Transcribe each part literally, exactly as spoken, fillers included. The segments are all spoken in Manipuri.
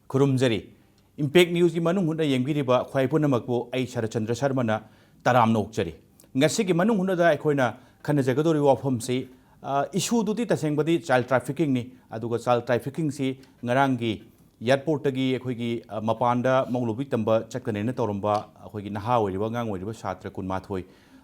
ꯈꯨꯔꯨꯝꯖꯔꯤ꯫ ꯏꯝꯄꯦꯛ ꯅ꯭ꯌꯨꯁꯀꯤ ꯃꯅꯨꯡ ꯍꯨꯠꯅ ꯌꯦꯡꯕꯤꯔꯤꯕ ꯈ꯭ꯋꯥꯏ ꯄꯨꯝꯅꯃꯛꯄꯨ ꯑꯩ ꯁꯔꯠꯆꯟꯗ꯭ꯔ ꯁꯔꯃꯅ ꯇꯔꯥꯝꯅ ꯑꯣꯛꯆꯔꯤ꯫ ꯉꯁꯤꯒꯤ ꯃꯅꯨꯡ ꯍꯨꯠꯅꯗ ꯑꯩꯈꯣꯏꯅ ꯈꯟꯅꯖꯒꯗꯧꯔꯤꯕ ꯋꯥꯐꯝꯁꯤ, ꯑ, ꯏꯁꯨꯗꯨꯗꯤ ꯇꯁꯦꯡꯕꯗꯤ ꯆꯥꯏꯜ ꯇ꯭ꯔꯥꯐꯤꯀꯤꯡꯅꯤ꯫ ꯑꯗꯨꯒ ꯆꯥꯏꯜ ꯇ꯭ꯔꯥꯐꯤꯀꯤꯡꯁꯤ ꯉꯔꯥꯡꯒꯤ ꯑꯦꯌꯔꯄꯣꯔꯠꯇꯒꯤ ꯑꯩꯈꯣꯏꯒꯤ, ꯑ, ꯃꯄꯥꯟꯗ ꯃꯧ ꯂꯧꯕꯤꯛ ꯇꯝꯕ ꯆꯠꯀꯅꯦꯅ ꯇꯧꯔꯝꯕ ꯑꯩꯈꯣꯏꯒꯤ ꯅꯍꯥ ꯑꯣꯏꯔꯤꯕ, ꯑꯉꯥꯡ ꯑꯣꯏꯔꯤꯕ ꯁꯥꯇ꯭ꯔ ꯀꯨꯟꯃꯥꯊꯣꯏ,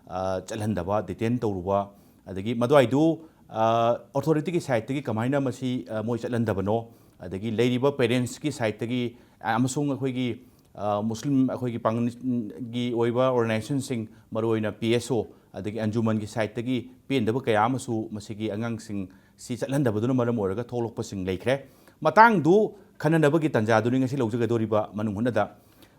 ꯑ, ꯆꯠꯍꯟꯗꯕ, ꯗꯤꯇꯦꯟ ꯇꯧꯔꯨꯕ, ꯑꯗꯒꯤ ꯃꯗꯨꯋꯥꯏꯗꯨ, ꯑ, ꯑꯣꯊꯣꯔꯤꯇꯤꯒꯤ ꯁꯥꯏꯠꯇꯒꯤ ꯀꯃꯥꯏꯅ ꯃꯁꯤ, ꯑ, ꯃꯣꯏ ꯆꯠꯍꯟꯗꯕꯅꯣ, ꯑꯗꯒꯤ ꯂꯩꯔꯤꯕ ꯄꯦꯔꯦꯟꯁꯀꯤ ꯁꯥꯏꯠꯇꯒꯤ, ꯑ, ꯑꯃꯁꯨꯡ ꯑꯩꯈꯣꯏꯒꯤ, ꯑ, ꯃꯨꯁꯂꯤꯝ ꯑꯩꯈꯣꯏꯒꯤ ꯄꯥꯡꯒꯜꯒꯤ ꯑꯣꯏꯕ ꯑꯣꯔꯒꯅꯥꯏꯖꯦꯁꯟꯁꯤꯡ, ꯃꯔꯨꯑꯣꯏꯅ ꯄꯤ ꯑꯦꯁ ꯑꯣ ꯑꯗꯒꯤ ꯑꯟꯖꯨꯃꯟꯒꯤ ꯁꯥꯏꯠꯇꯒꯤ ꯄꯦꯟꯗꯕ ꯀꯌꯥ ꯑꯃꯁꯨ ꯃꯁꯤꯒꯤ ꯑꯉꯥꯡꯁꯤꯡ ꯁꯤ ꯆꯠꯍꯟꯗꯕꯗꯨꯅ ꯃꯔꯝ ꯑꯣꯏꯔꯒ ꯊꯣꯛꯂꯛꯄꯁꯤꯡ ꯂꯩꯈ꯭ꯔꯦ꯫ ꯃꯇꯥꯡꯗꯨ ꯈꯟꯅꯅꯕꯒꯤ ꯇꯥꯟꯖꯥꯗꯨꯅꯤ ꯉꯁꯤ ꯂꯧꯖꯒꯗꯧꯔꯤꯕ ꯃꯅꯨꯡ ꯍꯨꯠꯅꯗ꯫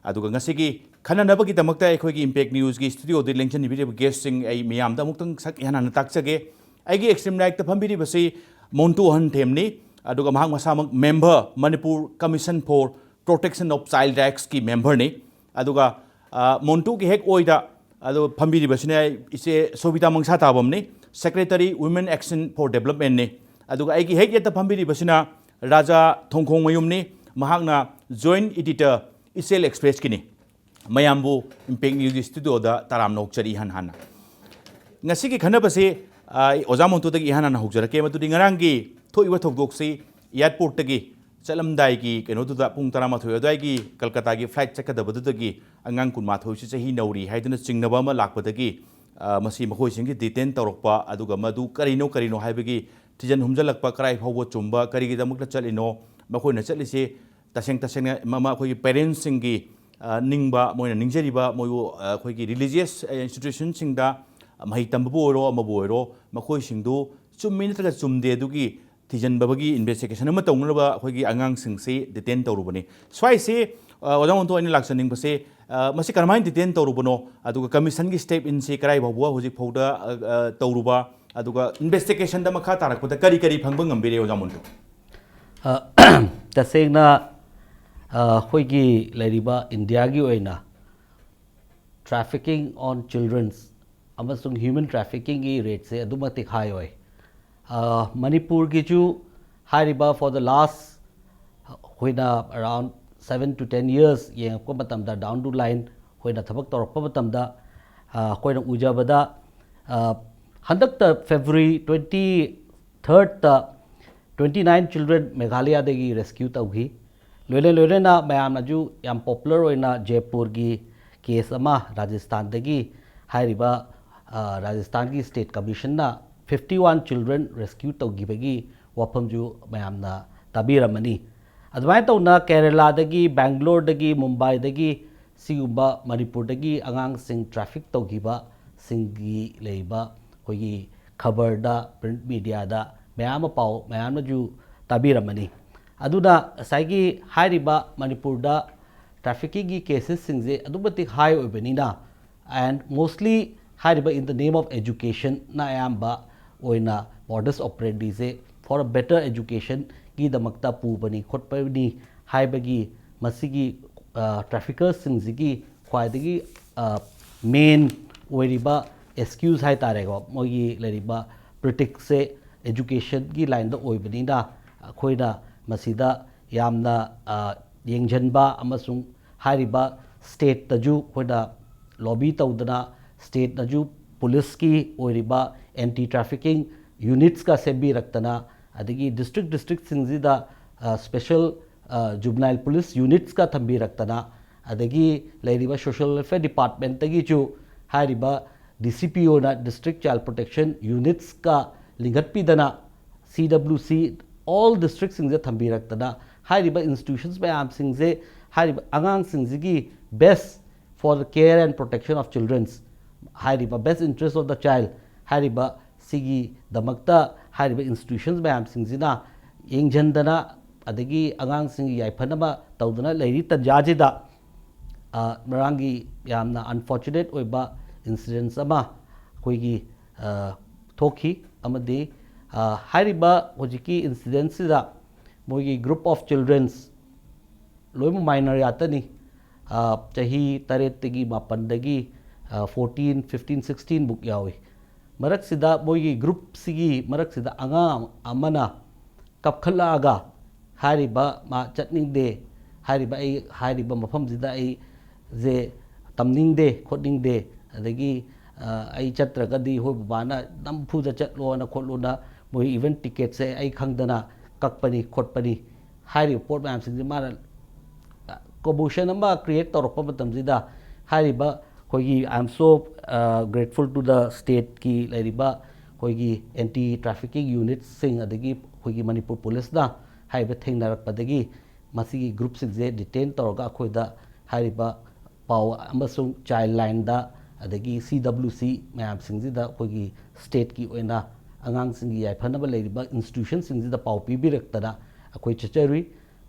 ꯑꯗꯨꯒ ꯉꯁꯤꯒꯤ ꯈꯟꯅꯅꯕꯒꯤꯗꯃꯛꯇ ꯑꯩꯈꯣꯏꯒꯤ ꯏꯝꯄꯦꯛ ꯅ꯭ꯌꯨꯁꯀꯤ ꯁ꯭ꯇꯨꯗꯤꯑꯣꯗ ꯂꯦꯡꯁꯤꯟꯕꯤꯔꯤꯕ ꯒꯦꯁꯁꯤꯡ ꯑꯩ ꯃꯤꯌꯥꯝꯗ ꯑꯃꯨꯛꯇꯪ ꯁꯛ ꯏꯍꯥꯟ ꯍꯥꯟꯅ ꯇꯥꯛꯆꯒꯦ꯫ ꯑꯩꯒꯤ ꯑꯦꯛꯁꯇ꯭ꯔꯤꯝ ꯔꯥꯏꯠꯇ ꯐꯝꯕꯤꯔꯤꯕꯁꯤ ꯃꯣꯟꯇꯨ ꯑꯍꯟꯊꯦꯝꯅꯤ꯫ ꯑꯗꯨꯒ ꯃꯍꯥꯛ ꯃꯁꯥꯃꯛ member, Manipur commission for protection of child ꯔꯥꯏꯠꯁꯀꯤ ꯃꯦꯝꯕꯔꯅꯤ꯫ ꯑꯗꯨꯒ, ꯑ, ꯃꯣꯟꯇꯨꯒꯤ ꯍꯦꯛ ꯑꯣꯏꯗ ꯑꯗꯣ ꯐꯝꯕꯤꯔꯤꯕꯁꯤꯅ ꯏꯆꯦ ꯁꯣꯕꯤꯇꯥ ꯃꯪꯁꯥ ꯇꯥꯕꯝꯅꯤ, ꯁꯦꯀ꯭ꯔꯦꯇꯔꯤ, ꯋꯨꯃꯦꯟ ꯑꯦꯛꯁꯟ ꯐꯣꯔ ꯗꯦꯕꯂꯞꯃꯦꯟꯅꯤ꯫ ꯑꯗꯨꯒ ꯑꯩꯒꯤ ꯍꯦꯛ ꯌꯦꯠꯇ ꯐꯝꯕꯤꯔꯤꯕꯁꯤꯅ ꯔꯥꯖꯥ ꯊꯣꯡꯈꯣꯡꯃꯌꯨꯝꯅꯤ, ꯃꯍꯥꯛꯅ ꯖꯣꯏꯟꯠ ꯏꯗꯤꯇꯔ, ꯏꯆꯦꯜ ꯑꯦꯛꯁꯄ꯭ꯔꯦꯁꯀꯤꯅꯤ꯫ ꯃꯌꯥꯝꯕꯨ ꯏꯝꯄꯦꯛ ꯅ꯭ꯌꯨꯁꯀꯤ ꯁ꯭ꯇꯨꯗꯤꯑꯣꯗ ꯇꯔꯥꯝꯅ ꯑꯣꯛꯆꯔꯤ ꯏꯍꯥꯟ ꯍꯥꯟꯅ꯫ ꯉꯁꯤꯒꯤ ꯈꯟꯅꯕꯁꯤ, ꯑ, ꯑꯩ ꯑꯣꯖꯥ ꯃꯣꯟꯇꯨꯗꯒꯤ ꯏꯍꯥꯟ ꯍꯥꯟꯅ ꯍꯧꯖꯔꯛꯀꯦ꯫ ꯃꯗꯨꯗꯤ ꯉꯔꯥꯡꯒꯤ ꯊꯣꯛꯏꯕ ꯊꯧꯗꯣꯛꯁꯤ ꯑꯦꯌꯔꯄꯣꯔꯠꯇꯒꯤ ꯆꯠꯂꯝꯗꯥꯏꯒꯤ ꯀꯩꯅꯣꯗꯨꯗ, ꯄꯨꯡ ꯇꯔꯥꯃꯥꯊꯣꯏ ꯑꯗꯨꯋꯥꯏꯒꯤ ꯀꯜꯀꯇꯥꯒꯤ ꯐ꯭ꯂꯥꯏꯠ ꯆꯠꯀꯗꯕꯗꯨꯗꯒꯤ ꯑꯉꯥꯡ ꯀꯨꯟꯃꯥꯊꯣꯏꯁꯤ ꯆꯍꯤ ꯅꯧꯔꯤ ꯍꯥꯏꯗꯨꯅ ꯆꯤꯡꯅꯕ ꯑꯃ ꯂꯥꯛꯄꯗꯒꯤ, ꯑ, ꯃꯁꯤ ꯃꯈꯣꯏꯁꯤꯡꯒꯤ ꯗꯤꯇꯦꯟ ꯇꯧꯔꯛꯄ, ꯑꯗꯨꯒ ꯃꯗꯨ ꯀꯔꯤꯅꯣ ꯀꯔꯤꯅꯣ ꯍꯥꯏꯕꯒꯤ ꯊꯤꯖꯤꯟ ꯍꯨꯝꯖꯤꯜꯂꯛꯄ, ꯀꯔꯥꯏ ꯐꯥꯎꯕ ꯆꯨꯝꯕ, ꯀꯔꯤꯒꯤꯗꯃꯛꯇ ꯆꯠꯂꯤꯅꯣ, ꯃꯈꯣꯏꯅ ꯆꯠꯂꯤꯁꯦ ꯇꯁꯦꯡ ꯇꯁꯦꯡꯅ ꯃꯃꯥ ꯑꯩꯈꯣꯏꯒꯤ ꯄꯦꯔꯦꯟꯁꯁꯤꯡꯒꯤ, ꯑ, ꯅꯤꯡꯕ, ꯃꯣꯏꯅ ꯅꯤꯡꯖꯔꯤꯕ, ꯃꯣꯏꯕꯨ, ꯑ, ꯑꯩꯈꯣꯏꯒꯤ ꯔꯤꯂꯤꯖꯤꯌꯁ, ꯑ, ꯏꯟꯁꯇꯤꯇ꯭ꯌꯨꯁꯟꯁꯤꯡꯗ ꯃꯍꯩ ꯇꯝꯕꯕꯨ ꯑꯣꯏꯔꯣ, ꯑꯃꯕꯨ ꯑꯣꯏꯔꯣ, ꯃꯈꯣꯏꯁꯤꯡꯗꯨ ꯆꯨꯝꯃꯤ ꯅꯠꯇ꯭ꯔꯒ ꯆꯨꯝꯗꯦ ꯑꯗꯨꯒꯤ ꯊꯤꯖꯤꯟꯕꯒꯤ ꯏꯟꯚꯦꯁꯇꯤꯒꯦꯁꯟ ꯑꯃ ꯇꯧꯅꯅꯕ ꯑꯩꯈꯣꯏꯒꯤ ꯑꯉꯥꯡꯁꯤꯡꯁꯤ ꯗꯤꯇꯦꯟ ꯇꯧꯔꯨꯕꯅꯤ꯫ ꯁ꯭ꯋꯥꯏꯁꯤ, ꯑ, ꯑꯣꯖꯥ ꯃꯣꯟꯇꯨ, ꯑꯩꯅ ꯂꯥꯛꯆꯅꯤꯡꯕꯁꯦ, ꯑ, ꯃꯁꯤ ꯀꯔꯝꯍꯥꯏꯅ ꯗꯤꯇꯦꯟ ꯇꯧꯔꯨꯕꯅꯣ, ꯑꯗꯨꯒ ꯀꯃꯤꯁꯟꯒꯤ ꯁ꯭ꯇꯦꯞ ꯏꯟꯁꯤ ꯀꯗꯥꯏ ꯐꯥꯎꯕ ꯍꯧꯖꯤꯛ ꯐꯥꯎꯗ, ꯑ, ꯑ, ꯇꯧꯔꯨꯕ, ꯑꯗꯨꯒ ꯏꯟꯚꯦꯁꯇꯤꯒꯦꯁꯟꯗ ꯃꯈꯥ ꯇꯥꯔꯛꯄꯗ ꯀꯔꯤ ꯀꯔꯤ ꯐꯪꯕ ꯉꯝꯕꯤꯔꯦ, ꯑꯣꯖꯥ ꯃꯣꯟꯇꯨ? ꯑ, ꯇꯁꯦꯡꯅ, ꯑ, ꯑꯩꯈꯣꯏꯒꯤ ꯂꯩꯔꯤꯕ ꯏꯟꯗꯤꯌꯥꯒꯤ ꯑꯣꯏꯅ trafficking on childrens ꯑꯃꯁꯨꯡ human traffickingꯒꯤ rateꯁꯦ ꯑꯗꯨꯛ ꯃꯇꯤꯛ high ꯑꯣꯏ꯫ ꯑ, ꯃꯅꯤꯄꯨꯔꯒꯤꯁꯨ ꯍꯥꯏꯔꯤꯕ for the last ꯑꯩꯈꯣꯏꯅ around seven to ten years ꯌꯦꯡꯉꯛꯄ ꯃꯇꯝꯗ, down the line ꯑꯩꯈꯣꯏꯅ ꯊꯕꯛ ꯇꯧꯔꯛꯄ ꯃꯇꯝꯗ, ꯑ, ꯑꯩꯈꯣꯏꯅ ꯎꯖꯕꯗ, ꯑ, ꯍꯟꯗꯛꯇ February twenty thirdꯇ twenty nine children ꯃꯦꯘꯥꯂꯌꯥꯗꯒꯤ rescue ꯇꯧꯈꯤ꯫ ꯂꯣꯏꯅ ꯂꯣꯏꯅꯅ ꯃꯌꯥꯝꯅꯁꯨ ꯌꯥꯝ popular ꯑꯣꯏꯅ ꯖꯦꯄꯨꯔꯒꯤ case ꯑꯃ ꯔꯥꯖꯁꯊꯥꯟꯗꯒꯤ ꯍꯥꯏꯔꯤꯕ, ꯑ, ꯔꯥꯖꯁꯊꯥꯟꯒꯤ state commissionꯅ fifty one children rescue ꯇꯧꯈꯤꯕꯒꯤ ꯋꯥꯐꯝꯁꯨ ꯃꯌꯥꯝꯅ ꯇꯥꯕꯤꯔꯝꯃꯅꯤ꯫ ꯑꯗꯨꯃꯥꯏꯅ ꯇꯧꯅ ꯀꯦꯔꯂꯥꯗꯒꯤ, ꯕꯦꯡꯒ꯭ꯂꯣꯔꯗꯒꯤ, ꯃꯨꯝꯕꯥꯏꯗꯒꯤ ꯁꯤꯒꯨꯝꯕ ꯃꯅꯤꯄꯨꯔꯗꯒꯤ ꯑꯉꯥꯡꯁꯤꯡ traffic ꯇꯧꯈꯤꯕꯁꯤꯡꯒꯤ ꯂꯩꯔꯤꯕ ꯑꯩꯈꯣꯏꯒꯤ ꯈꯕꯔꯗ, print mediaꯗ ꯃꯌꯥꯝ ꯑꯃ ꯄꯥꯎ ꯃꯌꯥꯝꯅꯁꯨ ꯇꯥꯕꯤꯔꯝꯃꯅꯤ꯫ ꯑꯗꯨꯅ ꯉꯁꯥꯏꯒꯤ ꯍꯥꯏꯔꯤꯕ ꯃꯅꯤꯄꯨꯔꯗ traffickingꯒꯤ casesꯁꯤꯡꯁꯦ ꯑꯗꯨꯛ ꯃꯇꯤꯛ high ꯑꯣꯏꯕꯅꯤꯅ, and mostly ꯍꯥꯏꯔꯤꯕ in the name of educationꯅ ꯑꯌꯥꯝꯕ ꯑꯣꯏꯅ modus operandiꯁꯦ for a better educationꯒꯤꯗꯃꯛꯇ ꯄꯨꯕꯅꯤ ꯈꯣꯠꯄꯅꯤ ꯍꯥꯏꯕꯒꯤ ꯃꯁꯤꯒꯤ, ꯑ, traffickerꯁꯤꯡꯁꯤꯒꯤ ꯈ꯭ꯋꯥꯏꯗꯒꯤ, ꯑ, main ꯑꯣꯏꯔꯤꯕ excuse ꯍꯥꯏ ꯇꯥꯔꯦꯀꯣ, ꯃꯣꯏꯒꯤ ꯂꯩꯔꯤꯕ pretext ꯁꯦ educationꯒꯤ lineꯗ ꯑꯣꯏꯕꯅꯤꯅ ꯑꯩꯈꯣꯏꯅ ꯃꯁꯤꯗ ꯌꯥꯝꯅ, ꯑ, ꯌꯦꯡꯁꯤꯟꯕ ꯑꯃꯁꯨꯡ ꯍꯥꯏꯔꯤꯕ stateꯇꯁꯨ ꯑꯩꯈꯣꯏꯅ lobby ꯇꯧꯗꯅ stateꯅꯁꯨ policeꯀꯤ ꯑꯣꯏꯔꯤꯕ anti trafficking unitsꯀ ꯁꯦꯝꯕꯤꯔꯛꯇꯅ, ꯑꯗꯒꯤ district districtꯁꯤꯡꯁꯤꯗ, ꯑ, special, ꯑ, juvenile police unitsꯀ ꯊꯝꯕꯤꯔꯛꯇꯅ, ꯑꯗꯒꯤ ꯂꯩꯔꯤꯕ social welfare departmentꯇꯒꯤꯁꯨ ꯍꯥꯏꯔꯤꯕ DCPOꯅ District Child Protection Unitsꯀ ꯂꯤꯡꯈꯠꯄꯤꯗꯅ, CWC all districtꯁꯤꯡꯁꯦ ꯊꯝꯕꯤꯔꯛꯇꯅ, ꯍꯥꯏꯔꯤꯕ institutions ꯃꯌꯥꯝꯁꯤꯡꯁꯦ ꯍꯥꯏꯔꯤꯕ ꯑꯉꯥꯡꯁꯤꯡꯁꯤꯒꯤ best for the care and protection of children's, ꯍꯥꯏꯔꯤꯕ best interest of the child ꯍꯥꯏꯔꯤꯕ ꯁꯤꯒꯤꯗꯃꯛꯇ ꯍꯥꯏꯔꯤꯕ institutions ꯃꯌꯥꯝꯁꯤꯡꯁꯤꯅ ꯌꯦꯡꯁꯤꯟꯗꯅ, ꯑꯗꯒꯤ ꯑꯉꯥꯡꯁꯤꯡꯒꯤ ꯌꯥꯏꯐꯅꯕ ꯇꯧꯗꯨꯅ ꯂꯩꯔꯤ ꯇꯟꯖꯥꯁꯤꯗ, ꯑ, ꯉꯔꯥꯡꯒꯤ ꯌꯥꯝꯅ unfortunate ꯑꯣꯏꯕ incidents ꯑꯃ ꯑꯩꯈꯣꯏꯒꯤ, ꯑ, ꯊꯣꯛꯈꯤ꯫ ꯑꯃꯗꯤ, ꯑ, ꯍꯥꯏꯔꯤꯕ ꯍꯧꯖꯤꯛꯀꯤ incidentꯁꯤꯗ ꯃꯣꯏꯒꯤ group of children's ꯂꯣꯏꯅꯃꯛ minor ꯉꯥꯛꯇꯅꯤ꯫ ꯑ, ꯆꯍꯤ ꯇꯔꯦꯠꯇꯒꯤ, ꯃꯥꯄꯟꯗꯒꯤ, ꯑ, fourteen, fifteen, sixteen ꯕꯨꯛ ꯌꯥꯎꯏ꯫ ꯃꯔꯛꯁꯤꯗ ꯃꯣꯏꯒꯤ groupꯁꯤꯒꯤ ꯃꯔꯛꯁꯤꯗ ꯑꯉꯥꯡ ꯑꯃꯅ ꯀꯞꯈꯠꯂꯛꯑꯒ ꯍꯥꯏꯔꯤꯕ ꯃꯥ ꯆꯠꯅꯤꯡꯗꯦ, ꯍꯥꯏꯔꯤꯕ ꯑꯩ ꯍꯥꯏꯔꯤꯕ ꯃꯐꯝꯁꯤꯗ ꯑꯩꯁꯦ ꯇꯝꯅꯤꯡꯗꯦ ꯈꯣꯠꯅꯤꯡꯗꯦ, ꯑꯗꯒꯤ ꯑ, ꯑꯩ ꯆꯠꯇ꯭ꯔꯒꯗꯤ ꯍꯣꯏ ꯕꯕꯥꯅ ꯅꯝꯐꯨꯗ ꯆꯠꯂꯣꯅ ꯈꯣꯠꯂꯣꯅ ꯃꯣꯏ even ticketꯁꯦ ꯑꯩ ꯈꯪꯗꯅ ꯀꯛꯄꯅꯤ ꯈꯣꯠꯄꯅꯤ ꯍꯥꯏꯔꯤꯕ ꯄꯣꯠ ꯃꯌꯥꯝꯁꯤꯡꯁꯦ ꯃꯥꯅ commotion ꯑꯃ create ꯇꯧꯔꯛꯄ ꯃꯇꯝꯁꯤꯗ ꯍꯥꯏꯔꯤꯕ ꯑꯩꯈꯣꯏꯒꯤ I am so grateful to the stateꯀꯤ ꯂꯩꯔꯤꯕ ꯑꯩꯈꯣꯏꯒꯤ anti trafficking unitꯁꯤꯡ ꯑꯗꯒꯤ ꯑꯩꯈꯣꯏꯒꯤ ꯃꯅꯤꯄꯨꯔ ꯄꯨꯂꯤꯁꯅ ꯍꯥꯏꯔꯤꯕ ꯊꯦꯡꯅꯔꯛꯄꯗꯒꯤ ꯃꯁꯤꯒꯤ groupꯁꯤꯡꯁꯦ detain ꯇꯧꯔꯒ ꯑꯩꯈꯣꯏꯗ ꯍꯥꯏꯔꯤꯕ ꯄꯥꯎ ꯑꯃꯁꯨꯡ child lineꯗ ꯑꯗꯒꯤ C W C ꯃꯌꯥꯝꯁꯤꯡꯁꯤꯗ ꯑꯩꯈꯣꯏꯒꯤ stateꯀꯤ ꯑꯣꯏꯅ ꯑꯉꯥꯡꯁꯤꯡꯒꯤ ꯌꯥꯏꯐꯅꯕ ꯂꯩꯔꯤꯕ institutionꯁꯤꯡꯁꯤꯗ ꯄꯥꯎ ꯄꯤꯕꯤꯔꯛꯇꯅ ꯑꯩꯈꯣꯏ ꯆꯠꯆꯔꯨꯏ꯫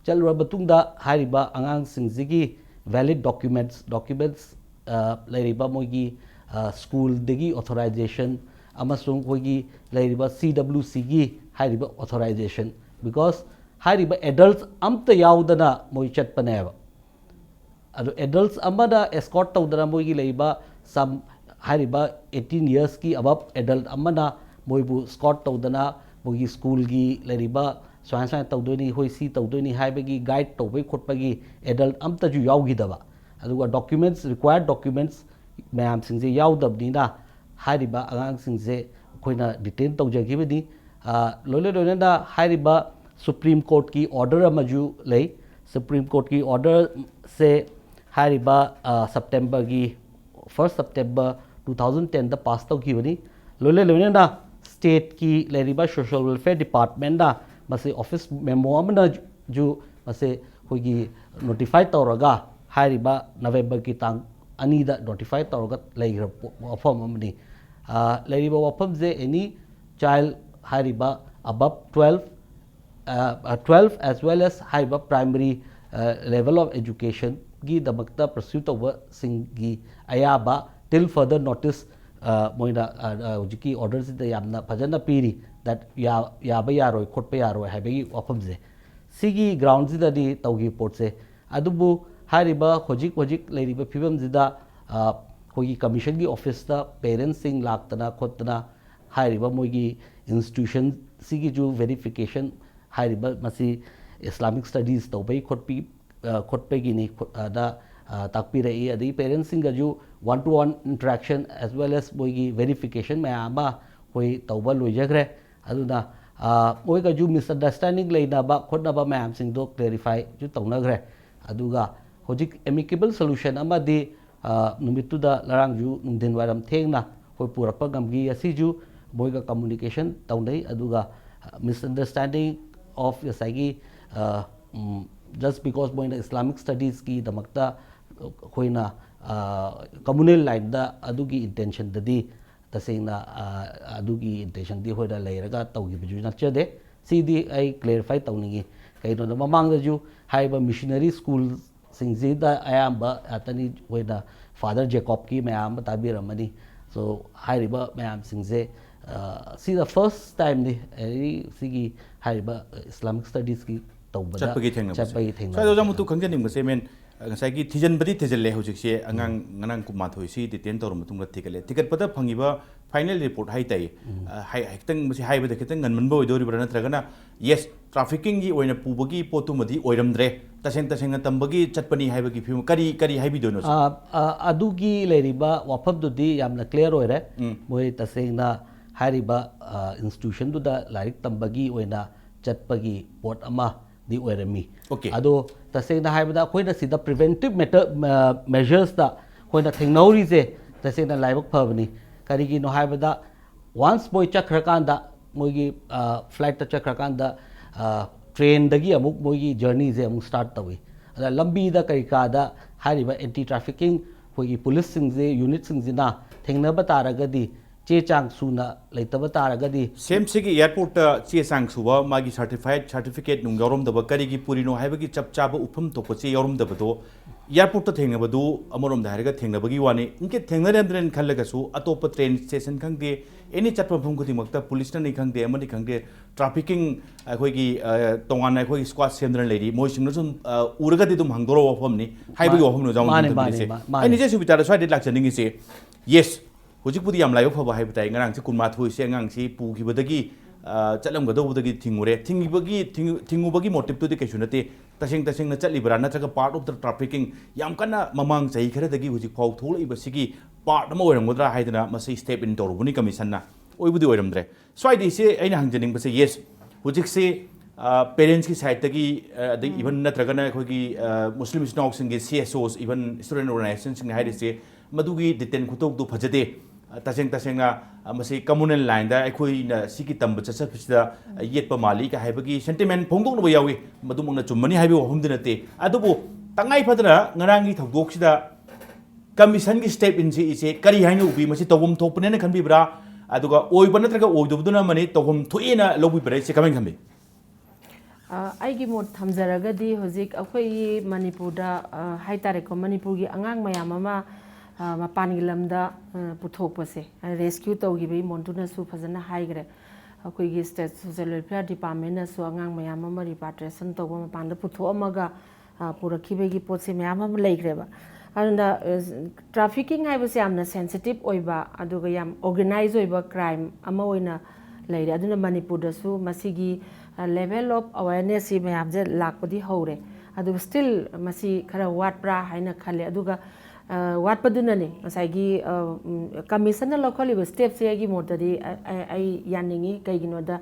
ꯆꯠꯂꯨꯔꯕ ꯃꯇꯨꯡꯗ ꯍꯥꯏꯔꯤꯕ ꯑꯉꯥꯡꯁꯤꯡꯁꯤꯒꯤ valid documents, documents, ꯑ, ꯂꯩꯔꯤꯕ ꯃꯣꯏꯒꯤ, ꯑ, schoolꯗꯒꯤ authorization ꯑꯃꯁꯨꯡ ꯑꯩꯈꯣꯏꯒꯤ ꯂꯩꯔꯤꯕ C W Cꯒꯤ ꯍꯥꯏꯔꯤꯕ authorization, because ꯍꯥꯏꯔꯤꯕ adults ꯑꯝꯇ ꯌꯥꯎꯗꯅ ꯃꯣꯏ ꯆꯠꯄꯅꯦꯕ꯫ ꯑꯗꯨ adults ꯑꯃꯅ escort ꯇꯧꯗꯅ ꯃꯣꯏꯒꯤ ꯂꯩꯔꯤꯕ some ꯍꯥꯏꯔꯤꯕ eighteen yearsꯀꯤ above adult ꯑꯃꯅ ꯃꯣꯏꯕꯨ escort ꯇꯧꯗꯅ ꯃꯣꯏꯒꯤ schoolꯒꯤ ꯂꯩꯔꯤꯕ ꯁꯨꯃꯥꯏ ꯁꯨꯃꯥꯏꯅ ꯇꯧꯗꯣꯏꯅꯤ, ꯍꯣꯏ ꯁꯤ ꯇꯧꯗꯣꯏꯅꯤ ꯍꯥꯏꯕꯒꯤ guide ꯇꯧꯕꯒꯤ ꯈꯣꯠꯄꯒꯤ adult ꯑꯝꯇꯁꯨ ꯌꯥꯎꯈꯤꯗꯕ꯫ ꯑꯗꯨꯒ documents, required documents ꯃꯌꯥꯝꯁꯤꯡꯁꯦ ꯌꯥꯎꯗꯕꯅꯤꯅ ꯍꯥꯏꯔꯤꯕ ꯑꯉꯥꯡꯁꯤꯡꯁꯦ ꯑꯩꯈꯣꯏꯅ detain ꯇꯧꯖꯈꯤꯕꯅꯤ꯫ ꯑ, ꯂꯣꯏꯅ ꯂꯣꯏꯅꯅ ꯍꯥꯏꯔꯤꯕ Supreme Courtꯀꯤ order ꯑꯃꯁꯨ ꯂꯩ꯫ Supreme Courtꯀꯤ orderꯁꯦ ꯍꯥꯏꯔꯤꯕ, ꯑ, Septemberꯒꯤ first September two thousand tenꯗ pass ꯇꯧꯈꯤꯕꯅꯤ꯫ ꯂꯣꯏꯅ ꯂꯣꯏꯅꯅ stateꯀꯤ ꯂꯩꯔꯤꯕ Social Welfare Departmentꯅ ꯃꯁꯤ office memo ꯑꯃꯅꯁꯨ ꯃꯁꯤ ꯑꯩꯈꯣꯏꯒꯤ notify ꯇꯧꯔꯒ ꯍꯥꯏꯔꯤꯕ Novemberꯒꯤ ꯇꯥꯡ ꯑꯅꯤꯗ notify ꯇꯧꯔꯒ ꯂꯩꯈ꯭ꯔꯕ ꯄꯣ-, ꯋꯥꯐꯝ ꯑꯃꯅꯤ꯫ ꯑ, ꯂꯩꯔꯤꯕ ꯋꯥꯐꯝꯁꯦ any child ꯍꯥꯏꯔꯤꯕ above twelve, ꯑ, ꯑ, twelve as well as ꯍꯥꯏꯔꯤꯕ primary, ꯑ, level of educationꯒꯤꯗꯃꯛꯇ pursue ꯇꯧꯕꯁꯤꯡꯒꯤ ꯑꯌꯥꯕ till further notice, ꯑ, ꯃꯣꯏꯅ, ꯑ, ꯑ, ꯍꯧꯖꯤꯛꯀꯤ orderꯁꯤꯗ ꯌꯥꯝꯅ ꯐꯖꯅ ꯄꯤꯔꯤ, that ꯌꯥ-, ꯌꯥꯕ ꯌꯥꯔꯣꯏ, ꯈꯣꯠꯄ ꯌꯥꯔꯣꯏ ꯍꯥꯏꯕꯒꯤ ꯋꯥꯐꯝꯁꯦ꯫ ꯁꯤꯒꯤ groundꯁꯤꯗꯗꯤ ꯇꯧꯈꯤꯕ ꯄꯣꯠꯁꯦ꯫ ꯑꯗꯨꯕꯨ ꯍꯥꯏꯔꯤꯕ ꯍꯧꯖꯤꯛ ꯍꯧꯖꯤꯛ ꯂꯩꯔꯤꯕ ꯐꯤꯕꯝꯁꯤꯗ, ꯑ, ꯑꯩꯈꯣꯏꯒꯤ commissionꯒꯤ officeꯇ parentsꯁꯤꯡ ꯂꯥꯛꯇꯅ ꯈꯣꯠꯇꯅ ꯍꯥꯏꯔꯤꯕ ꯃꯣꯏꯒꯤ institutionꯁꯤꯒꯤꯁꯨ verification, ꯍꯥꯏꯔꯤꯕ ꯃꯁꯤ Islamic Studies ꯇꯧꯕꯩ ꯈꯣꯠꯄꯤ ꯈꯣꯠꯄꯒꯤꯅꯤ ꯑꯗ ꯇꯥꯛꯄꯤꯔꯛꯏ꯫ ꯑꯗꯒꯤ ꯄꯦꯔꯦꯟꯁꯁꯤꯡꯒꯁꯨ one to one interaction as well as ꯃꯣꯏꯒꯤ verification ꯃꯌꯥꯝ ꯑꯃ ꯑꯩꯈꯣꯏ ꯇꯧꯕ ꯂꯣꯏꯖꯈ꯭ꯔꯦ꯫ ꯑꯗꯨꯅ ꯃꯣꯏꯒꯁꯨ misunderstanding ꯂꯩꯅꯕ ꯈꯣꯠꯅꯕ ꯃꯌꯥꯝꯁꯤꯡꯗꯣ clarifyꯁꯨ ꯇꯧꯅꯈ꯭ꯔꯦ꯫ ꯑꯗꯨꯒ ꯍꯧꯖꯤꯛ amicable solution ꯑꯃꯗꯤ ꯅꯨꯃꯤꯠꯇꯨꯗ ꯉꯔꯥꯡꯁꯨ ꯅꯨꯡꯊꯤꯟ ꯋꯥꯏꯔꯝ ꯊꯦꯡꯅ ꯑꯩꯈꯣꯏ ꯄꯨꯔꯛꯄ ꯉꯝꯈꯤ꯫ ꯑꯁꯤꯁꯨ ꯃꯣꯏꯒ communication ꯇꯧꯅꯩ꯫ ꯑꯗꯨꯒ misunderstanding of ꯉꯁꯥꯏꯒꯤ just because ꯃꯣꯏꯅ Islamic Studiesꯀꯤꯗꯃꯛꯇ ꯑꯩꯈꯣꯏꯅ communal lineꯗ ꯑꯗꯨꯒꯤ intentionꯗꯗꯤ ꯇꯁꯦꯡꯅ ꯑꯗꯨꯒꯤ intentionꯗꯤ ꯑꯩꯈꯣꯏꯅ ꯂꯩꯔꯒ ꯇꯧꯈꯤꯕꯁꯨ ꯅꯠꯆꯗꯦ꯫ ꯁꯤꯗꯤ ꯑꯩ clarify ꯇꯧꯅꯤꯡꯉꯤ꯫ ꯀꯩꯅꯣꯗ ꯃꯃꯥꯡꯗꯁꯨ ꯍꯥꯏꯔꯤꯕ missionary schoolꯁꯤꯡꯁꯤꯗ ꯑꯌꯥꯝꯕ ꯉꯥꯛꯇꯅꯤ ꯑꯩꯈꯣꯏꯅ Father Jacobꯀꯤ ꯃꯌꯥꯝ ꯑꯃ ꯇꯥꯕꯤꯔꯝꯃꯅꯤ꯫ So ꯍꯥꯏꯔꯤꯕ ꯃꯌꯥꯝꯁꯤꯡꯁꯦ ꯁꯤꯗ first timeꯅꯤ ꯑꯩ ꯁꯤꯒꯤ ꯍꯥꯏꯔꯤꯕ Islamic Studieski ꯇꯧꯕꯗ ꯆꯠꯄꯒꯤ ꯊꯦꯡꯅꯕꯁꯦ꯫ ꯆꯠꯄꯒꯤ ꯊꯦꯡꯅꯕꯁꯦ꯫ ꯁ꯭ꯋꯥꯏꯗ ꯑꯣꯖꯥ ꯃꯨꯇꯨ ꯈꯪꯖꯅꯤꯡꯕꯁꯦ ꯃꯦꯟ ꯉꯁꯥꯏꯒꯤ ꯊꯤꯖꯤꯟꯕꯗꯤ ꯊꯤꯖꯤꯜꯂꯦ ꯍꯧꯖꯤꯛꯁꯦ ꯑꯉꯥꯡ ꯉꯔꯥꯡ ꯀꯨꯟꯃꯥꯊꯣꯏ ꯁꯤ detain ꯇꯧꯔ ꯃꯇꯨꯡꯗ ꯊꯤꯒꯠꯂꯦ꯫ ꯊꯤꯒꯠꯄꯗ ꯐꯪꯉꯤꯕ final report ꯍꯥꯏꯇꯥꯏ꯫ ꯈꯤꯇꯪ ꯃꯁꯤ ꯍꯥꯏꯕꯗ ꯈꯤꯇꯪ ꯉꯟꯃꯟꯕ ꯑꯣꯏꯗꯣꯔꯤꯕ꯭ꯔꯥ ꯅꯠꯇ꯭ꯔꯒꯅ yes traffickingꯒꯤ ꯑꯣꯏꯅ ꯄꯨꯕꯒꯤ ꯄꯣꯠꯇꯨꯃꯗꯤ ꯑꯣꯏꯔꯝꯗ꯭ꯔꯦ, ꯇꯁꯦꯡ ꯇꯁꯦꯡꯅ ꯇꯝꯕꯒꯤ ꯆꯠꯄꯅꯤ ꯍꯥꯏꯕꯒꯤ ꯐꯤꯕꯝ ꯀꯔꯤ ꯀꯔꯤ ꯍꯥꯏꯕꯤꯗꯣꯏꯅꯣ ꯁꯤꯗ? ꯑꯗꯨꯒꯤ ꯂꯩꯔꯤꯕ ꯋꯥꯐꯝꯗꯨꯗꯤ ꯌꯥꯝꯅ clear ꯑꯣꯏꯔꯦ꯫ ꯃꯣꯏ ꯇꯁꯦꯡꯅ ꯍꯥꯏꯔꯤꯕ institutionꯗꯨꯗ ꯂꯥꯏꯔꯤꯛ ꯇꯝꯕꯒꯤ ꯑꯣꯏꯅ ꯆꯠꯄꯒꯤ ꯄꯣꯠ ꯑꯃꯗꯤ ꯑꯣꯏꯔꯝꯃꯤ꯫ Okay. ꯑꯗꯣ ꯇꯁꯦꯡꯅ ꯍꯥꯏꯕꯗ ꯑꯩꯈꯣꯏꯅ ꯁꯤꯗ preventive measuresꯇ ꯑꯩꯈꯣꯏꯅ ꯊꯦꯡꯅꯍꯧꯔꯤꯁꯦ ꯇꯁꯦꯡꯅ ꯂꯥꯏꯕꯛ ꯐꯕꯅꯤ꯫ ꯀꯔꯤꯒꯤꯅꯣ ꯍꯥꯏꯕꯗ once ꯃꯣꯏ ꯆꯠꯈ꯭ꯔꯀꯥꯟꯗ ꯃꯣꯏꯒꯤ flightꯇ ꯆꯠꯈ꯭ꯔꯀꯥꯟꯗ trainꯗꯒꯤ ꯑꯃꯨꯛ ꯃꯣꯏꯒꯤ journeyꯁꯦ ꯑꯃꯨꯛ start ꯇꯧꯏ꯫ ꯑꯗ ꯂꯝꯕꯤꯗ ꯀꯔꯤ ꯀꯥꯗ ꯍꯥꯏꯔꯤꯕ anti trafficking ꯑꯩꯈꯣꯏꯒꯤ policeꯁꯤꯡꯁꯦ unitꯁꯤꯡꯁꯤꯅ ꯊꯦꯡꯅꯕ ꯇꯥꯔꯒꯗꯤ ꯆꯦ ꯆꯥꯡ ꯁꯨꯅ ꯂꯩꯇꯕ ꯇꯥꯔꯒꯗꯤ ꯁꯦꯝꯁꯤꯒꯤ airportꯇ ꯆꯦ ꯆꯥꯡ ꯁꯨꯕ ꯃꯥꯒꯤ certified certificate ꯅꯨꯡ ꯌꯥꯎꯔꯝꯗꯕ ꯀꯔꯤꯒꯤ ꯄꯨꯔꯤꯅꯣ ꯍꯥꯏꯕꯒꯤ ꯆꯞ ꯆꯥꯕ ꯎꯐꯝ ꯊꯣꯛꯄ ꯆꯦ ꯌꯥꯎꯔꯝꯗꯕꯗꯣ airportꯇ ꯊꯦꯡꯅꯕꯗꯨ ꯑꯃꯔꯣꯝꯗ ꯍꯥꯏꯔꯒ ꯊꯦꯡꯅꯕꯒꯤ ꯋꯥꯅꯤ꯫ ꯏꯟꯀꯦ ꯊꯦꯡꯅꯔꯝꯗ꯭ꯔꯦꯅ ꯈꯜꯂꯒꯁꯨ ꯑꯇꯣꯞꯄ train station ꯈꯪꯗꯦ, any ꯆꯠꯄ ꯃꯐꯝ ꯈꯨꯗꯤꯡꯃꯛꯇ policeꯅꯅꯤ ꯈꯪꯗꯦ ꯑꯃꯅꯤ ꯈꯪꯗꯦ trafficking ꯑꯩꯈꯣꯏꯒꯤ ꯇꯣꯉꯥꯟꯅ ꯑꯩꯈꯣꯏꯒꯤ squad ꯁꯦꯝꯗꯅ ꯂꯩꯔꯤ꯫ ꯃꯣꯏꯁꯤꯡꯅꯁꯨ ꯎꯔꯒꯗꯤ ꯑꯗꯨꯝ ꯍꯥꯡꯗꯣꯔꯛꯑꯣ ꯋꯥꯐꯝꯅꯤ ꯍꯥꯏꯕꯒꯤ ꯋꯥꯐꯝꯅꯤ ꯑꯣꯖꯥ ꯃꯨꯇꯨꯅ ꯊꯝꯕꯤꯔꯤꯁꯦ꯫ ꯑꯩꯅ ꯏꯆꯦ ꯁꯨꯕꯤꯇꯥꯗ ꯁ꯭ꯋꯥꯏꯗꯩ ꯂꯥꯛꯆꯅꯤꯡꯉꯤꯁꯦ yes ꯍꯧꯖꯤꯛꯄꯨꯗꯤ ꯌꯥꯝ ꯂꯥꯏꯕꯛ ꯐꯕ ꯍꯥꯏꯕ ꯇꯥꯏ꯫ ꯉꯔꯥꯡꯁꯦ ꯀꯨꯟꯃꯥꯊꯣꯏꯁꯦ ꯑꯉꯥꯡꯁꯤ ꯄꯨꯈꯤꯕꯗꯒꯤ ꯑ, ꯆꯠꯂꯝꯒꯗꯧꯕꯗꯒꯤ ꯊꯤꯡꯉꯨꯔꯦ꯫ ꯊꯤꯡꯉꯤꯕꯒꯤ, ꯊꯤꯡ-, ꯊꯤꯡꯉꯨꯕꯒꯤ motiveꯇꯨꯗꯤ ꯀꯩꯁꯨ ꯅꯠꯇꯦ꯫ ꯇꯁꯦꯡ ꯇꯁꯦꯡꯅ ꯆꯠꯂꯤꯕ꯭ꯔꯥ, ꯅꯠꯇ꯭ꯔꯒ part of the trafficking ꯌꯥꯝ ꯀꯟꯅ ꯃꯃꯥꯡ ꯆꯍꯤ ꯈꯔꯗꯒꯤ ꯍꯧꯖꯤꯛ ꯐꯥꯎ ꯊꯣꯛꯂꯛꯏꯕꯁꯤꯒꯤ part ꯑꯃ ꯑꯣꯏꯔꯝꯒꯗ꯭ꯔꯥ ꯍꯥꯏꯗꯅ ꯃꯁꯤ step in ꯇꯧꯔꯨꯕꯅꯤ commissionꯅ꯫ ꯑꯣꯏꯕꯨꯗꯤ ꯑꯣꯏꯔꯝꯗ꯭ꯔꯦ꯫ ꯁ꯭ꯋꯥꯏꯗ ꯏꯆꯦ ꯑꯩꯅ ꯍꯪꯖꯅꯤꯡꯕꯁꯦ, yes, ꯍꯧꯖꯤꯛꯁꯦ, ꯑ, parentsꯀꯤ sideꯇꯒꯤ, ꯑ, ꯑꯗꯩ even ꯅꯠꯇ꯭ꯔꯒꯅ ꯑꯩꯈꯣꯏꯒꯤ, ꯑ, ꯃꯨꯁꯂꯤꯝ ꯏꯆꯤꯟ ꯏꯅꯥꯎꯁꯤꯡꯒꯤ C S Os, even student organizationꯁꯤꯡꯅ ꯍꯥꯏꯔꯤꯁꯦ, ꯃꯗꯨꯒꯤ detail ꯈꯨꯇꯧꯗꯨ ꯐꯖꯗꯦ꯫ ꯑ, ꯇꯁꯦꯡ ꯇꯁꯦꯡꯅ, ꯑ, ꯃꯁꯤ communal lineꯗ ꯑꯩꯈꯣꯏꯅ ꯁꯤꯒꯤ ꯇꯝꯕ ꯆꯠꯆꯕꯁꯤꯗ, ꯑ, ꯌꯦꯠꯄ ꯃꯥꯜꯂꯤ ꯀ ꯍꯥꯏꯕꯒꯤ sentiment ꯐꯣꯡꯗꯣꯛꯅꯕ ꯌꯥꯎꯏ꯫ ꯃꯗꯨꯃꯛꯅ ꯆꯨꯝꯕꯅꯤ ꯍꯥꯏꯕꯒꯤ ꯋꯥꯐꯝꯗꯤ ꯅꯠꯇꯦ꯫ ꯑꯗꯨꯕꯨ ꯇꯉꯥꯏ ꯐꯗꯅ ꯉꯔꯥꯡꯒꯤ ꯊꯧꯗꯣꯛꯁꯤꯗ commissionꯒꯤ step inꯁꯤ ꯏꯆꯦ ꯀꯔꯤ ꯍꯥꯏꯅ ꯎꯕꯤ? ꯃꯁꯤ ꯇꯧꯐꯝ ꯊꯣꯛꯄꯅꯦꯅ ꯈꯟꯕꯤꯕ꯭ꯔꯥ? ꯑꯗꯨꯒ ꯑꯣꯏꯕ ꯅꯠꯇ꯭ꯔꯒ ꯑꯣꯏꯗꯕꯗꯨꯅ ꯑꯃꯅꯤ, ꯇꯧꯐꯝ ꯊꯣꯛꯑꯦꯅ ꯂꯧꯕꯤꯕ꯭ꯔꯥ? ꯏꯆꯦ ꯀꯃꯥꯏꯅ ꯈꯟꯕꯤ? ꯑ, ꯑꯩꯒꯤ ꯃꯣꯠ ꯊꯝꯖꯔꯒꯗꯤ, ꯍꯧꯖꯤꯛ ꯑꯩꯈꯣꯏꯒꯤ ꯃꯅꯤꯄꯨꯔꯗ, ꯑ, ꯍꯥꯏꯇꯥꯔꯦꯀꯣ, ꯃꯅꯤꯄꯨꯔꯒꯤ ꯑꯉꯥꯡ ꯃꯌꯥꯝ ꯑꯃ, ꯑ, ꯃꯄꯥꯟꯒꯤ ꯂꯝꯗ, ꯑ, ꯄꯨꯊꯣꯛꯄꯁꯦ, ꯑ, rescue ꯇꯧꯈꯤꯕ ꯏꯃꯣꯟꯗꯨꯅꯁꯨ ꯐꯖꯅ ꯍꯥꯏꯈ꯭ꯔꯦ꯫ ꯑꯩꯈꯣꯏꯒꯤ state social welfare departmentꯅꯁꯨ ꯑꯉꯥꯡ ꯃꯌꯥꯝ ꯑꯃ repatriation ꯇꯧꯕ, ꯃꯄꯥꯟꯗ ꯄꯨꯊꯣꯛꯑꯝꯃꯒ, ꯑ, ꯄꯨꯔꯛꯈꯤꯕꯒꯤ ꯄꯣꯠꯁꯦ ꯃꯌꯥꯝ ꯑꯃ ꯂꯩꯈ꯭ꯔꯦꯕ꯫ ꯑꯗꯨꯅ, ꯑ, trafficking ꯍꯥꯏꯕꯁꯦ ꯌꯥꯝꯅ sensitive ꯑꯣꯏꯕ, ꯑꯗꯨꯒ ꯌꯥꯝ organize ꯑꯣꯏꯕ crime ꯑꯃ ꯑꯣꯏꯅ ꯂꯩꯔꯦ꯫ ꯑꯗꯨꯅ ꯃꯅꯤꯄꯨꯔꯗꯁꯨ ꯃꯁꯤꯒꯤ, ꯑ, level of awarenessꯁꯤ ꯃꯌꯥꯝꯁꯦ ꯂꯥꯛꯄꯗꯤ ꯍꯧꯔꯦ꯫ ꯑꯗꯨꯕꯨ still ꯃꯁꯤ ꯈꯔ ꯋꯥꯠꯄ꯭ꯔꯥ ꯍꯥꯏꯅ ꯈꯜꯂꯦ꯫ ꯑꯗꯨꯒ, ꯑ, ꯋꯥꯠꯄꯗꯨꯅꯅꯦ ꯉꯁꯥꯏꯒꯤ, ꯑ, ꯎꯝ, commissionꯅ ꯂꯧꯈꯠꯂꯤꯕ stepꯁꯦ ꯑꯩꯒꯤ ꯃꯣꯠꯇꯗꯤ ꯑ-, ꯑ-, ꯑꯩ ꯌꯥꯅꯤꯡꯉꯤ꯫ ꯀꯩꯒꯤꯅꯣꯗ,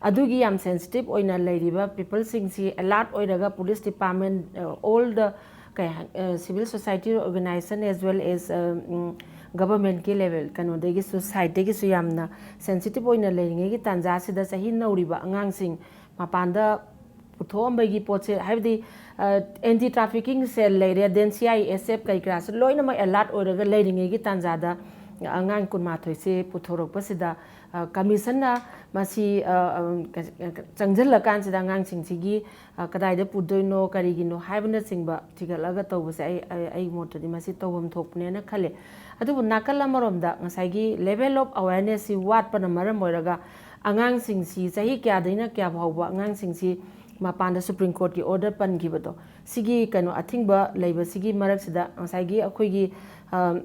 ꯑꯗꯨꯒꯤ ꯌꯥꯝ sensitive ꯑꯣꯏꯅ ꯂꯩꯔꯤꯕ peopleꯁꯤꯡꯁꯤ alert ꯑꯣꯏꯔꯒ police department, ꯑ, all the ꯀꯩ ꯍꯥꯏ-, ꯑ, civil society organization as well as, ꯑ, ꯎꯝ, governmentꯀꯤ level, ꯀꯩꯅꯣꯗꯒꯤꯁꯨ, sideꯇꯒꯤꯁꯨ ꯌꯥꯝꯅ sensitive ꯑꯣꯏꯅ ꯂꯩꯔꯤꯉꯩꯒꯤ ꯇꯥꯟꯖꯥꯁꯤꯗ ꯆꯍꯤ ꯅꯧꯔꯤꯕ ꯑꯉꯥꯡꯁꯤꯡ ꯃꯄꯥꯟꯗ ꯄꯨꯊꯣꯛꯑꯝꯕꯒꯤ ꯄꯣꯠꯁꯦ, ꯍꯥꯏꯕꯗꯤ, ꯑ, anti trafficking cell ꯂꯩꯔꯦ, then C I S F ꯀꯩ ꯀꯔꯥꯁꯨ ꯂꯣꯏꯅꯃꯛ alert ꯑꯣꯏꯔꯒ ꯂꯩꯔꯤꯉꯩꯒꯤ ꯇꯥꯟꯖꯥꯗ ꯑꯉꯥꯡ ꯀꯨꯟꯃꯥꯊꯣꯏꯁꯦ ꯄꯨꯊꯣꯔꯛꯄꯁꯤꯗ, ꯑ, commissionꯅ ꯃꯁꯤ, ꯑ, ꯑ, ꯆꯪꯁꯤꯜꯂꯀꯥꯟꯁꯤꯗ ꯑꯉꯥꯡꯁꯤꯡꯁꯤꯒꯤ, ꯑ, ꯀꯗꯥꯏꯗ ꯄꯨꯗꯣꯏꯅꯣ, ꯀꯔꯤꯒꯤꯅꯣ ꯍꯥꯏꯕꯅꯆꯤꯡꯕ ꯊꯤꯒꯠꯂꯒ ꯇꯧꯕꯁꯦ ꯑꯩ, ꯑꯩ, ꯑꯩꯒꯤ ꯃꯣꯠꯇꯗꯤ ꯃꯁꯤ ꯇꯧꯐꯝ ꯊꯣꯛꯄꯅꯦꯅ ꯈꯜꯂꯦ꯫ ꯑꯗꯨꯕꯨ ꯅꯥꯀꯜ ꯑꯃꯔꯣꯝꯗ ꯉꯁꯥꯏꯒꯤ level of awarenessꯁꯤ ꯋꯥꯠꯄꯅ ꯃꯔꯝ ꯑꯣꯏꯔꯒ ꯑꯉꯥꯡꯁꯤꯡꯁꯤ, ꯆꯍꯤ ꯀꯌꯥꯗꯩꯅ ꯀꯌꯥ ꯐꯥꯎꯕ ꯑꯉꯥꯡꯁꯤꯡꯁꯤ ꯃꯄꯥꯟꯗ Supreme Courtꯀꯤ order ꯄꯟꯈꯤꯕꯗꯣ, ꯁꯤꯒꯤ ꯀꯩꯅꯣ ꯑꯊꯤꯡꯕ ꯂꯩꯕꯁꯤꯒꯤ ꯃꯔꯛꯁꯤꯗ ꯉꯁꯥꯏꯒꯤ ꯑꯩꯈꯣꯏꯒꯤ, ꯑ,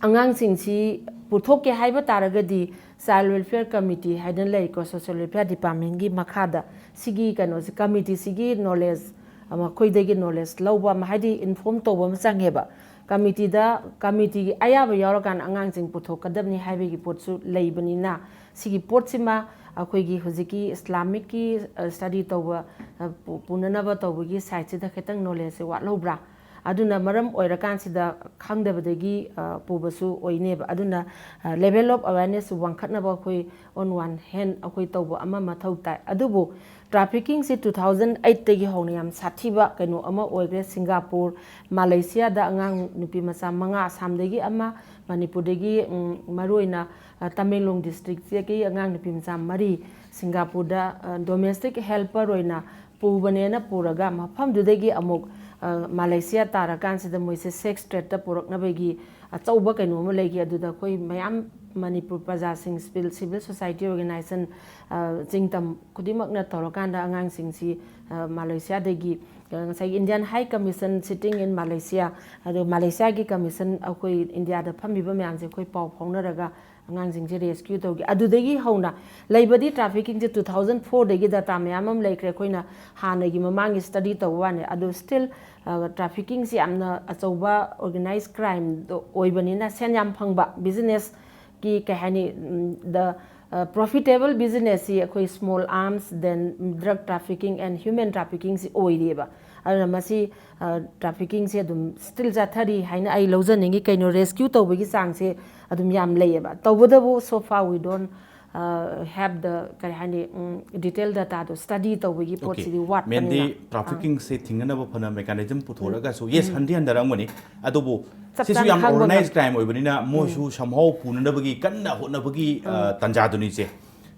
ꯑꯉꯥꯡꯁꯤꯡꯁꯤ ꯄꯨꯊꯣꯛꯀꯦ ꯍꯥꯏꯕ ꯇꯥꯔꯒꯗꯤ, Child Welfare Committee ꯍꯥꯏꯗꯅ ꯂꯩꯀꯣ, Social Welfare Departmentꯀꯤ ꯃꯈꯥꯗ꯫ ꯁꯤꯒꯤ ꯀꯩꯅꯣꯁꯤ, committeeꯁꯤꯒꯤ knowledge, ꯃꯈꯣꯏꯗꯒꯤ knowledge ꯂꯧꯕ ꯑꯃ, ꯍꯥꯏꯗꯤ inform ꯇꯧꯕ ꯑꯃ ꯆꯪꯉꯦꯕ꯫ Committeeꯗ, committeeꯒꯤ ꯑꯌꯥꯕ ꯌꯥꯎꯔꯀꯥꯟꯗ ꯑꯉꯥꯡꯁꯤꯡ ꯄꯨꯊꯣꯛꯀꯗꯕꯅꯤ ꯍꯥꯏꯕꯒꯤ ꯄꯣꯠꯁꯨ ꯂꯩꯕꯅꯤꯅ, ꯁꯤꯒꯤ ꯄꯣꯠꯁꯤꯃ ꯑꯩꯈꯣꯏꯒꯤ ꯍꯧꯖꯤꯛꯀꯤ Islamicꯀꯤ, ꯑ, study ꯇꯧꯕ, ꯑ, ꯄꯨ-, ꯄꯨꯅꯅꯕ ꯇꯧꯕꯒꯤ sideꯁꯤꯗ ꯈꯤꯇꯪ knowledgeꯁꯦ ꯋꯥꯠꯍꯧꯕ꯭ꯔꯥ? ꯑꯗꯨꯅ ꯃꯔꯝ ꯑꯣꯏꯔꯀꯥꯟꯁꯤꯗ ꯈꯪꯗꯕꯗꯒꯤ, ꯑ, ꯄꯨꯕꯁꯨ ꯑꯣꯏꯅꯦꯕ꯫ ꯑꯗꯨꯅ, ꯑ, level of awareness ꯋꯥꯡꯈꯠꯅꯕ ꯑꯩꯈꯣꯏ on one hand ꯑꯩꯈꯣꯏ ꯇꯧꯕ ꯑꯃ ꯃꯊꯧ ꯇꯥꯏ꯫ ꯑꯗꯨꯕꯨ traffickingꯁꯤ two thousand eightꯇꯒꯤ ꯍꯧꯅ ꯌꯥꯝ ꯁꯥꯊꯤꯕ ꯀꯩꯅꯣ ꯑꯃ ꯑꯣꯏꯈ꯭ꯔꯦ꯫ ꯁꯤꯡꯒꯥꯄꯨꯔ, ꯃꯥꯂꯦꯁꯤꯌꯥꯗ ꯑꯉꯥꯡ ꯅꯨꯄꯤ ꯃꯆꯥ ꯃꯉꯥ, ꯑꯁꯥꯝꯗꯒꯤ ꯑꯃ, ꯃꯅꯤꯄꯨꯔꯗꯒꯤ, ꯎꯝ, ꯃꯔꯨꯑꯣꯏꯅ, ꯑ, ꯇꯃꯦꯡꯂꯣꯡ districtꯇꯒꯤ ꯑꯉꯥꯡ ꯅꯨꯄꯤ ꯃꯆꯥ ꯃꯔꯤ ꯁꯤꯡꯒꯥꯄꯨꯔꯗ, ꯑ, domestic helper ꯑꯣꯏꯅ ꯄꯨꯕꯅꯦꯅ ꯄꯨꯔꯒ ꯃꯐꯝꯗꯨꯗꯒꯤ ꯑꯃꯨꯛ, ꯑ, ꯃꯥꯂꯦꯁꯤꯌꯥ ꯇꯥꯔꯀꯥꯟꯁꯤꯗ ꯃꯣꯏꯁꯦ sex tradeꯇ ꯄꯨꯔꯛꯅꯕꯒꯤ ꯑꯆꯧꯕ ꯀꯩꯅꯣ ꯑꯃ ꯂꯩꯈꯤ꯫ ꯑꯗꯨꯗ ꯑꯩꯈꯣꯏ ꯃꯌꯥꯝ ꯃꯅꯤꯄꯨꯔ ꯄ꯭ꯔꯖꯥꯁꯤꯡ, civil, civil society organization, ꯑ, ꯆꯤꯡꯇꯝ ꯈꯨꯗꯤꯡꯃꯛꯅ ꯇꯧꯔꯀꯥꯟꯗ ꯑꯉꯥꯡꯁꯤꯡꯁꯤ, ꯑ, ꯃꯥꯂꯦꯁꯤꯌꯥꯗꯒꯤ, ꯑ, ꯉꯁꯥꯏꯒꯤ Indian High Commission sitting in Malaysia, ꯑꯗꯨ ꯃꯥꯂꯦꯁꯤꯌꯥꯒꯤ commission ꯑꯩꯈꯣꯏ ꯏꯟꯗꯤꯌꯥꯗ ꯐꯝꯃꯤꯕ ꯃꯌꯥꯝꯁꯦ ꯑꯩꯈꯣꯏ ꯄꯥꯎ ꯐꯥꯎꯅꯔꯒ ꯑꯉꯥꯡꯁꯤꯡꯁꯦ rescue ꯇꯧꯈꯤ꯫ ꯑꯗꯨꯗꯒꯤ ꯍꯧꯅ ꯂꯩꯕꯗꯤ traffickingꯁꯦ two thousand fourꯗꯒꯤ data ꯃꯌꯥꯝ ꯑꯃ ꯂꯩꯈ꯭ꯔꯦ꯫ ꯑꯩꯈꯣꯏꯅ ꯍꯥꯟꯅꯒꯤ ꯃꯃꯥꯡꯒꯤ study ꯇꯧꯕ ꯋꯥꯅꯤ꯫ ꯑꯗꯨ still, ꯑ, traffickingꯁꯤ ꯌꯥꯝꯅ ꯑꯆꯧꯕ organized crimeꯗꯣ ꯑꯣꯏꯕꯅꯤꯅ, ꯁꯦꯟ ꯌꯥꯝ ꯐꯪꯕ businessꯀꯤ, ꯀꯩ ꯍꯥꯏꯅꯤ, ꯎꯝ, the, ꯑ, profitable businessꯁꯤ ꯑꯩꯈꯣꯏ small arms, then drug trafficking and human traffickingꯁꯤ ꯑꯣꯏꯔꯤꯑꯕ꯫ ꯑꯗꯨꯅ ꯃꯁꯤ, ꯑ, traffickingꯁꯦ ꯑꯗꯨꯝ still ꯆꯠꯊꯔꯤ ꯍꯥꯏꯅ ꯑꯩ ꯂꯧꯖꯅꯤꯡꯉꯤ꯫ ꯀꯩꯅꯣ, rescue ꯇꯧꯕꯒꯤ ꯆꯥꯡꯁꯦ ꯑꯗꯨꯝ ꯌꯥꯝ ꯂꯩꯌꯦꯕ꯫ ꯇꯧꯕꯇꯕꯨ, so far we don't, ꯑ, have the, ꯀꯔꯤ ꯍꯥꯏꯅꯤ, ꯎꯝ, detail dataꯗꯣ study ꯇꯧꯕꯒꯤ Okay. ꯄꯣꯠꯁꯤꯗꯤ ꯋꯥꯠꯄꯅꯤꯅ꯫ Mainly ꯑꯥ꯫ Traffickingꯁꯦ ꯊꯤꯡꯅꯅꯕ ꯐꯅ mechanism ꯄꯨꯊꯣꯛꯂꯒꯁꯨ, yes, ꯎꯝ꯫ ꯍꯟꯗꯤ ꯍꯟꯊꯔꯝꯒꯅꯤ, ꯑꯗꯨꯕꯨ ꯆꯞ ꯁꯤꯁꯨ ꯆꯥꯅ ꯌꯥꯝ ꯈꯪꯕ organized ꯉꯝ- crime ꯑꯣꯏꯕꯅꯤꯅ, ꯃꯣꯏꯁꯨ ꯎꯝ꯫ Somehow ꯄꯨꯅꯅꯕꯒꯤ ꯀꯟꯅ ꯍꯣꯠꯅꯕꯒꯤ, ꯑ, ꯎꯝ꯫ ꯇꯥꯟꯖꯥꯗꯨꯅꯤ ꯏꯆꯦ꯫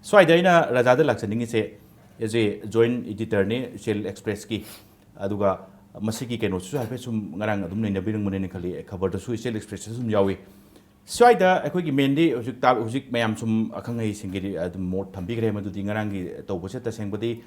ꯁ꯭ꯋꯥꯏꯗ ꯑꯩꯅ ꯔꯥꯖꯥꯗ ꯂꯥꯛꯆꯅꯤꯡꯉꯤꯁꯦ, as a joint editorꯅꯤ Ichil Expressꯀꯤ, ꯑꯗꯨꯒ ꯃꯁꯤꯒꯤ ꯀꯩꯅꯣꯁꯤꯁꯨ ꯍꯥꯏꯐꯦꯠ ꯁꯨꯝ ꯉꯔꯥꯡ ꯑꯗꯨꯝ ꯅꯩꯅꯕꯤꯔꯝꯒꯅꯦꯅ ꯈꯜꯂꯤ, ꯈꯕꯔꯗꯁꯨ Ichil Expressꯇꯁꯨ ꯑꯗꯨꯝ ꯌꯥꯎꯏ꯫ ꯁ꯭ꯋꯥꯏꯗ ꯑꯩꯈꯣꯏꯒꯤ mainly ꯍꯧꯖꯤꯛ ꯇꯥ-, ꯍꯧꯖꯤꯛ ꯃꯌꯥꯝ ꯁꯨꯝ ꯑꯈꯪ ꯑꯍꯩꯁꯤꯡꯒꯤꯗꯤ ꯑꯗꯨꯝ ꯃꯣꯠ ꯊꯝꯕꯤꯈ꯭ꯔꯦ, ꯃꯗꯨꯗꯤ ꯉꯔꯥꯡꯒꯤ ꯇꯧꯕꯁꯦ ꯇꯁꯦꯡꯕꯗꯤ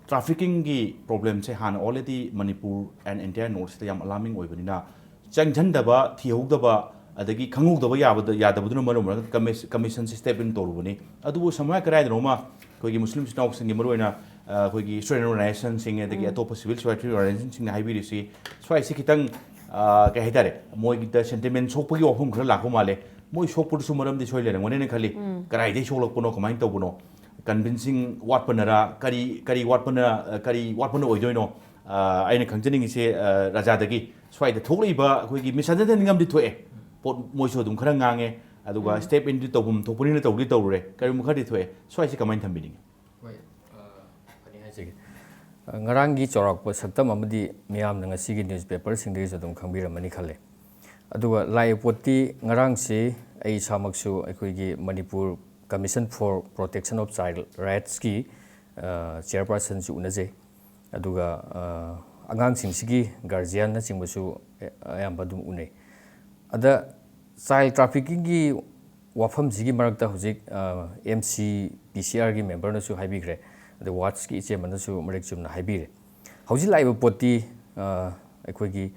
traffickingꯒꯤ problemꯁꯦ ꯍꯥꯟꯅ already Manipur and entire North Eastꯇ ꯌꯥꯝ alarming ꯑꯣꯏꯕꯅꯤꯅ, ꯆꯪꯁꯤꯟꯗꯕ, ꯊꯤꯍꯧꯗꯕ, ꯑꯗꯒꯤ ꯈꯪꯍꯧꯗꯕ ꯌꯥꯕꯗ ꯌꯥꯗꯕꯗꯨꯅ ꯃꯔꯝ ꯑꯣꯏꯔꯒ ꯀꯃꯤꯁꯟꯁꯤ ꯁ꯭ꯇꯦꯞ ꯏꯟ ꯇꯧꯔꯨꯕꯅꯤ꯫ ꯑꯗꯨꯕꯨ ꯁꯃꯨꯔꯥꯏ ꯀꯗꯥꯏꯗꯅꯣꯃ ꯑꯩꯈꯣꯏꯒꯤ ꯃꯨꯁꯂꯤꯝ ꯏꯆꯤꯟ ꯏꯅꯥꯎꯁꯤꯡꯒꯤ, ꯃꯔꯨꯑꯣꯏꯅ ꯑꯩꯈꯣꯏꯒꯤ ꯁ꯭ꯇꯨꯗꯦꯟꯠ ꯑꯣꯔꯒꯅꯥꯏꯖꯦꯁꯟꯁꯤꯡ ꯑꯗꯒꯤ ꯑꯇꯣꯞꯄ ꯁꯤꯚꯤꯜ ꯁꯣꯁꯥꯏꯇꯤ ꯑꯣꯔꯒꯅꯥꯏꯖꯦꯁꯟꯁꯤꯡꯅ ꯍꯥꯏꯕꯤꯔꯤꯁꯤ ꯁ꯭ꯋꯥꯏꯁꯤ ꯈꯤꯇꯪ ꯀꯩ ꯍꯥꯏꯇꯥꯔꯦ, ꯃꯣꯏꯒꯤꯗ ꯁꯦꯟꯇꯤꯃꯦꯟ ꯁꯣꯛꯄꯒꯤ ꯋꯥꯐꯝ ꯈꯔ ꯂꯥꯛꯄ ꯃꯥꯜꯂꯦ꯫ ꯃꯣꯏ ꯁꯣꯛꯄꯗꯨꯁꯨ ꯃꯔꯝꯗꯤ ꯁꯣꯏ ꯂꯩꯔꯝꯒꯅꯦꯅ ꯈꯜꯂꯤ꯫ ꯀꯗꯥꯏꯗꯒꯤ ꯁꯣꯛꯂꯛꯄꯅꯣ, ꯀꯃꯥꯏꯅ ꯇꯧꯕꯅꯣ, ꯀꯟꯚꯤꯟꯁꯤꯡ ꯋꯥꯠꯄꯅꯔ, ꯀꯔꯤ ꯀꯔꯤ ꯋꯥꯠꯄꯅ ꯀꯔꯤ ꯋꯥꯠꯄꯅ ꯑꯣꯏꯗꯣꯏꯅꯣ? ꯑꯩꯅ ꯈꯪꯖꯅꯤꯡꯉꯤꯁꯦ, ꯔꯥꯖꯥꯗꯒꯤ ꯁ꯭ꯋꯥꯏꯗ ꯊꯣꯛꯂꯛꯏꯕ ꯑꯩꯈꯣꯏꯒꯤ ꯃꯤꯁꯑꯟꯗꯔꯁ꯭ꯇꯦꯟꯗꯤꯡ ꯑꯃꯗꯤ ꯊꯣꯛꯑꯦ, ꯄꯣꯠ ꯃꯣꯏꯁꯨ ꯑꯗꯨꯝ ꯈꯔ ꯉꯥꯡꯉꯦ, ꯑꯗꯨꯒ ꯁ꯭ꯇꯦꯞ ꯏꯟꯗꯤ ꯇꯧꯐꯝ ꯊꯣꯛꯄꯅꯤꯅ ꯇꯧꯗꯤ ꯇꯧꯔꯨꯔꯦ, ꯀꯔꯤꯒꯨꯝꯕ ꯈꯔꯗꯤ ꯊꯣꯛꯑꯦ꯫ ꯁ꯭ꯋꯥꯏꯁꯤ ꯀꯃꯥꯏꯅ ꯊꯝꯕꯤꯅꯤꯡꯉꯤ? ꯍꯣꯏ, ꯑ, ꯐꯅꯤ ꯍꯥꯏꯖꯒꯦ꯫ ꯑ, ꯉꯔꯥꯡꯒꯤ ꯆꯥꯎꯔꯥꯛꯄ ꯁꯛꯇꯝ ꯑꯃꯗꯤ ꯃꯤꯌꯥꯝꯅ ꯉꯁꯤꯒꯤ ꯅ꯭ꯌꯨꯁꯄꯦꯄꯔꯁꯤꯡꯗꯒꯤꯁꯨ ꯑꯗꯨꯝ ꯈꯪꯕꯤꯔꯝꯃꯅꯤ ꯈꯜꯂꯦ꯫ ꯑꯗꯨꯒ ꯂꯥꯛꯏꯕ ꯄꯣꯠꯇꯤ, ꯉꯔꯥꯡꯁꯤ ꯑꯩ ꯏꯁꯥꯃꯛꯁꯨ ꯑꯩꯈꯣꯏꯒꯤ Manipur Commission for Protection of Child Rightsꯀꯤ, ꯑ, ꯆꯤꯌꯔꯄꯥꯔꯁꯟꯁꯨ ꯎꯅꯖꯩ꯫ ꯑꯗꯨꯒ, ꯑ, ꯑꯉꯥꯡꯁꯤꯡꯁꯤꯒꯤ ꯒꯥꯔꯖꯤꯌꯥꯟꯅꯆꯤꯡꯕꯁꯨ ꯑꯌꯥꯝꯕ ꯑꯗꯨꯝ ꯎꯅꯩ꯫ ꯑꯗ ꯆꯥꯏꯜ ꯇ꯭ꯔꯥꯐꯤꯀꯤꯡꯒꯤ ꯋꯥꯐꯝꯁꯤꯒꯤ ꯃꯔꯛꯇ ꯍꯧꯖꯤꯛ, ꯑ, ꯑꯦꯝ ꯁꯤ ꯄꯤ ꯁꯤ ꯑꯥꯔꯒꯤ ꯃꯦꯝꯕꯔꯅꯁꯨ ꯍꯥꯏꯕꯤꯈ꯭ꯔꯦ, ꯑꯗꯩ ꯋꯥꯠꯁꯀꯤ ꯏꯆꯦ ꯑꯃꯅꯁꯨ ꯃꯔꯤꯛ ꯆꯨꯝꯅ ꯍꯥꯏꯕꯤꯔꯦ꯫ ꯍꯧꯖꯤꯛ ꯂꯥꯛꯏꯕ ꯄꯣꯠꯇꯤ, ꯑ, ꯑꯩꯈꯣꯏꯒꯤ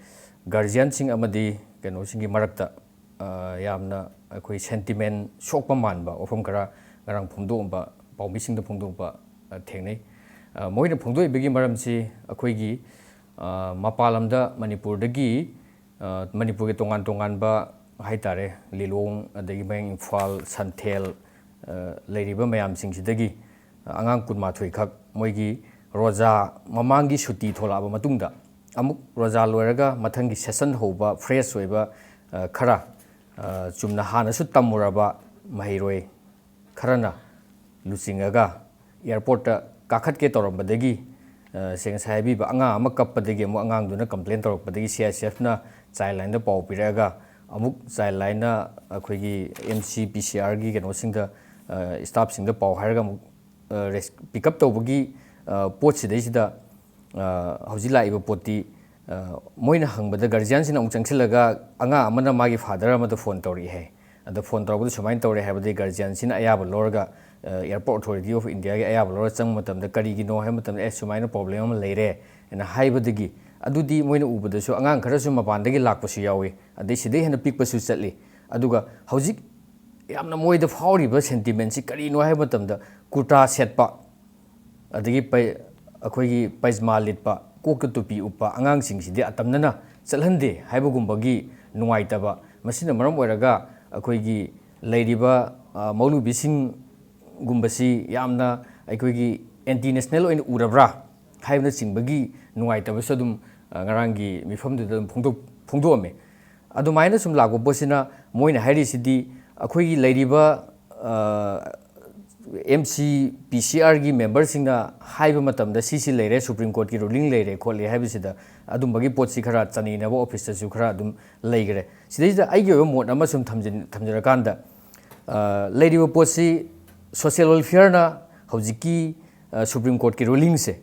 ꯒꯥꯔꯖꯤꯌꯥꯟꯁꯤꯡ ꯑꯃꯗꯤ ꯀꯩꯅꯣꯁꯤꯡꯒꯤ ꯃꯔꯛꯇ, ꯑ, ꯌꯥꯝꯅ ꯑꯩꯈꯣꯏ ꯁꯦꯟꯇꯤꯃꯦꯟ ꯁꯣꯛꯄ ꯃꯥꯟꯕ ꯋꯥꯐꯝ ꯈꯔ ꯉꯔꯥꯡ ꯐꯣꯡꯗꯣꯛꯑꯝꯕ, ꯄꯥꯎꯃꯤꯁꯤꯡꯗ ꯐꯣꯡꯗꯣꯛꯄ, ꯑ, ꯊꯦꯡꯅꯩ꯫ ꯑ, ꯃꯈꯣꯏꯅ ꯐꯣꯡꯗꯣꯛꯏꯕꯒꯤ ꯃꯔꯝꯁꯤ ꯑꯩꯈꯣꯏꯒꯤ, ꯑ, ꯃꯄꯥꯟ ꯂꯝꯗ ꯃꯅꯤꯄꯨꯔꯗꯒꯤ, ꯑ, ꯃꯅꯤꯄꯨꯔꯒꯤ ꯇꯣꯉꯥꯟ ꯇꯣꯉꯥꯟꯕ ꯍꯥꯏꯇꯥꯔꯦ, ꯂꯤꯂꯣꯡ, ꯑꯗꯒꯤ ꯃꯌꯥꯡ ꯏꯝꯐꯥꯜ, ꯁꯟꯊꯦꯜ, ꯑ, ꯂꯩꯔꯤꯕ ꯃꯌꯥꯝꯁꯤꯡꯁꯤꯗꯒꯤ ꯑꯉꯥꯡ ꯀꯨꯟꯃꯥꯊꯣꯏ ꯈꯛ ꯃꯣꯏꯒꯤ ꯔꯣꯖꯥ ꯃꯃꯥꯡꯒꯤ ꯁꯨꯇꯤ ꯊꯣꯛꯂꯛꯑꯕ ꯃꯇꯨꯡꯗ ꯑꯃꯨꯛ ꯔꯣꯖꯥ ꯂꯣꯏꯔꯒ ꯃꯊꯪꯒꯤ ꯁꯦꯁꯟ ꯍꯧꯕ ꯐ꯭ꯔꯦꯁ ꯑꯣꯏꯕ, ꯑ, ꯈꯔ, ꯑ, ꯆꯨꯝꯅ ꯍꯥꯟꯅꯁꯨ ꯇꯝꯃꯨꯔꯕ ꯃꯍꯩꯔꯣꯏ ꯈꯔꯅ ꯂꯨꯆꯤꯡꯉꯒ ꯑꯦꯌꯥꯔꯄꯣꯔꯠꯇ ꯀꯥꯈꯠꯀꯦ ꯇꯧꯔꯝꯕꯗꯒꯤ, ꯑ, ꯁꯦ ꯉꯁꯥꯏ ꯍꯥꯏꯕꯤꯕ ꯑꯉꯥꯡ ꯑꯃ ꯀꯞꯄꯗꯒꯤ ꯑꯃꯨꯛ ꯑꯉꯥꯡꯗꯨꯅ complain ꯇꯧꯔꯛꯄꯗꯒꯤ C I S ꯑꯦꯐꯅ child ꯂꯥꯏꯟꯗ ꯄꯥꯎ ꯄꯤꯔꯛꯑꯒ ꯑꯃꯨꯛ ꯆꯥꯏꯜ ꯂꯥꯏꯟꯅ ꯑꯩꯈꯣꯏꯒꯤ ꯑꯦꯝ ꯁꯤ ꯄꯤ ꯁꯤ ꯑꯥꯔꯒꯤ ꯀꯩꯅꯣꯁꯤꯡꯗ, ꯑ, ꯁ꯭ꯇꯥꯐꯁꯤꯡꯗ ꯄꯥꯎ ꯍꯥꯏꯔꯒ ꯑꯃꯨꯛ, ꯑ, ꯔꯦꯁ-, ꯄꯤꯛ ꯑꯞ ꯇꯧꯕꯒꯤ, ꯑ, ꯄꯣꯠꯁꯤꯗꯩꯁꯤꯗ, ꯑ, ꯍꯧꯖꯤꯛ ꯂꯥꯛꯏꯕ ꯄꯣꯠꯇꯤ, ꯑ, ꯃꯣꯏꯅ ꯍꯪꯕꯗ ꯒꯥꯔꯖꯤꯌꯥꯟꯁꯤꯅ ꯑꯃꯨꯛ ꯆꯪꯁꯤꯜꯂꯒ ꯑꯉꯥꯡ ꯑꯃꯅ ꯃꯥꯒꯤ ꯐꯥꯗꯔ ꯑꯃꯗ ꯐꯣꯟ ꯇꯧꯔꯛꯏ ꯍꯥꯏ꯫ ꯑꯗ ꯐꯣꯟ ꯇꯧꯔꯛꯄꯗ ꯁꯨꯃꯥꯏꯅ ꯇꯧꯔꯦ ꯍꯥꯏꯕꯗꯒꯤ ꯒꯥꯔꯖꯤꯌꯥꯟꯁꯤꯅ ꯑꯌꯥꯕ ꯂꯧꯔꯒ, ꯑ, ꯑꯦꯌꯥꯔꯄꯣꯔꯠ ꯑꯣꯊꯣꯔꯤꯇꯤ ꯑꯣꯐ ꯏꯟꯗꯤꯌꯥꯒꯤ ꯑꯌꯥꯕ ꯂꯧꯔꯒ ꯆꯪꯕ ꯃꯇꯝꯗ ꯀꯔꯤꯒꯤꯅꯣ ꯍꯥꯏꯕ ꯃꯇꯝꯗ, "ꯑꯦ, ꯁꯨꯃꯥꯏꯅ ꯄ꯭ꯔꯣꯕ꯭ꯂꯦꯝ ꯑꯃ ꯂꯩꯔꯦ" ꯍꯥꯏꯅ ꯍꯥꯏꯕꯗꯒꯤ ꯑꯗꯨꯗꯤ ꯃꯣꯏꯅ ꯎꯕꯗꯁꯨ ꯑꯉꯥꯡ ꯈꯔꯁꯨ ꯃꯄꯥꯟꯗꯒꯤ ꯂꯥꯛꯄꯁꯨ ꯌꯥꯎꯏ, ꯑꯗꯩ ꯁꯤꯗꯩ ꯍꯦꯟꯅ ꯄꯤꯛꯄꯁꯨ ꯆꯠꯂꯤ꯫ ꯑꯗꯨꯒ ꯍꯧꯖꯤꯛ ꯌꯥꯝꯅ ꯃꯣꯏꯗ ꯐꯥꯎꯔꯤꯕ sentiment ꯁꯤ ꯀꯔꯤꯅꯣ ꯍꯥꯏꯕ ꯃꯇꯝꯗ, ꯀꯨꯔꯇꯥ ꯁꯦꯠꯄ, ꯑꯗꯒꯤ ꯄꯩ-, ꯑꯩꯈꯣꯏꯒꯤ ꯄꯩꯖꯃꯥ ꯂꯤꯠꯄ, ꯀꯣꯛꯇ ꯇꯨꯄꯤ ꯎꯞꯄ ꯑꯉꯥꯡꯁꯤꯡꯁꯤꯗꯤ ꯑꯇꯝꯅꯅ ꯆꯠꯍꯟꯗꯦ ꯍꯥꯏꯕꯒꯨꯝꯕꯒꯤ ꯅꯨꯡꯉꯥꯏꯇꯕ꯫ ꯃꯁꯤꯅ ꯃꯔꯝ ꯑꯣꯏꯔꯒ ꯑꯩꯈꯣꯏꯒꯤ ꯂꯩꯔꯤꯕ, ꯑ, ꯃꯧꯂꯨꯕꯤꯁꯤꯡꯒꯨꯝꯕꯁꯤ ꯌꯥꯝꯅ ꯑꯩꯈꯣꯏꯒꯤ anti national ꯑꯣꯏꯅ ꯎꯔꯕ꯭ꯔꯥ ꯍꯥꯏꯕꯅꯆꯤꯡꯕꯒꯤ ꯅꯨꯡꯉꯥꯏꯇꯕꯁꯨ ꯑꯗꯨꯝ, ꯑ, ꯉꯔꯥꯡꯒꯤ ꯃꯤꯐꯝꯗꯨꯗ ꯑꯗꯨꯝ ꯐꯣꯡꯗꯣꯛ-, ꯐꯣꯡꯗꯣꯛꯑꯝꯃꯦ꯫ ꯑꯗꯨꯃꯥꯏꯅ ꯁꯨꯝ ꯂꯥꯛꯄ ꯄꯣꯠꯁꯤꯅ ꯃꯣꯏꯅ ꯍꯥꯏꯔꯤꯁꯤꯗꯤ ꯑꯩꯈꯣꯏꯒꯤ ꯂꯩꯔꯤꯕ, ꯑ, M C P C R ꯒꯤ member ꯁꯤꯡꯅ ꯍꯥꯏꯕ ꯃꯇꯝꯗ ꯁꯤꯁꯤ ꯂꯩꯔꯦ, Supreme Court ꯀꯤ ruling ꯂꯩꯔꯦ ꯈꯣꯠꯂꯦ ꯍꯥꯏꯕꯁꯤꯗ ꯑꯗꯨꯝꯕꯒꯤ ꯄꯣꯠꯁꯤ ꯈꯔ ꯆꯥꯅꯩꯅꯕ office ꯇꯁꯨ ꯈꯔ ꯑꯗꯨꯝ ꯂꯩꯈ꯭ꯔꯦ꯫ ꯁꯤꯗꯩꯁꯤꯗ ꯑꯩꯒꯤ ꯑꯣꯏꯕ ꯃꯣꯠ ꯑꯃ ꯁꯨꯝ ꯊꯝꯖꯤꯟ-, ꯊꯝꯖꯔꯀꯥꯟꯗ, ꯑ, ꯂꯩꯔꯤꯕ ꯄꯣꯠꯁꯤ social welfare ꯅ ꯍꯧꯖꯤꯛꯀꯤ, ꯑ, Supreme Court ꯀꯤ ruling ꯁꯦ,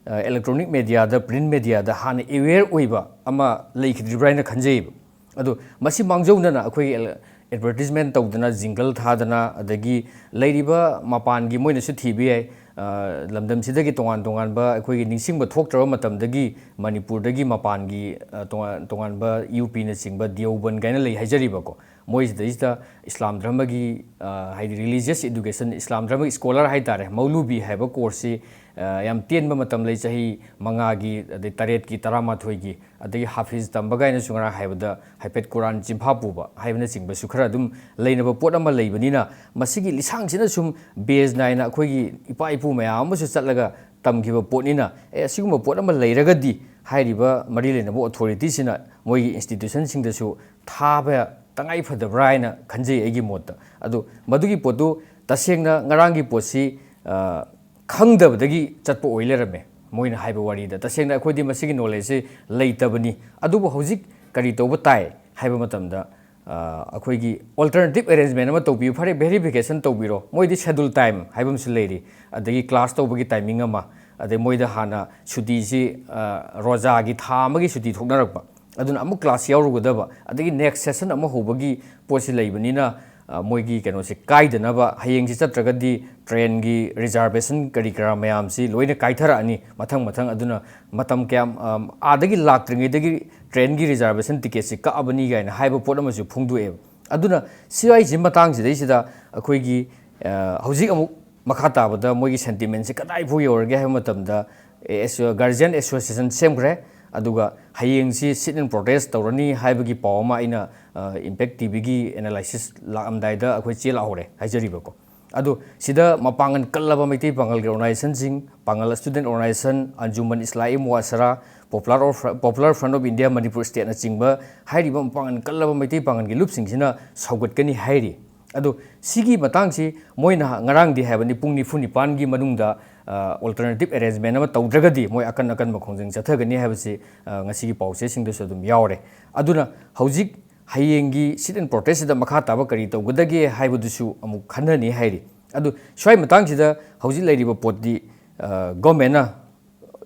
ꯑ, electronic media ꯗ, print media ꯗ ꯍꯥꯟꯅ aware ꯑꯣꯏꯕ ꯑꯃ ꯂꯩꯈꯤꯗ꯭ꯔꯤꯕ꯭ꯔꯥ ꯍꯥꯏꯅ ꯈꯟꯖꯩꯌꯦꯕ꯫ ꯑꯗꯣ ꯃꯁꯤ ꯃꯥꯡꯖꯧꯅꯅ ꯑꯩꯈꯣꯏꯒꯤ ꯑꯦꯜ-, advertisement ꯇꯧꯗꯅ, jingle ꯊꯥꯗꯅ, ꯑꯗꯒꯤ ꯂꯩꯔꯤꯕ ꯃꯄꯥꯟꯒꯤ, ꯃꯣꯏꯅꯁꯨ ꯊꯤꯕ ꯌꯥꯏ, ꯑ, ꯂꯝꯗꯝꯁꯤꯗꯒꯤ ꯇꯣꯉꯥꯟ ꯇꯣꯉꯥꯟꯕ ꯑꯩꯈꯣꯏꯒꯤ ꯅꯤꯡꯁꯤꯡꯕ ꯊꯣꯛꯇ꯭ꯔꯕ ꯃꯇꯝꯗꯒꯤ ꯃꯅꯤꯄꯨꯔꯗꯒꯤ ꯃꯄꯥꯟꯒꯤ, ꯑ, ꯇꯣꯉꯥꯟ ꯇꯣꯉꯥꯟꯕ ꯌꯨ ꯄꯤꯅꯆꯤꯡꯕ, ꯗꯤꯌꯣꯕꯟ ꯀꯥꯏꯅ ꯂꯩ ꯍꯥꯏꯖꯔꯤꯕꯀꯣ, ꯃꯣꯏꯁꯤꯗꯩꯁꯤꯗ ꯏꯁꯂꯥꯝ ꯙꯔꯃꯒꯤ, ꯑ, ꯍꯥꯏꯗꯤ religious education, ꯏꯁꯂꯥꯝ ꯙꯔꯃꯒꯤ scholar ꯍꯥꯏ ꯇꯥꯔꯦ, ꯃꯧꯂꯨꯕꯤ ꯍꯥꯏꯕ course ꯁꯤ, ꯑ, ꯌꯥꯝ ꯇꯦꯟꯕ ꯃꯇꯝ ꯂꯩ, ꯆꯍꯤ ꯃꯉꯥꯒꯤ, ꯑꯗꯩ ꯇꯔꯦꯠꯀꯤ, ꯇꯔꯥꯃꯥꯊꯣꯏꯒꯤ, ꯑꯗꯒꯤ ꯍꯥꯐꯤꯖ ꯇꯝꯕ ꯀꯥꯏꯅꯁꯨ ꯉꯔꯥꯡ ꯍꯥꯏꯕꯗ ꯍꯥꯏꯐꯦꯠ ꯀꯨꯔꯥꯟ ꯆꯤꯟꯐꯥ ꯄꯨꯕ ꯍꯥꯏꯕꯅꯆꯤꯡꯕꯁꯨ ꯈꯔ ꯑꯗꯨꯝ ꯂꯩꯅꯕ ꯄꯣꯠ ꯑꯃ ꯂꯩꯕꯅꯤꯅ, ꯃꯁꯤꯒꯤ ꯂꯤꯁꯥꯡꯁꯤꯅ ꯁꯨꯝ base ꯅꯥꯏꯅ ꯑꯩꯈꯣꯏꯒꯤ ꯏꯄꯥ ꯏꯄꯨ ꯃꯌꯥꯝ ꯑꯃꯁꯨ ꯆꯠꯂꯒ ꯇꯝꯈꯤꯕ ꯄꯣꯠꯅꯤꯅ, ꯑꯦ, ꯑꯁꯤꯒꯨꯝꯕ ꯄꯣꯠ ꯑꯃ ꯂꯩꯔꯒꯗꯤ ꯍꯥꯏꯔꯤꯕ ꯃꯔꯤ ꯂꯩꯅꯕ authority ꯁꯤꯅ ꯃꯣꯏꯒꯤ institution ꯁꯤꯡꯗꯁꯨ ꯊꯥꯕ ꯇꯉꯥꯏ ꯐꯗꯕ꯭ꯔꯥ ꯍꯥꯏꯅ ꯈꯟꯖꯩ ꯑꯩꯒꯤ ꯃꯣꯠꯇ꯫ ꯑꯗꯨ ꯃꯗꯨꯒꯤ ꯄꯣꯠꯇꯨ ꯇꯁꯦꯡꯅ ꯉꯔꯥꯡꯒꯤ ꯄꯣꯠꯁꯤ, ꯑ, ꯈꯪꯗꯕꯗꯒꯤ ꯆꯠꯄ ꯑꯣꯏ ꯂꯩꯔꯝꯃꯦ꯫ ꯃꯣꯏꯅ ꯍꯥꯏꯕ ꯋꯥꯔꯤꯗ ꯇꯁꯦꯡꯅ ꯑꯩꯈꯣꯏꯗꯤ ꯃꯁꯤꯒꯤ knowledge ꯁꯤ ꯂꯩꯇꯕꯅꯤ꯫ ꯑꯗꯨꯕꯨ ꯍꯧꯖꯤꯛ ꯀꯔꯤ ꯇꯧꯕ ꯇꯥꯏ ꯍꯥꯏꯕ ꯃꯇꯝꯗ, ꯑ, ꯑꯩꯈꯣꯏꯒꯤ alternative arrangement ꯑꯃ ꯇꯧꯕꯤꯌꯨ, ꯐꯔꯦ, verification ꯇꯧꯕꯤꯔꯣ꯫ ꯃꯣꯏꯗꯤ schedule time ꯍꯥꯏꯕ ꯑꯃꯁꯨ ꯂꯩꯔꯤ, ꯑꯗꯒꯤ class ꯇꯧꯕꯒꯤ timing ꯑꯃ, ꯑꯗꯩ ꯃꯣꯏꯗ ꯍꯥꯟꯅ ꯁꯨꯇꯤꯁꯤ, ꯑ, ꯔꯣꯖꯥꯒꯤ ꯊꯥ ꯑꯃꯒꯤ ꯁꯨꯇꯤ ꯊꯣꯛꯅꯔꯛꯄ, ꯑꯗꯨꯅ ꯑꯃꯨꯛ class ꯌꯥꯎꯔꯨꯒꯗꯕ, ꯑꯗꯒꯤ next session ꯑꯃ ꯍꯧꯕꯒꯤ ꯄꯣꯠꯁꯤ ꯂꯩꯕꯅꯤꯅ, ꯑ, ꯃꯣꯏꯒꯤ ꯀꯩꯅꯣꯁꯦ ꯀꯥꯏꯗꯅꯕ, ꯍꯌꯦꯡꯁꯤ ꯆꯠꯇ꯭ꯔꯒꯗꯤ ꯇ꯭ꯔꯦꯟꯒꯤ ꯔꯤꯖꯥꯔꯕꯦꯁꯟ ꯀꯔꯤ ꯀꯔꯥ ꯃꯌꯥꯝꯁꯤ ꯂꯣꯏꯅ ꯀꯥꯏꯊꯔꯛꯑꯅꯤ ꯃꯊꯪ ꯃꯊꯪ꯫ ꯑꯗꯨꯅ ꯃꯇꯝ ꯀꯌꯥꯝ, ꯑꯝ, ꯑꯥꯗꯒꯤ ꯂꯥꯛꯇ꯭ꯔꯤꯉꯩꯗꯒꯤ ꯇ꯭ꯔꯦꯟꯒꯤ ꯔꯤꯖꯥꯔꯕꯦꯁꯟ ꯇꯤꯀꯦꯠꯁꯤ ꯀꯛꯑꯕꯅꯤ ꯀꯥꯏꯅ ꯍꯥꯏꯕ ꯄꯣꯠ ꯑꯃꯁꯨ ꯐꯣꯡꯗꯣꯛꯑꯦꯕ꯫ ꯑꯗꯨꯅ ꯁꯤ ꯍꯥꯏꯁꯤ ꯃꯇꯥꯡꯁꯤꯗꯩꯁꯤꯗ ꯑꯩꯈꯣꯏꯒꯤ, ꯑ, ꯍꯧꯖꯤꯛ ꯑꯃꯨꯛ ꯃꯈꯥ ꯇꯥꯕꯗ ꯃꯣꯏꯒꯤ ꯁꯦꯟꯇꯤꯃꯦꯟꯁꯦ ꯀꯗꯥꯏ ꯐꯥꯎ ꯌꯧꯔꯒꯦ ꯍꯥꯏꯕ ꯃꯇꯝꯗ, ꯑꯦꯁ-, ꯒꯥꯔꯖꯤꯌꯟ ꯑꯦꯁꯣꯁꯤꯌꯦꯁꯟ ꯁꯦꯝꯈ꯭ꯔꯦ, ꯑꯗꯨꯒ ꯍꯌꯦꯡꯁꯤ sit-in protest ꯇꯧꯔꯅꯤ ꯍꯥꯏꯕꯒꯤ ꯄꯥꯎ ꯑꯃ ꯑꯩꯅ, ꯑ, ꯏꯝꯄꯦꯛ ꯇꯤ ꯚꯤꯒꯤ ꯑꯦꯅꯥꯂꯥꯏꯁꯤꯁ ꯂꯥꯛꯑꯝꯗꯥꯏꯗ ꯑꯩꯈꯣꯏ ꯆꯦ ꯂꯥꯛꯍꯧꯔꯦ ꯍꯥꯏꯖꯔꯤꯕꯀꯣ꯫ ꯑꯗꯣ ꯁꯤꯗ ꯃꯄꯥꯡꯒꯜ ꯀꯜꯂꯕ ꯃꯩꯇꯩ ꯄꯥꯉꯜꯒꯤ ꯑꯣꯔꯒꯅꯥꯏꯖꯦꯁꯟꯁꯤꯡ, Pangal student organization, Anjuman Islahi Muhasra, popular or-, popular front of India Manipur ꯁ꯭ꯇꯦꯠꯅꯆꯤꯡꯕ ꯍꯥꯏꯔꯤꯕ ꯃꯄꯥꯡꯒꯜ ꯀꯜꯂꯕ ꯃꯩꯇꯩ ꯄꯥꯉꯜꯒꯤ ꯂꯨꯞꯁꯤꯡꯁꯤꯅ ꯁꯧꯒꯠꯀꯅꯤ ꯍꯥꯏꯔꯤ꯫ ꯑꯗꯣ ꯁꯤꯒꯤ ꯃꯇꯥꯡꯁꯤ ꯃꯣꯏꯅ ꯉꯔꯥꯡꯗꯤ ꯍꯥꯏꯕꯅꯤ, ꯄꯨꯡ ꯅꯤꯐꯨ ꯅꯤꯄꯥꯟꯒꯤ ꯃꯅꯨꯡꯗ, ꯑ, alternative arrangement ꯑꯃ ꯇꯧꯗ꯭ꯔꯒꯗꯤ ꯃꯣꯏ ꯑꯀꯟ ꯑꯀꯟꯕ ꯈꯣꯡꯖꯪ ꯆꯠꯊꯒꯅꯤ ꯍꯥꯏꯕꯁꯤ, ꯑ, ꯉꯁꯤꯒꯤ ꯄꯥꯎꯆꯦꯁꯤꯡꯗꯁꯨ ꯑꯗꯨꯝ ꯌꯥꯎꯔꯦ꯫ ꯑꯗꯨꯅ ꯍꯧꯖꯤꯛ ꯍꯌꯦꯡꯒꯤ sit-in protest ꯁꯤꯗ ꯃꯈꯥ ꯇꯥꯕ ꯀꯔꯤ ꯇꯧꯒꯗꯒꯦ ꯍꯥꯏꯕꯗꯨꯁꯨ ꯑꯃꯨꯛ ꯈꯟꯅꯅꯤ ꯍꯥꯏꯔꯤ꯫ ꯑꯗꯨ ꯁ꯭ꯋꯥꯏ ꯃꯇꯥꯡꯁꯤꯗ ꯍꯧꯖꯤꯛ ꯂꯩꯔꯤꯕ ꯄꯣꯠꯇꯤ, ꯑ, ꯒꯣꯔꯃꯦꯟꯅ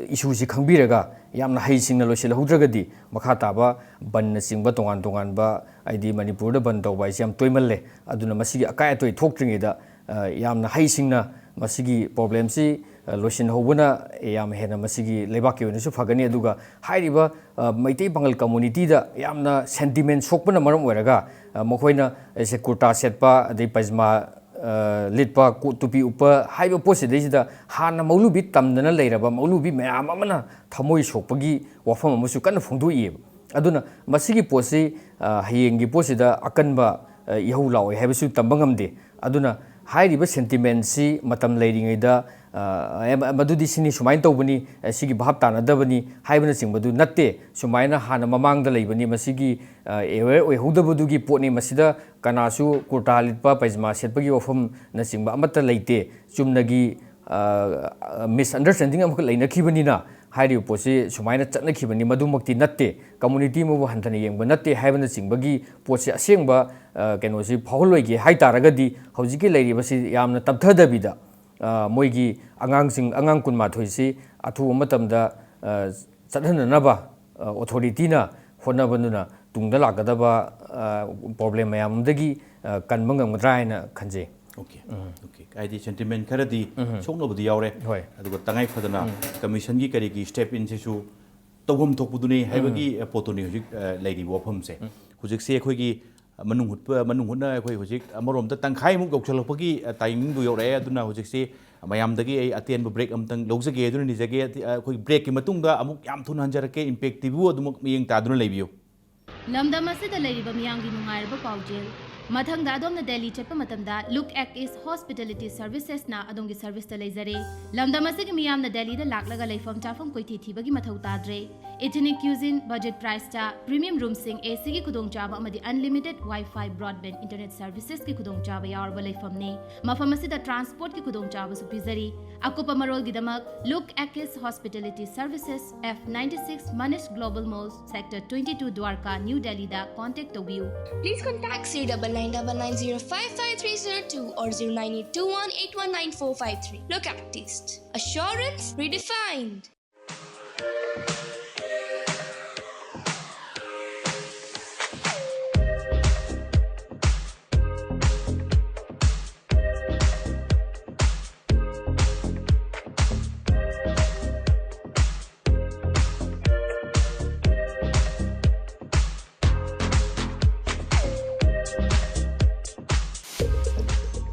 ꯏꯁꯨꯁꯤ ꯈꯪꯕꯤꯔꯒ ꯌꯥꯝꯅ ꯍꯩꯁꯤꯡꯅ ꯂꯣꯏꯁꯤꯜꯍꯧꯗ꯭ꯔꯒꯗꯤ ꯃꯈꯥ ꯇꯥꯕ ꯕꯟꯅꯆꯤꯡꯕ ꯇꯣꯉꯥꯟ ꯇꯣꯉꯥꯟꯕ, ꯍꯥꯏꯗꯤ ꯃꯅꯤꯄꯨꯔꯗ ꯕꯟ ꯇꯧꯕ ꯍꯥꯏꯁꯦ ꯌꯥꯝ ꯇꯣꯏꯃꯜꯂꯦ꯫ ꯑꯗꯨꯅ ꯃꯁꯤꯒꯤ ꯑꯀꯥꯏ ꯑꯇꯣꯏ ꯊꯣꯛꯇ꯭ꯔꯤꯉꯩꯗ, ꯑ, ꯌꯥꯝꯅ ꯍꯩꯁꯤꯡꯅ ꯃꯁꯤꯒꯤ ꯄ꯭ꯔꯣꯕ꯭ꯂꯦꯝꯁꯤ, ꯑ, ꯂꯣꯏꯁꯤꯟꯍꯧꯕꯅ ꯌꯥꯝ ꯍꯦꯟꯅ ꯃꯁꯤꯒꯤ ꯂꯩꯕꯥꯛꯀꯤ ꯑꯣꯏꯅꯁꯨ ꯐꯒꯅꯤ꯫ ꯑꯗꯨꯒ ꯍꯥꯏꯔꯤꯕ, ꯑ, ꯃꯩꯇꯩ ꯄꯥꯉꯜ ꯀꯝꯃꯨꯅꯤꯇꯤꯗ ꯌꯥꯝꯅ ꯁꯦꯟꯇꯤꯃꯦꯟ ꯁꯣꯛꯄꯅ ꯃꯔꯝ ꯑꯣꯏꯔꯒ, ꯑ, ꯃꯈꯣꯏꯅ ꯑꯩꯁꯦ ꯀꯨꯔꯇꯥ ꯁꯦꯠꯄ, ꯑꯗꯩ ꯄꯩꯖꯃꯥ, ꯑ, ꯂꯤꯠꯄ, ꯀꯣꯠ ꯇꯨꯄꯤ ꯎꯞꯄ ꯍꯥꯏꯕ ꯄꯣꯠꯁꯤꯗꯩꯁꯤꯗ ꯍꯥꯟꯅ ꯃꯧꯂꯨꯕꯤ ꯇꯝꯗꯅ ꯂꯩꯔꯕ ꯃꯧꯂꯨꯕꯤ ꯃꯌꯥꯝ ꯑꯃꯅ ꯊꯃꯣꯏ ꯁꯣꯛꯄꯒꯤ ꯋꯥꯐꯝ ꯑꯃꯁꯨ ꯀꯟꯅ ꯐꯣꯡꯗꯣꯛꯏꯑꯕ꯫ ꯑꯗꯨꯅ ꯃꯁꯤꯒꯤ ꯄꯣꯠꯁꯤ, ꯑ, ꯍꯌꯦꯡꯒꯤ ꯄꯣꯠꯁꯤꯗ ꯑꯀꯟꯕ, ꯑ, ꯏꯍꯧ ꯂꯥꯛꯑꯣꯏ ꯍꯥꯏꯕꯁꯨ ꯇꯝꯕ ꯉꯝꯗꯦ꯫ ꯑꯗꯨꯅ ꯍꯥꯏꯔꯤꯕ ꯁꯦꯟꯇꯤꯃꯦꯟꯁꯤ ꯃꯇꯝ ꯂꯩꯔꯤꯉꯩꯗ, ꯑ, ꯑꯦ, ꯃ-, ꯃꯗꯨꯗꯤ ꯁꯤꯅꯤ, ꯁꯨꯃꯥꯏꯅ ꯇꯧꯕꯅꯤ, ꯑ, ꯁꯤꯒꯤ ꯚꯥꯞ ꯇꯥꯅꯗꯕꯅꯤ ꯍꯥꯏꯕꯅꯆꯤꯡꯕꯗꯨ ꯅꯠꯇꯦ꯫ ꯁꯨꯃꯥꯏꯅ ꯍꯥꯟꯅ ꯃꯃꯥꯡꯗ ꯂꯩꯕꯅꯤ, ꯃꯁꯤꯒꯤ, ꯑ, ꯑꯦꯋꯦꯌꯔ ꯑꯣꯏꯍꯧꯗꯕꯗꯨꯒꯤ ꯄꯣꯠꯅꯤ꯫ ꯃꯁꯤꯗ ꯀꯅꯥꯁꯨ ꯀꯨꯔꯇꯥ ꯂꯤꯠꯄ, ꯄꯩꯖꯃꯥ ꯁꯦꯠꯄꯒꯤ ꯋꯥꯐꯝꯅꯆꯤꯡꯕ ꯑꯃꯠꯇ ꯂꯩꯇꯦ꯫ ꯆꯨꯝꯅꯒꯤ, ꯑ, ꯑ, ꯃꯤꯁꯑꯟꯗꯔꯁ꯭ꯇꯦꯟꯗꯤꯡ ꯑꯃꯈꯛ ꯂꯩꯅꯈꯤꯕꯅꯤꯅ ꯍꯥꯏꯔꯤꯕ ꯄꯣꯠꯁꯤ ꯁꯨꯃꯥꯏꯅ ꯆꯠꯅꯈꯤꯕꯅꯤ, ꯃꯗꯨꯃꯛꯇꯤ ꯅꯠꯇꯦ꯫ ꯀꯝꯃꯨꯅꯤꯇꯤ ꯑꯃꯕꯨ ꯍꯟꯊꯅ ꯌꯦꯡꯕ ꯅꯠꯇꯦ ꯍꯥꯏꯕꯅꯆꯤꯡꯕꯒꯤ ꯄꯣꯠꯁꯤ ꯑꯁꯦꯡꯕ, ꯑ, ꯀꯩꯅꯣꯁꯤ ꯐꯥꯎꯍꯜꯂꯣꯏꯒꯦ ꯍꯥꯏ ꯇꯥꯔꯒꯗꯤ ꯍꯧꯖꯤꯛꯀꯤ ꯂꯩꯔꯤꯕꯁꯤ ꯌꯥꯝꯅ ꯇꯞꯊꯗꯕꯤꯗ, ꯑ, ꯃꯣꯏꯒꯤ ꯑꯉꯥꯡꯁꯤꯡ, ꯑꯉꯥꯡ ꯀꯨꯟꯃꯥꯊꯣꯏꯁꯤ ꯑꯊꯨꯕ ꯃꯇꯝꯗ, ꯑ, ꯆꯠꯍꯟꯅꯅꯕ, ꯑ, ꯑꯣꯊꯣꯔꯤꯇꯤꯅ ꯍꯣꯠꯅꯕꯗꯨꯅ ꯇꯨꯡꯗ ꯂꯥꯛꯀꯗꯕ, ꯄ꯭ꯔꯣꯕ꯭ꯂꯦꯝ ꯃꯌꯥꯝ ꯑꯃꯗꯒꯤ ꯀꯟꯕ ꯉꯝꯒꯗ꯭ꯔꯥ ꯍꯥꯏꯅ ꯈꯟꯖꯩ꯫ ꯑꯣꯀꯦ ꯑꯣꯀꯦ ꯍꯥꯏꯗꯤ ꯁꯦꯟꯇꯤꯃꯦꯟ ꯈꯔꯗꯤ ꯁꯣꯛꯅꯕꯗꯤ ꯌꯥꯎꯔꯦ꯫ ꯍꯣꯏ꯫ ꯑꯗꯨꯒ ꯇꯉꯥꯏ ꯐꯗꯅ ꯀꯃꯤꯁꯟꯒꯤ ꯀꯔꯤꯒꯤ ꯁ꯭ꯇꯦꯞ ꯏꯟꯁꯤꯁꯨ ꯇꯧꯐꯝ ꯊꯣꯛꯄꯗꯨꯅꯤ ꯍꯥꯏꯕꯒꯤ ꯄꯣꯠꯇꯨꯅꯤ ꯍꯧꯖꯤꯛ ꯂꯩꯔꯤꯕ ꯋꯥꯐꯝꯁꯦ꯫ ꯍꯧꯖꯤꯛꯁꯦ ꯑꯩꯈꯣꯏꯒꯤ ꯃꯅꯨꯡ ꯍꯨꯠꯄ ꯃꯅꯨꯡ ꯍꯨꯠꯅ ꯑꯩꯈꯣꯏ ꯍꯧꯖꯤꯛ ꯑꯃꯔꯣꯝꯗ ꯇꯪꯈꯥꯏꯃꯨꯛ ꯌꯧꯁꯤꯜꯂꯛꯄꯒꯤ ꯇꯥꯏꯃꯤꯡꯗꯨ ꯌꯧꯔꯛꯑꯦ꯫ ꯑꯗꯨꯅ ꯍꯧꯖꯤꯛꯁꯤ ꯃꯌꯥꯝꯗꯒꯤ ꯑꯩ ꯑꯇꯦꯟꯕ ꯕ꯭ꯔꯦꯛ ꯑꯃꯇꯪ ꯂꯧꯖꯒꯦ꯫ ꯑꯗꯨꯅ ꯅꯤꯖꯒꯦ꯫ ꯑꯩꯈꯣꯏ ꯕ꯭ꯔꯦꯛꯀꯤ ꯃꯇꯨꯡꯗ ꯑꯃꯨꯛ ꯌꯥꯝ ꯊꯨꯅ ꯍꯟꯖꯔꯛꯀꯦ꯫ ꯏꯝꯄꯦꯛ ꯇꯤꯚꯤꯕꯨ ꯑꯗꯨꯃꯛ ꯃꯤꯠꯌꯦꯡ ꯇꯥꯗꯨꯅ ꯂꯩꯕꯤꯌꯨ꯫ ꯂꯝꯗꯝ ꯑꯁꯤꯗ ꯂꯩꯔꯤꯕ ꯃꯤꯌꯥꯝꯒꯤ ꯅꯨꯡꯉꯥꯏꯔꯕ ꯄꯥꯎꯖꯦꯜ꯫ ꯃꯊꯪꯗ ꯑꯗꯣꯝꯅ ꯗꯦꯜꯂꯤ ꯆꯠꯄ ꯃꯇꯝꯗ Look Act East Hospitality Servicesꯅ ꯑꯗꯣꯝꯒꯤ ꯁꯔꯚꯤꯁꯇ ꯂꯩꯖꯔꯦ꯫ ꯂꯝꯗꯝ ꯑꯁꯤꯒꯤ ꯃꯤꯌꯥꯝꯅ ꯗꯦꯜꯂꯤꯗ ꯂꯥꯛꯂꯒ ꯂꯩꯐꯝ ꯆꯥꯐꯝ ꯀꯣꯏꯊꯤ ꯊꯤꯕꯒꯤ ꯃꯊꯧ ꯇꯥꯗ꯭ꯔꯦ꯫ Ethnic cuisine, budget priceꯇ premium roomꯁꯤꯡ, ACꯒꯤ ꯈꯨꯗꯣꯡꯆꯥꯕ ꯑꯃꯗꯤ unlimited Wi-Fi broadband internet servicesꯀꯤ ꯈꯨꯗꯣꯡꯆꯥꯕ ꯌꯥꯎꯔꯕ ꯂꯩꯐꯝꯅꯤ꯫ ꯃꯐꯝ ꯑꯁꯤꯗ transportꯀꯤ ꯈꯨꯗꯣꯡꯆꯥꯕꯁꯨ ꯄꯤꯖꯔꯤ꯫ ꯑꯀꯨꯞꯄ ꯃꯔꯣꯜꯒꯤꯗꯃꯛ Look Act East Hospitality Services, F ninety six Manish Global Mall, Sector twenty two Dwarka, New Delhiꯗ contact ꯇꯧꯕꯤꯌꯨ꯫ Please contact zero double nine double nine zero five five three zero two or zero nine eight two one eight one nine four five three. Look Act East. Assurance redefined.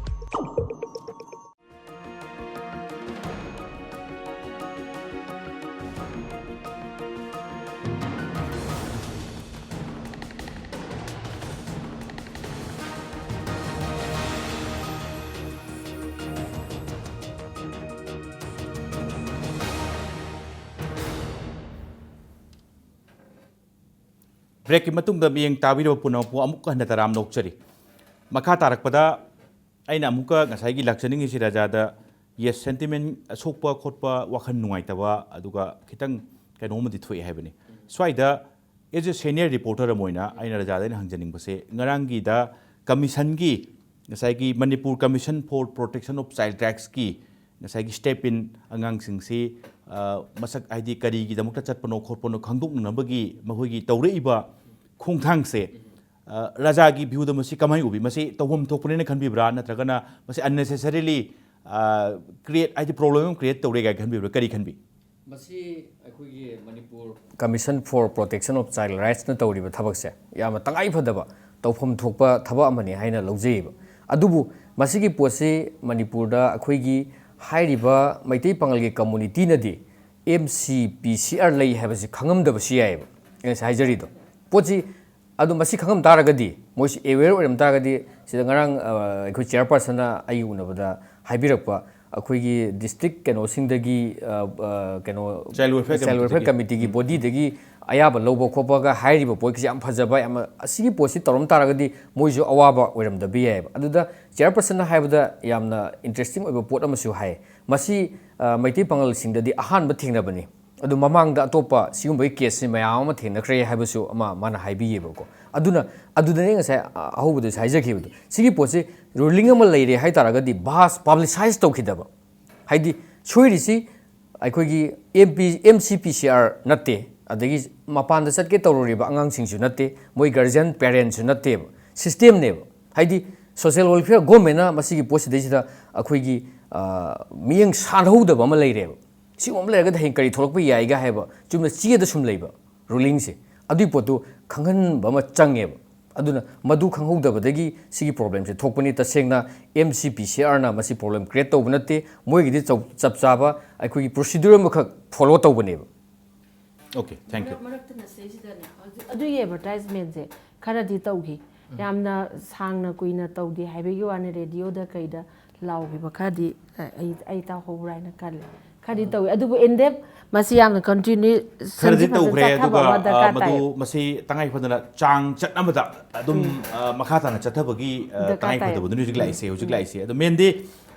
ꯕ꯭ꯔꯦꯛꯀꯤ ꯃꯇꯨꯡꯗ ꯃꯤꯠꯌꯦꯡ ꯇꯥꯕꯤꯔꯕ ꯄꯨꯝꯅꯃꯛꯄꯨ ꯑꯃꯨꯛꯀ ꯍꯟꯅ ꯇꯔꯥꯝꯅ ꯑꯣꯛꯆꯔꯤ꯫ ꯃꯈꯥ ꯇꯥꯔꯛꯄꯗ ꯑꯩꯅ ꯑꯃꯨꯛꯀ ꯉꯁꯥꯏꯒꯤ ꯂꯥꯛꯆꯅꯤꯡꯉꯤꯁꯤ ꯔꯥꯖꯥꯗ, yes, ꯁꯦꯟꯇꯤꯃꯦꯟ ꯁꯣꯛꯄ ꯈꯣꯠꯄ, ꯋꯥꯈꯜ ꯅꯨꯡꯉꯥꯏꯇꯕ, ꯑꯗꯨꯒ ꯈꯤꯇꯪ ꯀꯩꯅꯣꯝꯃꯗꯤ ꯊꯣꯛꯑꯦ ꯍꯥꯏꯕꯅꯤ꯫ ꯁ꯭ꯋꯥꯏꯗ as a senior reporter ꯑꯃ ꯑꯣꯏꯅ ꯑꯩꯅ ꯔꯥꯖꯥꯗ ꯑꯩꯅ ꯍꯪꯖꯅꯤꯡꯕꯁꯦ, ꯉꯔꯥꯡꯒꯤꯗ ꯀꯃꯤꯁꯟꯒꯤ, ꯉꯁꯥꯏꯒꯤ Manipur Commission for Protection of Child Rightsꯀꯤ ꯉꯁꯥꯏꯒꯤ step in, ꯑꯉꯥꯡꯁꯤꯡꯁꯤ, ꯑ, ꯃꯁꯛ ꯍꯥꯏꯗꯤ ꯀꯔꯤꯒꯤꯗꯃꯛꯇ ꯆꯠꯄꯅꯣ ꯈꯣꯠꯄꯅꯣ ꯈꯪꯗꯣꯛꯅꯅꯕꯒꯤ ꯃꯈꯣꯏꯒꯤ ꯇꯧꯔꯛꯏꯕ ꯈꯣꯡꯊꯥꯡꯁꯦ, ꯑ, ꯔꯥꯖꯥꯒꯤ ꯚ꯭ꯌꯨꯗ ꯃꯁꯤ ꯀꯃꯥꯏꯅ ꯎꯕꯤ? ꯃꯁꯤ ꯇꯧꯐꯝ ꯊꯣꯛꯄꯅꯦꯅ ꯈꯟꯕꯤꯕ꯭ꯔꯥ, ꯅꯠꯇ꯭ꯔꯒꯅ ꯃꯁꯤ ꯑꯟꯅꯦꯁꯦꯁꯔꯤꯂꯤ ꯀ꯭ꯔꯤꯌꯦꯠ, ꯍꯥꯏꯗꯤ ꯄ꯭ꯔꯣꯕ꯭ꯂꯦꯝ ꯑꯃ ꯀ꯭ꯔꯤꯌꯦꯠ ꯇꯧꯔꯦ ꯀꯥꯏꯅ ꯈꯟꯕꯤꯕ꯭ꯔꯥ? ꯀꯔꯤ ꯈꯟꯕꯤ? ꯃꯁꯤ ꯑꯩꯈꯣꯏꯒꯤ Manipur Commission for Protection of Child Rightsꯅ ꯇꯧꯔꯤꯕ ꯊꯕꯛꯁꯦ ꯌꯥꯝꯅ ꯇꯉꯥꯏ ꯐꯗꯕ, ꯇꯧꯐꯝ ꯊꯣꯛꯄ ꯊꯕꯛ ꯑꯃꯅꯤ ꯍꯥꯏꯅ ꯂꯧꯖꯩꯌꯦꯕ꯫ ꯑꯗꯨꯕꯨ ꯃꯁꯤꯒꯤ ꯄꯣꯠꯁꯤ ꯃꯅꯤꯄꯨꯔꯗ ꯑꯩꯈꯣꯏꯒꯤ ꯍꯥꯏꯔꯤꯕ ꯃꯩꯇꯩ ꯄꯥꯉꯜꯒꯤ ꯀꯝꯃꯨꯅꯤꯇꯤꯅꯗꯤ ꯑꯦꯝ ꯁꯤ ꯄꯤ ꯁꯤ ꯑꯥꯔ ꯂꯩ ꯍꯥꯏꯕꯁꯤ ꯈꯪꯉꯝꯗꯕꯁꯨ ꯌꯥꯏꯌꯦꯕ, ꯑꯩꯅ ꯉꯁꯥꯏ ꯍꯥꯏꯖꯔꯤꯗꯣ꯫ ꯄꯣꯠꯁꯤ ꯑꯗꯨ ꯃꯁꯤ ꯈꯪꯉꯝ ꯇꯥꯔꯒꯗꯤ, ꯃꯣꯏꯁꯤ ꯑꯦꯋꯦꯌꯔ ꯑꯣꯏꯔꯝ ꯇꯥꯔꯒꯗꯤ, ꯁꯤꯗ ꯉꯔꯥꯡ, ꯑ, ꯑꯩꯈꯣꯏ ꯆꯤꯌꯔꯄꯔꯁꯟꯅ ꯑꯩꯒꯤ ꯎꯅꯕꯗ ꯍꯥꯏꯕꯤꯔꯛꯄ, ꯑꯩꯈꯣꯏꯒꯤ ꯗꯤꯁꯇ꯭ꯔꯤꯛ ꯀꯩꯅꯣꯁꯤꯡꯗꯒꯤ, ꯑ, ꯑ, ꯀꯩꯅꯣ, Child Welfare Child Welfare Committeeꯗꯒꯤ. Committeeꯒꯤ bodyꯗꯒꯤ ꯑꯌꯥꯕ ꯂꯧꯕ ꯈꯣꯠꯄꯒ ꯍꯥꯏꯔꯤꯕ ꯄꯣꯠꯀꯤꯁꯤ ꯌꯥꯝ ꯐꯖꯕ, ꯌꯥꯝ, ꯑꯁꯤꯒꯤ ꯄꯣꯠꯁꯤ ꯇꯧꯔꯝ ꯇꯥꯔꯒꯗꯤ ꯃꯣꯏꯁꯨ ꯑꯋꯥꯕ ꯑꯣꯏꯔꯝꯗꯕ ꯌꯥꯏꯑꯕ꯫ ꯑꯗꯨꯗ ꯆꯤꯌꯔꯄꯔꯁꯟꯅ ꯍꯥꯏꯕꯗ ꯌꯥꯝꯅ ꯏꯟꯇꯔꯦꯁꯇꯤꯡ ꯑꯣꯏꯕ ꯄꯣꯠ ꯑꯃꯁꯨ ꯍꯥꯏ꯫ ꯃꯁꯤ, ꯑ, ꯃꯩꯇꯩ ꯄꯥꯉꯜꯁꯤꯡꯗꯗꯤ ꯑꯍꯥꯟꯕ ꯊꯦꯡꯅꯕꯅꯤ꯫ ꯑꯗꯨ ꯃꯃꯥꯡꯗ ꯑꯇꯣꯞꯄ ꯁꯤꯒꯨꯝꯕꯒꯤ ꯀꯦꯁꯁꯤ ꯃꯌꯥꯝ ꯑꯃ ꯊꯦꯡꯅꯈ꯭ꯔꯦ ꯍꯥꯏꯕꯁꯨ ꯑꯃ ꯃꯥꯅ ꯍꯥꯏꯕꯤꯌꯦꯕꯀꯣ꯫ ꯑꯗꯨꯅ, ꯑꯗꯨꯗꯅꯦ ꯉꯁꯥꯏ, ꯑ, ꯑꯍꯧꯕꯗꯁꯨ ꯍꯥꯏꯖꯈꯤꯕꯗꯣ, ꯁꯤꯒꯤ ꯄꯣꯠꯁꯤ ꯔꯨꯂꯤꯡ ꯑꯃ ꯂꯩꯔꯦ ꯍꯥꯏ ꯇꯥꯔꯒꯗꯤ ꯚꯥꯁ ꯄꯕ꯭ꯂꯤꯁꯥꯏꯁ ꯇꯧꯈꯤꯗꯕ, ꯍꯥꯏꯗꯤ ꯁꯣꯏꯔꯤꯁꯤ ꯑꯩꯈꯣꯏꯒꯤ ꯑꯦꯝ ꯄꯤ, ꯑꯦꯝ ꯁꯤ ꯄꯤ ꯁꯤ ꯑꯥꯔ ꯅꯠꯇꯦ, ꯑꯗꯒꯤ ꯃꯄꯥꯟꯗ ꯆꯠꯀꯦ ꯇꯧꯔꯨꯔꯤꯕ ꯑꯉꯥꯡꯁꯤꯡꯁꯨ ꯅꯠꯇꯦ, ꯃꯣꯏ ꯒꯥꯔꯖꯤꯌꯟ ꯄꯦꯔꯦꯟꯁꯁꯨ ꯅꯠꯇꯦꯕ, ꯁꯤꯁꯇꯦꯝꯅꯦꯕ꯫ ꯍꯥꯏꯗꯤ ꯁꯣꯁꯤꯌꯦꯜ ꯋꯦꯜꯐꯤꯌꯔ ꯒꯣꯔꯃꯦꯟꯅ ꯃꯁꯤꯒꯤ ꯄꯣꯠꯁꯤꯗꯩꯁꯤꯗ ꯑꯩꯈꯣꯏꯒꯤ, ꯑ, ꯃꯤꯠꯌꯦꯡ ꯁꯥꯟꯅꯍꯧꯗꯕ ꯑꯃ ꯂꯩꯔꯦꯕ꯫ ꯁꯤꯒꯨꯝꯕ ꯑꯃ ꯂꯩꯔꯒꯗꯤ ꯍꯌꯦꯡ ꯀꯔꯤ ꯊꯣꯛꯂꯛꯄ ꯌꯥꯏꯒ ꯍꯥꯏꯕ ꯆꯨꯝꯅ ꯆꯦꯗ ꯁꯨꯝ ꯂꯩꯕ ꯔꯨꯂꯤꯡꯁꯦ, ꯑꯗꯨꯒꯤ ꯄꯣꯠꯇꯨ ꯈꯪꯍꯟꯕ ꯑꯃ ꯆꯪꯉꯦꯕ꯫ ꯑꯗꯨꯅ ꯃꯗꯨ ꯈꯪꯍꯧꯗꯕꯗꯒꯤ ꯁꯤꯒꯤ ꯄ꯭ꯔꯣꯕ꯭ꯂꯦꯝꯁꯦ ꯊꯣꯛꯄꯅꯤ꯫ ꯇꯁꯦꯡꯅ ꯑꯦꯝ ꯁꯤ ꯄꯤ ꯁꯤ ꯑꯥꯔꯅ ꯃꯁꯤ ꯄ꯭ꯔꯣꯕ꯭ꯂꯦꯝ ꯀ꯭ꯔꯤꯌꯦꯠ ꯇꯧꯕ ꯅꯠꯇꯦ, ꯃꯣꯏꯒꯤꯗꯤ ꯆꯞ, ꯆꯞ ꯆꯥꯕ ꯑꯩꯈꯣꯏꯒꯤ ꯄ꯭ꯔꯣꯁꯤꯗ꯭ꯌꯨꯔ ꯑꯃꯈꯛ ꯐꯣꯂꯣ ꯇꯧꯕꯅꯦꯕ꯫ Okay, thank you. ꯃꯔꯛ- ꯃꯔꯛꯇ ꯅꯁꯩꯁꯤꯗꯅꯦ, ꯍꯧꯖꯤꯛ ꯑꯗꯨꯒꯤ ꯑꯦꯗꯚꯔꯇꯥꯏꯖꯃꯦꯟꯁꯦ ꯈꯔꯗꯤ ꯇꯧꯈꯤ꯫ ꯌꯥꯝꯅ ꯁꯥꯡꯅ ꯀꯨꯏꯅ ꯇꯧꯗꯦ ꯍꯥꯏꯕꯒꯤ ꯋꯥꯅꯤ, ꯔꯦꯗꯤꯑꯣꯗ ꯀꯩꯗ ꯂꯥꯎꯈꯤꯕ ꯈꯔꯗꯤ, ꯑ, ꯑꯩ, ꯑꯩ ꯇꯥꯍꯧꯕ꯭ꯔꯥ ꯍꯥꯏꯅ ꯈꯜꯂꯦ꯫ ꯈꯔꯗꯤ ꯇꯧꯋꯤ, ꯑꯗꯨꯕꯨ ꯏꯟꯗꯦꯞ ꯃꯁꯤ ꯌꯥꯝꯅ ꯀꯟꯇꯤꯅ꯭ꯌꯨꯁꯟꯁꯤ ꯈꯔꯗꯤ ꯐꯖꯅ ꯇꯧꯈ꯭ꯔꯦ, ꯆꯠꯊꯕ ꯑꯗꯨꯒ, ꯑꯃ ꯑ, ꯗꯔꯀꯥꯔ ꯇꯥꯏ꯫ ꯃꯗꯨ ꯃꯁꯤ ꯇꯉꯥꯏ ꯐꯗꯅ ꯆꯥꯡ ꯆꯠ ꯑꯃꯗ ꯑꯗꯨꯝ, ꯑ, ꯃꯈꯥ ꯇꯥꯅ ꯆꯠꯊꯕꯒꯤ, ꯑ, ꯗꯔꯀꯥꯔ ꯇꯉꯥꯏ ꯇꯥꯏ꯫ ꯐꯗꯕꯗꯨꯅꯤ ꯍꯧꯖꯤꯛ ꯂꯥꯛꯏꯁꯦ, ꯍꯧꯖꯤꯛ ꯂꯥꯛꯏꯁꯦ꯫ ꯑꯗꯣ ꯃꯦꯟꯗꯤ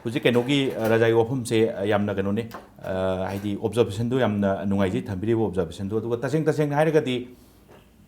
ꯍꯧꯖꯤꯛ ꯀꯩꯅꯣꯒꯤ, ꯑ, ꯔꯥꯖꯥꯒꯤ ꯋꯥꯐꯝꯁꯦ, ꯑ, ꯌꯥꯝꯅ ꯀꯩꯅꯣꯅꯦ, ꯑ, ꯍꯥꯏꯗꯤ ꯑꯣꯕꯖꯥꯔꯕꯦꯁꯟꯗꯣ ꯌꯥꯝꯅ ꯅꯨꯡꯉꯥꯏꯖꯩ, ꯊꯝꯕꯤꯔꯤꯕ ꯑꯣꯕꯖꯥꯔꯕꯦꯁꯟꯗꯣ꯫ ꯑꯗꯨꯒ ꯇꯁꯦꯡ ꯇꯁꯦꯡꯅ ꯍꯥꯏꯔꯒꯗꯤ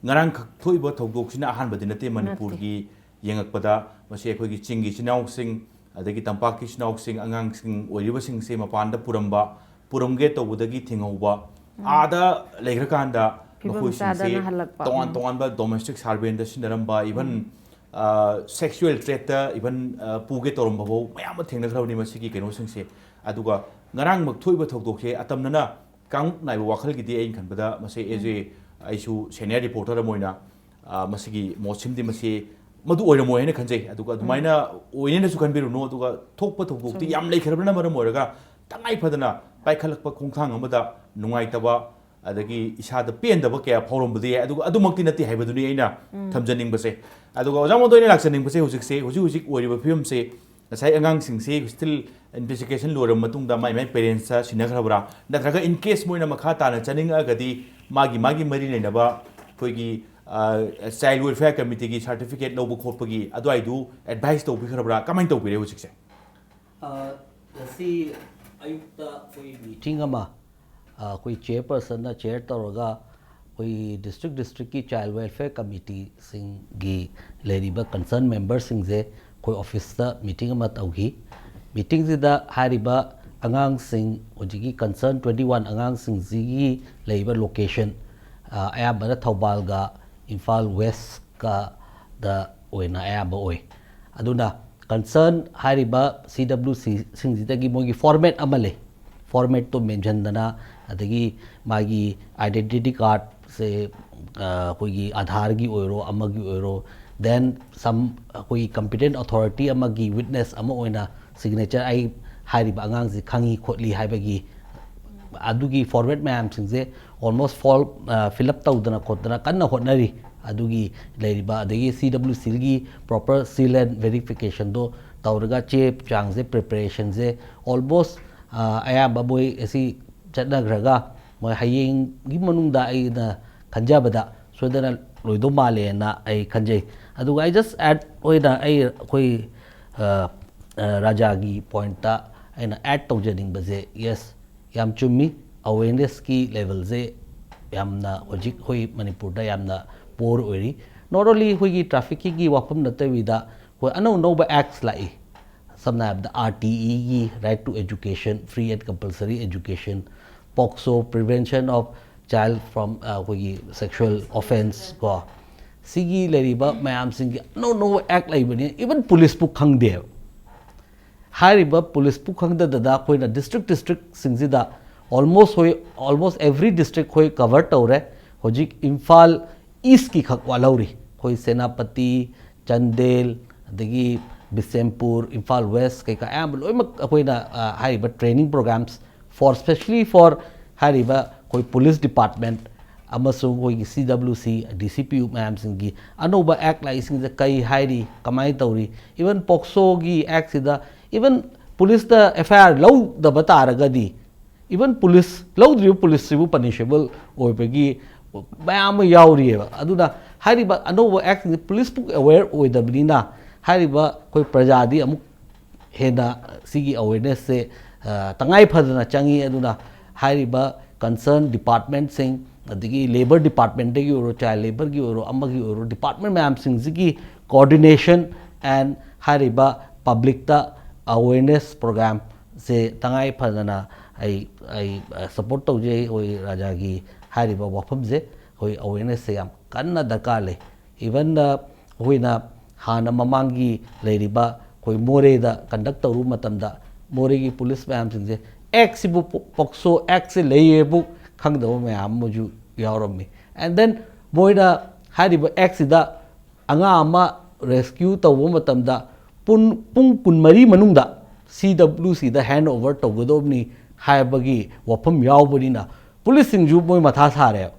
ꯉꯔꯥꯡꯈꯛ ꯊꯣꯛꯏꯕ ꯊꯧꯗꯣꯛꯁꯤꯅ ꯑꯍꯥꯟꯕꯗꯤ ꯅꯠꯇꯦ ꯃꯅꯤꯄꯨꯔꯒꯤ ꯌꯦꯡꯉꯛꯄꯗ꯫ ꯃꯁꯤ ꯑꯩꯈꯣꯏꯒꯤ ꯆꯤꯡꯒꯤ ꯏꯆꯤꯟ ꯏꯅꯥꯎꯁꯤꯡ, ꯑꯗꯒꯤ ꯇꯝꯄꯥꯛꯀꯤ ꯏꯆꯤꯟ ꯏꯅꯥꯎꯁꯤꯡ, ꯑꯉꯥꯡꯁꯤꯡ ꯑꯣꯏꯔꯤꯕꯁꯤꯡꯁꯦ ꯃꯄꯥꯟꯗ ꯄꯨꯔꯝꯕ, ꯄꯨꯔꯝꯒꯦ ꯇꯧꯕꯗꯒꯤ ꯊꯤꯡꯍꯧꯕ, ꯑꯥꯗ ꯂꯩꯈ꯭ꯔꯀꯥꯟꯗ ꯐꯤꯕꯝ ꯃꯈꯣꯏꯁꯤꯡꯁꯦ ꯆꯥꯗꯅ ꯍꯜꯂꯛꯄ꯫ ꯇꯣꯉꯥꯟ ꯎꯝ꯫ ꯇꯣꯉꯥꯟꯕ domestic surveillance ꯁꯤꯖꯤꯟꯅꯔꯝꯕ, even, ꯎꯝ꯫ ꯑ, sexual threat ꯇ even, ꯑ, ꯄꯨꯒꯦ ꯇꯧꯔꯝꯕ ꯐꯥꯎ ꯃꯌꯥꯝ ꯑꯃ ꯊꯦꯡꯅꯈ꯭ꯔꯕꯅꯤ ꯃꯁꯤꯒꯤ ꯀꯩꯅꯣꯁꯤꯡꯁꯦ꯫ ꯑꯗꯨꯒ ꯉꯔꯥꯡꯃꯛ ꯊꯣꯛꯏꯕ ꯊꯧꯗꯣꯛꯁꯦ ꯑꯇꯝꯅꯅ ꯀꯥꯡꯂꯨꯞ ꯅꯥꯏꯕ ꯋꯥꯈꯜꯒꯤꯗꯤ ꯑꯩꯅ ꯈꯟꯕꯗ ꯃꯁꯤ as a, ꯎꯝ꯫ ꯑꯩꯁꯨ senior reporter ꯑꯃ ꯑꯣꯏꯅ, ꯑ, ꯃꯁꯤꯒꯤ ꯃꯣꯠꯁꯤꯃꯗꯤ ꯃꯁꯤ ꯃꯗꯨ ꯑꯣꯏꯔꯝꯃꯣꯏ ꯍꯥꯏꯅ ꯈꯟꯖꯩ꯫ ꯑꯗꯨꯒ ꯎꯝ꯫ ꯑꯗꯨꯃꯥꯏꯅ ꯑꯣꯏꯅꯦꯅꯁꯨ ꯈꯟꯕꯤꯔꯨꯅꯨ꯫ ꯑꯗꯨꯒ ꯊꯣꯛꯄ ꯊꯧꯗꯣꯛꯇꯤ ꯆꯨꯝꯃꯤ꯫ ꯌꯥꯝ ꯂꯩꯈ꯭ꯔꯕꯅ ꯃꯔꯝ ꯑꯣꯏꯔꯒ ꯇꯉꯥꯏ ꯐꯗꯅ ꯄꯥꯏꯈꯠꯂꯛꯄ ꯈꯣꯡꯊꯥꯡ ꯑꯃꯗ ꯅꯨꯡꯉꯥꯏꯇꯕ, ꯑꯗꯒꯤ ꯏꯁꯥꯗ ꯄꯦꯟꯗꯕ ꯀꯌꯥ ꯐꯥꯎꯔꯝꯕꯗꯤ ꯌꯥꯏ, ꯑꯗꯨꯒ ꯑꯗꯨꯃꯛꯇꯤ ꯅꯠꯇꯦ ꯍꯥꯏꯕꯗꯨꯅꯤ ꯑꯩꯅ ꯎꯝ꯫ ꯊꯝꯖꯅꯤꯡꯕꯁꯦ꯫ ꯑꯗꯨꯒ ꯑꯣꯖꯥ ꯃꯉꯣꯟꯗ ꯑꯩꯅ ꯂꯥꯛꯆꯅꯤꯡꯕꯁꯦ ꯍꯧꯖꯤꯛꯁꯦ, ꯍꯧꯖꯤꯛ ꯍꯧꯖꯤꯛ ꯑꯣꯏꯔꯤꯕ ꯐꯤꯕꯝꯁꯦ ꯉꯁꯥꯏ ꯑꯉꯥꯡꯁꯤꯡꯁꯤ still investigation ꯂꯣꯏꯔꯕ ꯃꯇꯨꯡꯗ ꯃꯥꯏ ꯃꯥꯏ parents ꯇ ꯁꯤꯟꯅꯈ꯭ꯔꯕ꯭ꯔꯥ? ꯅꯠꯇ꯭ꯔꯒ in case ꯃꯣꯏꯅ ꯃꯈꯥ ꯇꯥꯅ ꯆꯠꯅꯤꯡꯉꯛꯑꯒꯗꯤ ꯃꯥꯒꯤ ꯃꯥꯒꯤ ꯃꯔꯤ ꯂꯩꯅꯕ ꯑꯩꯈꯣꯏꯒꯤ, ꯑ, child welfare committee ꯒꯤ certificate ꯂꯧꯕ ꯈꯣꯠꯄꯒꯤ ꯑꯗꯨꯋꯥꯏꯗꯨ advice ꯇꯧꯕꯤꯈ꯭ꯔꯕ꯭ꯔꯥ? ꯀꯃꯥꯏꯅ ꯇꯧꯕꯤꯔꯦ ꯍꯧꯖꯤꯛꯁꯦ? ꯑ, ꯉꯁꯤ ꯑꯌꯨꯛꯇ ꯑꯩꯈꯣꯏ meeting ꯑꯃ, ꯑ, ꯑꯩꯈꯣꯏ chairperson ꯅ chair ꯇꯧꯔꯒ ꯑꯩꯈꯣꯏ district district ꯀꯤ child welfare committee ꯁꯤꯡꯒꯤ ꯂꯩꯔꯤꯕ concern member ꯁꯤꯡꯁꯦ ꯑꯩꯈꯣꯏ office ꯇ meeting ꯑꯃ ꯇꯧꯈꯤ꯫ Meeting ꯁꯤꯗ ꯍꯥꯏꯔꯤꯕ ꯑꯉꯥꯡꯁꯤꯡ, ꯍꯧꯖꯤꯛꯀꯤ concern twenty one ꯑꯉꯥꯡꯁꯤꯡꯁꯤꯒꯤ ꯂꯩꯔꯤꯕ location, ꯑ, ꯑꯌꯥꯝꯕꯅ ꯊꯧꯕꯥꯜꯒ ꯏꯝꯐꯥꯜ West ꯀ ꯗ ꯑꯣꯏꯅ ꯑꯌꯥꯝꯕ ꯑꯣꯏ꯫ ꯑꯗꯨꯅ concern ꯍꯥꯏꯔꯤꯕ C W C ꯁꯤꯡꯁꯤꯗꯒꯤ ꯃꯣꯏꯒꯤ format ꯑꯃ ꯂꯩ꯫ Format ꯇꯣ mention ꯗꯅ, ꯑꯗꯒꯤ ꯃꯥꯒꯤ identity card ꯁꯦ, ꯑ, ꯑꯩꯈꯣꯏꯒꯤ ꯑꯥꯙꯥꯔꯒꯤ ꯑꯣꯏꯔꯣ, ꯑꯃꯒꯤ ꯑꯣꯏꯔꯣ, then some ꯑꯩꯈꯣꯏꯒꯤ competent authority ꯑꯃꯒꯤ witness ꯑꯃ ꯑꯣꯏꯅ signature, ꯑꯩ ꯍꯥꯏꯔꯤꯕ ꯑꯉꯥꯡꯁꯤ ꯈꯪꯉꯤ ꯈꯣꯠꯂꯤ ꯍꯥꯏꯕꯒꯤ ꯑꯗꯨꯒꯤ format ꯃꯌꯥꯝꯁꯤꯡꯁꯦ almost form, ꯑ, fill up ꯇꯧꯗꯅ ꯈꯣꯠꯇꯅ ꯀꯟꯅ ꯍꯣꯠꯅꯔꯤ꯫ ꯑꯗꯨꯒꯤ ꯂꯩꯔꯤꯕ, ꯑꯗꯒꯤ C W C ꯒꯤ proper seal and verification ꯗꯣ ꯇꯧꯔꯒ ꯆꯦ ꯆꯥꯡꯁꯦ, preparation ꯁꯦ almost, ꯑ, ꯑꯌꯥꯝꯕ ꯃꯣꯏ ꯑꯁꯤ ꯆꯠꯅꯈ꯭ꯔꯒ ꯃꯣꯏ ꯍꯌꯦꯡꯒꯤ ꯃꯅꯨꯡꯗ ꯑꯩꯅ ꯈꯟꯖꯕꯗ ꯁꯣꯏꯗꯅ ꯂꯣꯏꯗꯧ ꯃꯥꯜꯂꯦꯅ ꯑꯩ ꯈꯟꯖꯩ꯫ ꯑꯗꯨꯒ I just add ꯑꯣꯏꯅ ꯑꯩ ꯑꯩꯈꯣꯏ, ꯑ, ꯑ, ꯔꯥꯖꯥꯒꯤ point ꯇ ꯑꯩꯅ add ꯇꯧꯖꯅꯤꯡꯕꯁꯦ, yes, ꯌꯥꯝ ꯆꯨꯝꯃꯤ, awareness ꯀꯤ level ꯁꯦ ꯌꯥꯝꯅ ꯍꯧꯖꯤꯛ ꯑꯩꯈꯣꯏ ꯃꯅꯤꯄꯨꯔꯗ ꯌꯥꯝꯅ poor ꯑꯣꯏꯔꯤ꯫ Not only ꯑꯩꯈꯣꯏꯒꯤ trafficking ꯒꯤ ꯋꯥꯐꯝ ꯅꯠꯇꯕꯤꯗ ꯑꯩꯈꯣꯏ ꯑꯅꯧ ꯑꯅꯧꯕ acts ꯂꯥꯛꯏ꯫ ꯁꯝꯅ ꯍꯥꯏꯔꯕꯗ R T E ꯒꯤ, right to education, free and compulsory education, POCSO, Prevention of child from ꯑꯩꯈꯣꯏꯒꯤ sexual offence ꯀꯣ, ꯁꯤꯒꯤ ꯂꯩꯔꯤꯕ ꯃꯌꯥꯝꯁꯤꯡꯒꯤ ꯑꯅꯧ ꯑꯅꯧꯕ act ꯂꯩꯕꯅꯤ, even police ꯄꯨ ꯈꯪꯗꯦꯕ꯫ ꯍꯥꯏꯔꯤꯕ police ꯄꯨ ꯈꯪꯗꯗꯅ ꯑꯩꯈꯣꯏꯅ district district ꯁꯤꯡꯁꯤꯗ almost ꯍꯣꯏ, almost every district ꯑꯩꯈꯣꯏ cover ꯇꯧꯔꯦ꯫ ꯍꯧꯖꯤꯛ ꯏꯝꯐꯥꯜ East ꯀꯤ ꯈꯛ ꯋꯥꯠꯍꯧꯔꯤ꯫ ꯑꯩꯈꯣꯏ ꯁꯦꯅꯥꯄꯇꯤ, ꯆꯥꯟꯗꯦꯜ, ꯑꯗꯒꯤ ꯕꯤꯁꯦꯝꯄꯨꯔ, ꯏꯝꯐꯥꯜ West ꯀꯩꯀꯥ ꯑꯌꯥꯝꯕ ꯂꯣꯏꯅꯃꯛ ꯑꯩꯈꯣꯏꯅ ꯍꯥꯏꯔꯤꯕ training programs for specially for ꯍꯥꯏꯔꯤꯕ ꯑꯩꯈꯣꯏ police department ꯑꯃꯁꯨꯡ ꯑꯩꯈꯣꯏꯒꯤ C W C, D C P U ꯃꯌꯥꯝꯁꯤꯡꯒꯤ ꯑꯅꯧꯕ act ꯂꯥꯛꯏꯁꯤꯡꯁꯦ ꯀꯩ ꯍꯥꯏꯔꯤ, ꯀꯃꯥꯏꯅ ꯇꯧꯔꯤ, even POCSO ꯒꯤ act ꯁꯤꯗ even police ꯇ F I R ꯂꯧꯗꯕ ꯇꯥꯔꯒꯗꯤ, even police ꯂꯧꯗ꯭ꯔꯤꯕ police ꯁꯤꯕꯨ punishable ꯑꯣꯏꯕꯒꯤ ꯃꯌꯥꯝ ꯑꯃ ꯌꯥꯎꯔꯤꯑꯕ꯫ ꯑꯗꯨꯅ ꯍꯥꯏꯔꯤꯕ ꯑꯅꯧꯕ act ꯁꯤꯡꯁꯦ police ꯄꯨ aware ꯑꯣꯏꯗꯕꯅꯤꯅ ꯍꯥꯏꯔꯤꯕ ꯑꯩꯈꯣꯏ ꯄ꯭ꯔꯖꯥꯗꯤ ꯑꯃꯨꯛ ꯍꯦꯟꯅ ꯁꯤꯒꯤ awareness ꯁꯦ ꯇꯉꯥꯏ ꯐꯗꯅ ꯆꯪꯉꯤ꯫ ꯑꯗꯨꯅ ꯍꯥꯏꯔꯤꯕ concern department ꯁꯤꯡ, ꯑꯗꯒꯤ labour department ꯇꯒꯤ ꯑꯣꯏꯔꯣ, child labour ꯒꯤ ꯑꯣꯏꯔꯣ, ꯑꯃꯒꯤ ꯑꯣꯏꯔꯣ, department ꯃꯌꯥꯝꯁꯤꯡꯁꯤꯒꯤ coordination and ꯍꯥꯏꯔꯤꯕ public ꯇ awareness program ꯁꯦ ꯇꯉꯥꯏ ꯐꯗꯅ ꯑꯩ ꯑꯩ support ꯇꯧꯖꯩ꯫ ꯑꯩꯈꯣꯏ ꯔꯥꯖꯥꯒꯤ ꯍꯥꯏꯔꯤꯕ ꯋꯥꯐꯝꯁꯦ ꯑꯩꯈꯣꯏ awareness ꯁꯦ ꯌꯥꯝ ꯀꯟꯅ ꯗꯔꯀꯥꯔ ꯂꯩ꯫ Even ꯑꯩꯈꯣꯏꯅ ꯍꯥꯟꯅ ꯃꯃꯥꯡꯒꯤ ꯂꯩꯔꯤꯕ ꯑꯩꯈꯣꯏ ꯃꯣꯔꯦꯗ conduct ꯇꯧꯔꯨꯕ ꯃꯇꯝꯗ ꯃꯣꯔꯦꯒꯤ police ꯃꯌꯥꯝꯁꯤꯡꯁꯦ act ꯁꯤꯕꯨ, POCSO act ꯁꯦ ꯂꯩꯌꯦꯕꯨ ꯈꯪꯗꯕ ꯃꯌꯥꯝ ꯑꯃꯁꯨ ꯌꯥꯎꯔꯝꯃꯤ꯫ And then ꯃꯣꯏꯅ ꯍꯥꯏꯔꯤꯕ act ꯁꯤꯗ ꯑꯉꯥꯡ ꯑꯃ rescue ꯇꯧꯕ ꯃꯇꯝꯗ ꯄꯨꯡ, ꯄꯨꯡ ꯀꯨꯟꯃꯔꯤ ꯃꯅꯨꯡꯗ C W C ꯗ hand over ꯇꯧꯒꯗꯧꯕꯅꯤ ꯍꯥꯏꯕꯒꯤ ꯋꯥꯐꯝ ꯌꯥꯎꯕꯅꯤꯅ police ꯁꯤꯡꯁꯨ ꯃꯣꯏ ꯃꯊꯥ ꯁꯥꯔꯦꯕ꯫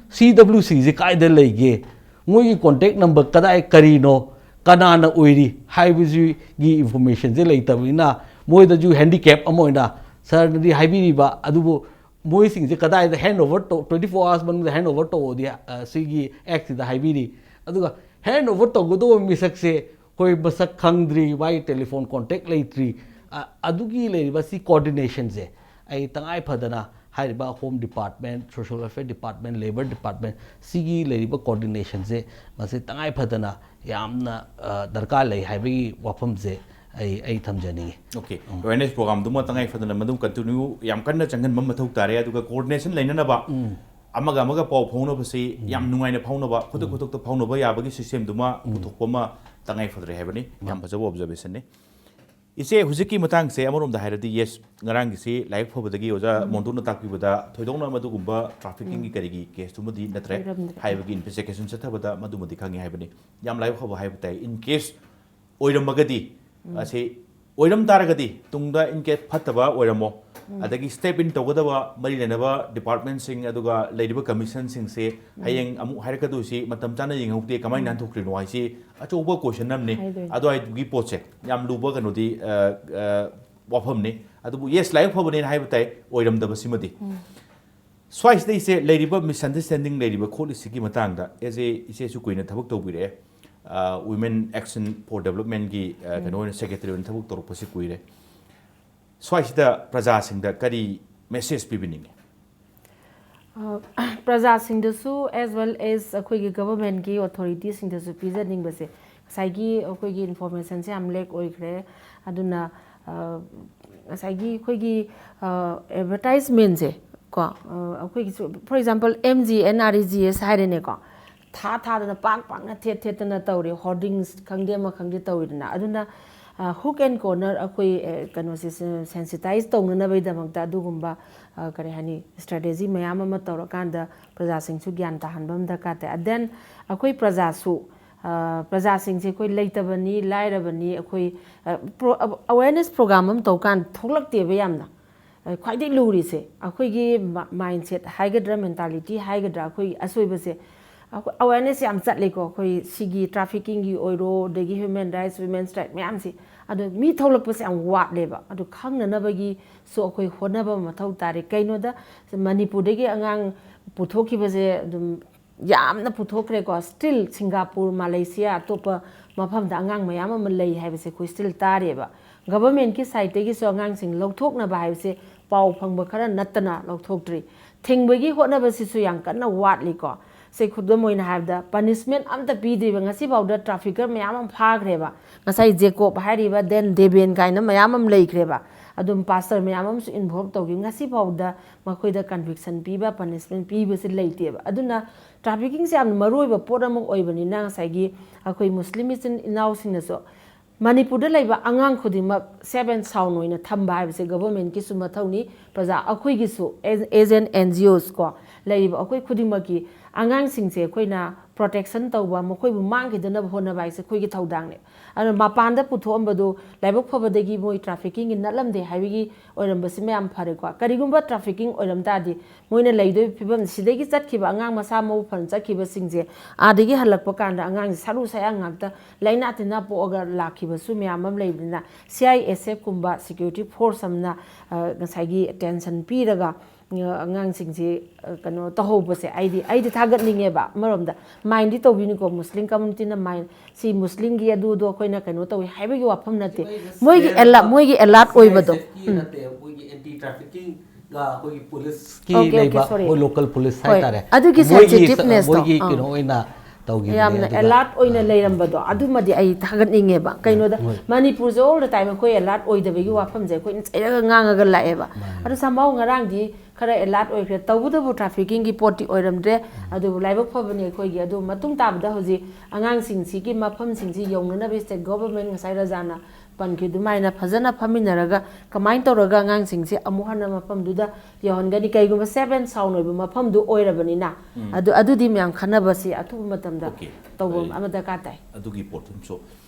C W C ꯁꯤ ꯀꯥꯏꯗ ꯂꯩꯒꯦ? ꯃꯣꯏꯒꯤ contact number ꯀꯗꯥꯏ, ꯀꯔꯤꯅꯣ, ꯀꯅꯥꯅ ꯑꯣꯏꯔꯤ ꯍꯥꯏꯕꯁꯤꯒꯤ information ꯁꯦ ꯂꯩꯇꯕꯅꯤꯅ ꯃꯣꯏꯗꯁꯨ handicap ꯑꯃ ꯑꯣꯏꯅ sir ꯅꯗꯤ ꯍꯥꯏꯕꯤꯔꯤꯕ, ꯑꯗꯨꯕꯨ ꯃꯣꯏꯁꯤꯡꯁꯦ ꯀꯗꯥꯏꯗ hand over ꯇꯧ, twenty four hours ꯃꯅꯨꯡꯗ hand over ꯇꯧꯑꯣꯗꯤ, ꯑ, ꯁꯤꯒꯤ act ꯁꯤꯗ ꯍꯥꯏꯕꯤꯔꯤ꯫ ꯑꯗꯨꯒ hand over ꯇꯧꯒꯗꯧꯕ ꯃꯤꯁꯛꯁꯦ ꯑꯩꯈꯣꯏ ꯃꯁꯛ ꯈꯪꯗ꯭ꯔꯤ, ꯃꯥꯒꯤ telephone contact ꯂꯩꯇ꯭ꯔꯤ꯫ ꯑ, ꯑꯗꯨꯒꯤ ꯂꯩꯔꯤꯕ ꯁꯤ coordination ꯁꯦ ꯑꯩ ꯇꯉꯥꯏ ꯐꯗꯅ ꯍꯥꯏꯔꯤꯕ Home Department, Social Welfare Department, Labour Department ꯁꯤꯒꯤ ꯂꯩꯔꯤꯕ coordination ꯁꯦ ꯃꯁꯤ ꯇꯉꯥꯏ ꯐꯗꯅ ꯌꯥꯝꯅ, ꯑ, ꯗꯔꯀꯥꯔ ꯂꯩ ꯍꯥꯏꯕꯒꯤ ꯋꯥꯐꯝꯁꯦ ꯑꯩ, ꯑꯩ ꯊꯝꯖꯅꯤꯡꯉꯤ꯫ Okay, awareness program ꯗꯨꯃ ꯇꯉꯥꯏ ꯐꯗꯅ ꯃꯗꯨꯝ continue ꯌꯥꯝ ꯀꯟꯅ ꯆꯪꯍꯟꯕ ꯃꯊꯧ ꯇꯥꯔꯦ꯫ ꯑꯗꯨꯒ coordination ꯂꯩꯅꯅꯕ ꯑꯃꯒ ꯑꯃꯒ ꯄꯥꯎ ꯐꯥꯎꯅꯕꯁꯤ ꯌꯥꯝ ꯅꯨꯡꯉꯥꯏꯅ ꯐꯥꯎꯅꯕ, ꯈꯨꯗꯛ ꯈꯨꯗꯛꯇ ꯐꯥꯎꯅꯕ ꯌꯥꯕꯒꯤ systemꯗꯨꯃ ꯄꯨꯊꯣꯛꯄ ꯑꯃ ꯇꯉꯥꯏ ꯐꯗ꯭ꯔꯦ ꯍꯥꯏꯕꯅꯤ꯫ ꯌꯥꯝ ꯐꯖꯕ observationꯅꯤ꯫ ꯏꯆꯦ, ꯍꯧꯖꯤꯛꯀꯤ ꯃꯇꯥꯡꯁꯦ ꯑꯃꯔꯣꯝꯗ ꯍꯥꯏꯔꯗꯤ, yes, ꯉꯔꯥꯡꯒꯤꯁꯤ ꯂꯥꯏꯕꯛ ꯐꯕꯗꯒꯤ ꯑꯣꯖꯥ ꯃꯣꯟꯗꯨꯅ ꯇꯥꯛꯄꯤꯕꯗ ꯊꯣꯏꯗꯣꯛꯅ ꯃꯗꯨꯒꯨꯝꯕ traffickingꯒꯤ ꯀꯔꯤꯒꯤ caseꯇꯨꯃꯗꯤ ꯅꯠꯇ꯭ꯔꯦ꯫ ꯑꯣꯏꯔꯝꯗ꯭ꯔꯦ꯫ ꯍꯥꯏꯕꯒꯤ investigation ꯆꯠꯊꯕꯗ ꯃꯗꯨꯃꯗꯤ ꯈꯪꯉꯤ ꯍꯥꯏꯕꯅꯤ꯫ ꯌꯥꯝ ꯂꯥꯏꯕꯛ ꯐꯕ ꯍꯥꯏꯕ ꯇꯥꯏ꯫ In case ꯑꯣꯏꯔꯝꯃꯒꯗꯤ, ꯑꯁꯤ ꯑꯣꯏꯔꯝ ꯇꯥꯔꯒꯗꯤ, ꯇꯨꯡꯗ in case ꯐꯠꯇꯕ ꯑꯣꯏꯔꯝꯃꯣ, ꯑꯗꯒꯤ step in ꯇꯧꯒꯗꯕ ꯃꯔꯤ ꯂꯩꯅꯕ departmentꯁꯤꯡ ꯑꯗꯨꯒ ꯂꯩꯔꯤꯕ commissionꯁꯤꯡꯁꯦ ꯍꯌꯦꯡ ꯑꯃꯨꯛ ꯍꯥꯏꯔꯛꯀꯗꯣꯏꯁꯤ ꯃꯇꯝ ꯆꯥꯅ ꯌꯦꯡꯍꯧꯗꯦ, ꯀꯃꯥꯏꯅ ꯅꯥꯟꯊꯣꯛꯈ꯭ꯔꯤꯅꯣ ꯍꯥꯏꯁꯤ ꯑꯆꯧꯕ question ꯑꯃꯅꯤ꯫ ꯍꯥꯏꯗꯣꯏꯅꯤ꯫ ꯑꯗꯨꯋꯥꯏꯗꯨꯒꯤ ꯄꯣꯠꯁꯦ ꯌꯥꯝ ꯂꯨꯕ ꯀꯩꯅꯣꯗꯤ, ꯑ, ꯑ, ꯋꯥꯐꯝꯅꯤ꯫ ꯑꯗꯨꯕꯨ yes, ꯂꯥꯏꯕꯛ ꯐꯕꯅꯦꯅ ꯍꯥꯏꯕ ꯇꯥꯏ, ꯑꯣꯏꯔꯝꯗꯕꯁꯤꯃꯗꯤ꯫ ꯁ꯭ꯋꯥꯏꯁꯤꯗ ꯏꯆꯦ, ꯂꯩꯔꯤꯕ misunderstanding ꯂꯩꯔꯤꯕ ꯈꯣꯠꯂꯤꯁꯤꯒꯤ ꯃꯇꯥꯡꯗ, as a, ꯏꯆꯦꯁꯨ ꯀꯨꯏꯅ ꯊꯕꯛ ꯇꯧꯕꯤꯔꯛꯑꯦ, ꯑ, Women Action for Developmentꯀꯤ, ꯑ, ꯀꯩꯅꯣ ꯑꯣꯏꯅ secretary ꯑꯣꯏꯅ ꯊꯕꯛ ꯇꯧꯔꯛꯄꯁꯤ ꯀꯨꯏꯔꯦ꯫ ꯁ꯭ꯋꯥꯏꯁꯤꯗ ꯄ꯭ꯔꯖꯥꯁꯤꯡꯗ ꯀꯔꯤ message ꯄꯤꯕꯤꯅꯤꯡꯉꯤ? ꯑ, ꯄ꯭ꯔꯖꯥꯁꯤꯡꯗꯁꯨ as well as ꯑꯩꯈꯣꯏꯒꯤ governmentꯀꯤ authorityꯁꯤꯡꯗꯁꯨ ꯄꯤꯖꯅꯤꯡꯕꯁꯦ, ꯉꯁꯥꯏꯒꯤ ꯑꯩꯈꯣꯏꯒꯤ informationꯁꯦ ꯌꯥꯝ lack ꯑꯣꯏꯈ꯭ꯔꯦ꯫ ꯑꯗꯨꯅ, ꯑ, ꯉꯁꯥꯏꯒꯤ ꯑꯩꯈꯣꯏꯒꯤ, ꯑ, advertisementꯁꯦ ꯀꯣ, ꯑ, ꯑꯩꯈꯣꯏꯒꯤꯁꯨ, for example, M G N R E G S ꯍꯥꯏꯔꯦꯅꯦꯀꯣ, ꯊꯥ ꯊꯥꯗꯅ ꯄꯥꯛ ꯄꯥꯛꯅ ꯊꯦꯠ ꯊꯦꯠꯇꯅ ꯇꯧꯔꯦ, hoardings ꯈꯪꯗꯦ ꯑꯃ ꯈꯪꯗꯦ ꯇꯧꯔꯤꯗꯅ꯫ ꯑꯗꯨꯅ, ꯑ, hook and corner ꯑꯩꯈꯣꯏ, ꯑ, ꯀꯩꯅꯣꯁꯦ, sensitize ꯇꯧꯅꯅꯕꯒꯤꯗꯃꯛꯇ ꯑꯗꯨꯒꯨꯝꯕ, ꯑ, ꯀꯔꯤ ꯍꯥꯏꯅꯤ, strategy ꯃꯌꯥꯝ ꯑꯃ ꯇꯧꯔꯀꯥꯟꯗ ꯄ꯭ꯔꯖꯥꯁꯤꯡꯁꯨ ꯒ꯭ꯌꯥꯟ ꯇꯥꯍꯟꯕ ꯑꯃ ꯗꯔꯀꯥꯔ ꯇꯥꯏ꯫ And then ꯑꯩꯈꯣꯏ ꯄ꯭ꯔꯖꯥꯁꯨ, ꯑ, ꯄ꯭ꯔꯖꯥꯁꯤꯡꯁꯦ ꯑꯩꯈꯣꯏ ꯂꯩꯇꯕꯅꯤ, ꯂꯥꯏꯔꯕꯅꯤ, ꯑꯩꯈꯣꯏ, ꯑ, pro-, ꯑ, awareness program ꯑꯃ ꯇꯧꯀꯥꯟꯗ ꯊꯣꯛꯂꯛꯇꯦꯕ ꯌꯥꯝꯅ꯫ ꯑ, ꯈ꯭ꯋꯥꯏꯗꯒꯤ ꯂꯨꯔꯤꯁꯦ ꯑꯩꯈꯣꯏꯒꯤ ꯃ-, mindset ꯍꯥꯏꯒꯗ꯭ꯔꯥ, mentality ꯍꯥꯏꯒꯗ꯭ꯔꯥ, ꯑꯩꯈꯣꯏ ꯑꯁꯣꯏꯕꯁꯦ, ꯑꯩꯈꯣꯏ awareness ꯌꯥꯝ ꯆꯠꯂꯦꯀꯣ꯫ ꯑꯩꯈꯣꯏ ꯁꯤꯒꯤ traffickingꯒꯤ ꯑꯣꯏꯔꯣ, ꯑꯗꯒꯤ human rights, women's right ꯃꯌꯥꯝꯁꯦ, ꯑꯗꯣ ꯃꯤ ꯊꯣꯛꯂꯛꯄꯁꯦ ꯌꯥꯝ ꯋꯥꯠꯂꯦꯕ꯫ ꯑꯗꯨ ꯈꯪꯅꯅꯕꯒꯤꯁꯨ ꯑꯩꯈꯣꯏ ꯍꯣꯠꯅꯕ ꯑꯃ ꯃꯊꯧ ꯇꯥꯔꯦ꯫ ꯀꯩꯅꯣꯗ, ꯃꯅꯤꯄꯨꯔꯗꯒꯤ ꯑꯉꯥꯡ ꯄꯨꯊꯣꯛꯈꯤꯕꯁꯦ ꯑꯗꯨꯝ ꯌꯥꯝꯅ ꯄꯨꯊꯣꯛꯈ꯭ꯔꯦꯀꯣ꯫ Still ꯁꯤꯡꯒꯥꯄꯨꯔ, ꯃꯥꯂꯦꯁꯤꯌꯥ, ꯑꯇꯣꯞꯄ ꯃꯐꯝꯗ ꯑꯉꯥꯡ ꯃꯌꯥꯝ ꯑꯃ ꯂꯩ ꯍꯥꯏꯕꯁꯦ ꯑꯩꯈꯣꯏ still ꯇꯥꯔꯤꯑꯕ꯫ Governmentꯀꯤ sideꯇꯒꯤꯁꯨ ꯑꯉꯥꯡꯁꯤꯡ ꯂꯧꯊꯣꯛꯅꯕ ꯍꯥꯏꯕꯁꯦ ꯄꯥꯎ ꯐꯪꯕ ꯈꯔ ꯅꯠꯇꯅ ꯂꯧꯊꯣꯛꯇ꯭ꯔꯤ꯫ ꯊꯤꯡꯕꯒꯤ ꯍꯣꯠꯅꯕꯁꯤꯁꯨ ꯌꯥꯝ ꯀꯟꯅ ꯋꯥꯠꯂꯤꯀꯣ꯫ ꯁꯦ, ꯈꯨꯗꯝ ꯑꯣꯏꯅ ꯍꯥꯏꯔꯕꯗ, punishment ꯑꯝꯇ ꯄꯤꯗ꯭ꯔꯤꯕ, ꯉꯁꯤꯐꯥꯎꯗ trafficker ꯃꯌꯥꯝ ꯑꯃ ꯐꯥꯈ꯭ꯔꯦꯕ꯫ ꯉꯁꯥꯏ ꯖꯦꯀꯣꯕ ꯍꯥꯏꯔꯤꯕ, then ꯗꯦꯕꯦꯟ ꯀꯥꯏꯅ ꯃꯌꯥꯝ ꯑꯃ ꯂꯩꯈ꯭ꯔꯦꯕ꯫ ꯑꯗꯨꯝ ꯄꯥꯁꯇꯔ ꯃꯌꯥꯝ ꯑꯃꯁꯨ ꯏꯟꯚꯣꯜꯕ ꯇꯧꯈꯤ꯫ ꯉꯁꯤꯐꯥꯎꯗ ꯃꯈꯣꯏꯗ ꯀꯟꯚꯤꯛꯁꯟ ꯄꯤꯕ, ꯄꯅꯤꯁꯃꯦꯟ ꯄꯤꯕꯁꯦ ꯂꯩꯇꯦꯕ꯫ ꯑꯗꯨꯅ ꯇ꯭ꯔꯥꯐꯤꯀꯤꯡꯁꯦ ꯌꯥꯝꯅ ꯃꯔꯨ ꯑꯣꯏꯕ ꯄꯣꯠ ꯑꯃ ꯑꯣꯏꯕꯅꯤꯅ, ꯉꯁꯥꯏꯒꯤ ꯑꯩꯈꯣꯏ ꯃꯨꯁꯂꯤꯝ ꯏꯆꯤꯟ ꯏꯅꯥꯎꯁꯤꯡꯅꯁꯨ ꯃꯅꯤꯄꯨꯔꯗ ꯂꯩꯕ ꯑꯉꯥꯡ ꯈꯨꯗꯤꯡꯃꯛ ꯁꯦꯐ ꯑꯦꯟ ꯁꯥꯎꯟ ꯑꯣꯏꯅ ꯊꯝꯕ ꯍꯥꯏꯕꯁꯦ ꯒꯚꯔꯟꯃꯦꯟꯠꯀꯤꯁꯨ ꯃꯊꯧꯅꯤ, ꯄ꯭ꯔꯖꯥ ꯑꯩꯈꯣꯏꯒꯤꯁꯨ, ꯑꯦꯖ ꯑꯦꯟ ꯑꯦꯟ ꯖꯤ ꯑꯣꯁ ꯀꯣ, ꯂꯩꯔꯤꯕ ꯑꯩꯈꯣꯏ ꯈꯨꯗꯤꯡꯃꯛꯀꯤ ꯑꯉꯥꯡꯁꯤꯡꯁꯦ ꯑꯩꯈꯣꯏꯅ ꯄ꯭ꯔꯣꯇꯦꯛꯁꯟ ꯇꯧꯕ, ꯃꯈꯣꯏꯕꯨ ꯃꯥꯡꯈꯤꯗꯅꯕ ꯍꯣꯠꯅꯕ ꯍꯥꯏꯁꯦ ꯑꯩꯈꯣꯏꯒꯤ ꯊꯧꯗꯥꯡꯅꯦ꯫ ꯑꯗꯨꯅ ꯃꯄꯥꯟꯗ ꯄꯨꯊꯣꯛꯑꯝꯕꯗꯨ ꯂꯥꯏꯕꯛ ꯐꯕꯗꯒꯤ ꯃꯣꯏ ꯇ꯭ꯔꯥꯐꯤꯀꯤꯡꯒꯤ ꯅꯠꯂꯝꯗꯦ ꯍꯥꯏꯕꯒꯤ ꯑꯣꯏꯔꯝꯕꯁꯤꯃ ꯌꯥꯝ ꯐꯔꯦꯀꯣ꯫ ꯀꯔꯤꯒꯨꯝꯕ ꯇ꯭ꯔꯥꯐꯤꯀꯤꯡ ꯑꯣꯏꯔꯝ ꯇꯥꯔꯗꯤ ꯃꯣꯏꯅ ꯂꯩꯗꯣꯏ ꯐꯤꯕꯝ, ꯁꯤꯗꯒꯤ ꯆꯠꯈꯤꯕ ꯑꯉꯥꯡ ꯃꯁꯥ ꯃꯎ ꯐꯅ ꯆꯠꯈꯤꯕꯁꯤꯡꯁꯦ ꯑꯥꯗꯒꯤ ꯍꯜꯂꯛꯄ ꯀꯥꯟꯗ ꯑꯉꯥꯡꯁꯦ ꯁꯔꯨ ꯁꯌꯥꯡ ꯉꯥꯛꯇ, ꯂꯥꯏꯅꯥ ꯇꯤꯟꯅꯥ ꯄꯣꯛꯑꯒ ꯂꯥꯛꯈꯤꯕꯁꯨ ꯃꯌꯥꯝ ꯑꯃ ꯂꯩꯕꯅꯤꯅ, ꯁꯤ ꯑꯥꯏ ꯑꯦꯁ ꯑꯦꯐ ꯀꯨꯝꯕ ꯁꯦꯀ꯭ꯌꯨꯔꯤꯇꯤ ꯐꯣꯔꯁ ꯑꯃꯅ, ꯑ, ꯉꯁꯥꯏꯒꯤ ꯑꯦꯇꯦꯟꯁꯟ ꯄꯤꯔꯒ, ꯑ, ꯑꯉꯥꯡꯁꯤꯡꯁꯤ, ꯑ, ꯀꯩꯅꯣ ꯇꯧꯍꯧꯕꯁꯦ ꯑꯩꯗꯤ, ꯑꯩꯗꯤ ꯊꯥꯒꯠꯅꯤꯡꯉꯦꯕ꯫ ꯑꯃꯔꯣꯝꯗ ꯃꯥꯏꯟꯗꯤ ꯇꯧꯕꯤꯅꯤꯀꯣ, ꯃꯨꯁꯂꯤꯝ ꯀꯝꯃꯨꯅꯤꯇꯤꯅ ꯃꯥꯏꯟ, ꯁꯤ ꯃꯨꯁꯂꯤꯝꯒꯤ ꯑꯗꯨꯗꯣ ꯑꯩꯈꯣꯏꯅ ꯀꯩꯅꯣ ꯇꯧꯏ ꯍꯥꯏꯕꯒꯤ ꯋꯥꯐꯝ ꯅꯠꯇꯦ꯫ ꯃꯣꯏꯒꯤ ꯑꯦꯂꯥ-, ꯃꯣꯏꯒꯤ ꯑꯦꯂꯥꯔꯠ ꯑꯣꯏꯕꯗꯣ꯫ ꯁꯤ ꯑꯥꯏ ꯑꯦꯁ ꯑꯦꯐꯀꯤ ꯎꯝ꯫ ꯅꯠꯇꯦ, ꯑꯩꯈꯣꯏꯒꯤ ꯑꯦꯟꯇꯤ ꯇ꯭ꯔꯥꯐꯤꯀꯤꯡꯒ ꯑꯩꯈꯣꯏꯒꯤ ꯄꯨꯂꯤꯁꯀꯤ ꯑꯣꯀꯦ, ꯑꯣꯀꯦ, ꯂꯩꯕ, ꯁꯣꯔꯤ꯫ ꯃꯣꯏ ꯂꯣꯀꯦꯜ ꯄꯨꯂꯤꯁ ꯍꯣꯏ, ꯍꯥꯏꯇꯥꯔꯦ꯫ ꯑꯗꯨꯒꯤ ꯃꯣꯏꯒꯤ ꯁꯦꯟꯁꯤꯇꯤꯚꯅꯦꯁꯇꯣ, ꯃꯣꯏꯒꯤ ꯑꯥ꯫ ꯀꯩꯅꯣ ꯑꯣꯏꯅ ꯇꯧꯈꯤꯕꯅꯦ꯫ ꯌꯥꯝꯅ ꯑꯗꯨꯒ ꯑꯦꯂꯥꯔꯠ ꯑꯣꯏꯅ ꯂꯩꯔꯝꯕꯗꯣ, ꯑꯗꯨꯃꯗꯤ ꯑꯩ ꯊꯥꯒꯠꯅꯤꯡꯉꯦꯕ꯫ ꯀꯩꯅꯣꯗ, ꯍꯣꯏ꯫ ꯃꯅꯤꯄꯨꯔꯁꯦ all the time ꯑꯩꯈꯣꯏ ꯑꯦꯂꯥꯔꯠ ꯑꯣꯏꯗꯕꯒꯤ ꯋꯥꯐꯝꯁꯦ ꯑꯩꯈꯣꯏꯅ ꯆꯩꯔꯒ ꯉꯥꯡꯉꯒ ꯂꯥꯛꯑꯦꯕ꯫ ꯃꯥꯅꯦ꯫ ꯑꯗꯣ somehow ꯉꯔꯥꯡꯗꯤ ꯈꯔ ꯑꯦꯂꯥꯔꯠ ꯑꯣꯏꯈ꯭ꯔꯦ꯫ ꯇꯧꯕꯇꯕꯨ ꯇ꯭ꯔꯥꯐꯤꯀꯤꯡꯒꯤ ꯄꯣꯠꯇꯤ ꯑꯣꯏꯔꯝꯗ꯭ꯔꯦ, ꯑꯗꯨꯕꯨ ꯂꯥꯏꯕꯛ ꯐꯕꯅꯤ ꯑꯩꯈꯣꯏꯒꯤ꯫ ꯑꯗꯨ ꯃꯇꯨꯡ ꯇꯥꯕꯗ ꯍꯧꯖꯤꯛ ꯑꯉꯥꯡꯁꯤꯡꯁꯤꯒꯤ ꯃꯐꯝꯁꯤꯡꯁꯤ ꯌꯧꯅꯅꯕ ꯁ꯭ꯇꯦꯠ ꯒꯣꯚꯔꯟꯃꯦꯟꯠ, ꯉꯁꯥꯏ ꯔꯖꯥꯅ ꯄꯟꯈꯤ ꯑꯗꯨꯃꯥꯏꯅ, ꯐꯖꯅ ꯐꯝꯃꯤꯟꯅꯔꯒ ꯀꯃꯥꯏꯅ ꯇꯧꯔꯒ ꯑꯉꯥꯡꯁꯤꯡꯁꯤ ꯑꯃꯨꯛ ꯍꯟꯅ ꯃꯐꯝꯗꯨꯗ ꯌꯧꯍꯟꯒꯅꯤ? ꯀꯩꯒꯨꯝꯕ ꯁꯦꯐ ꯑꯦꯟ ꯁꯥꯎꯟ ꯑꯣꯏꯕ ꯃꯐꯝꯗꯨ ꯑꯣꯏꯔꯕꯅꯤꯅ, ꯎꯝ꯫ ꯑꯗꯨ, ꯑꯗꯨꯗꯤ ꯃꯌꯥꯝ ꯈꯟꯅꯕꯁꯤ ꯑꯊꯨꯕ ꯃꯇꯝꯗ ꯑꯣꯀꯦ꯫ ꯇꯧꯕ ꯑꯩ ꯑꯃ ꯗꯔꯀꯥꯔ ꯇꯥꯏ꯫ ꯑꯗꯨꯒꯤ ꯄꯣꯠꯇꯨꯝꯁꯨ꯫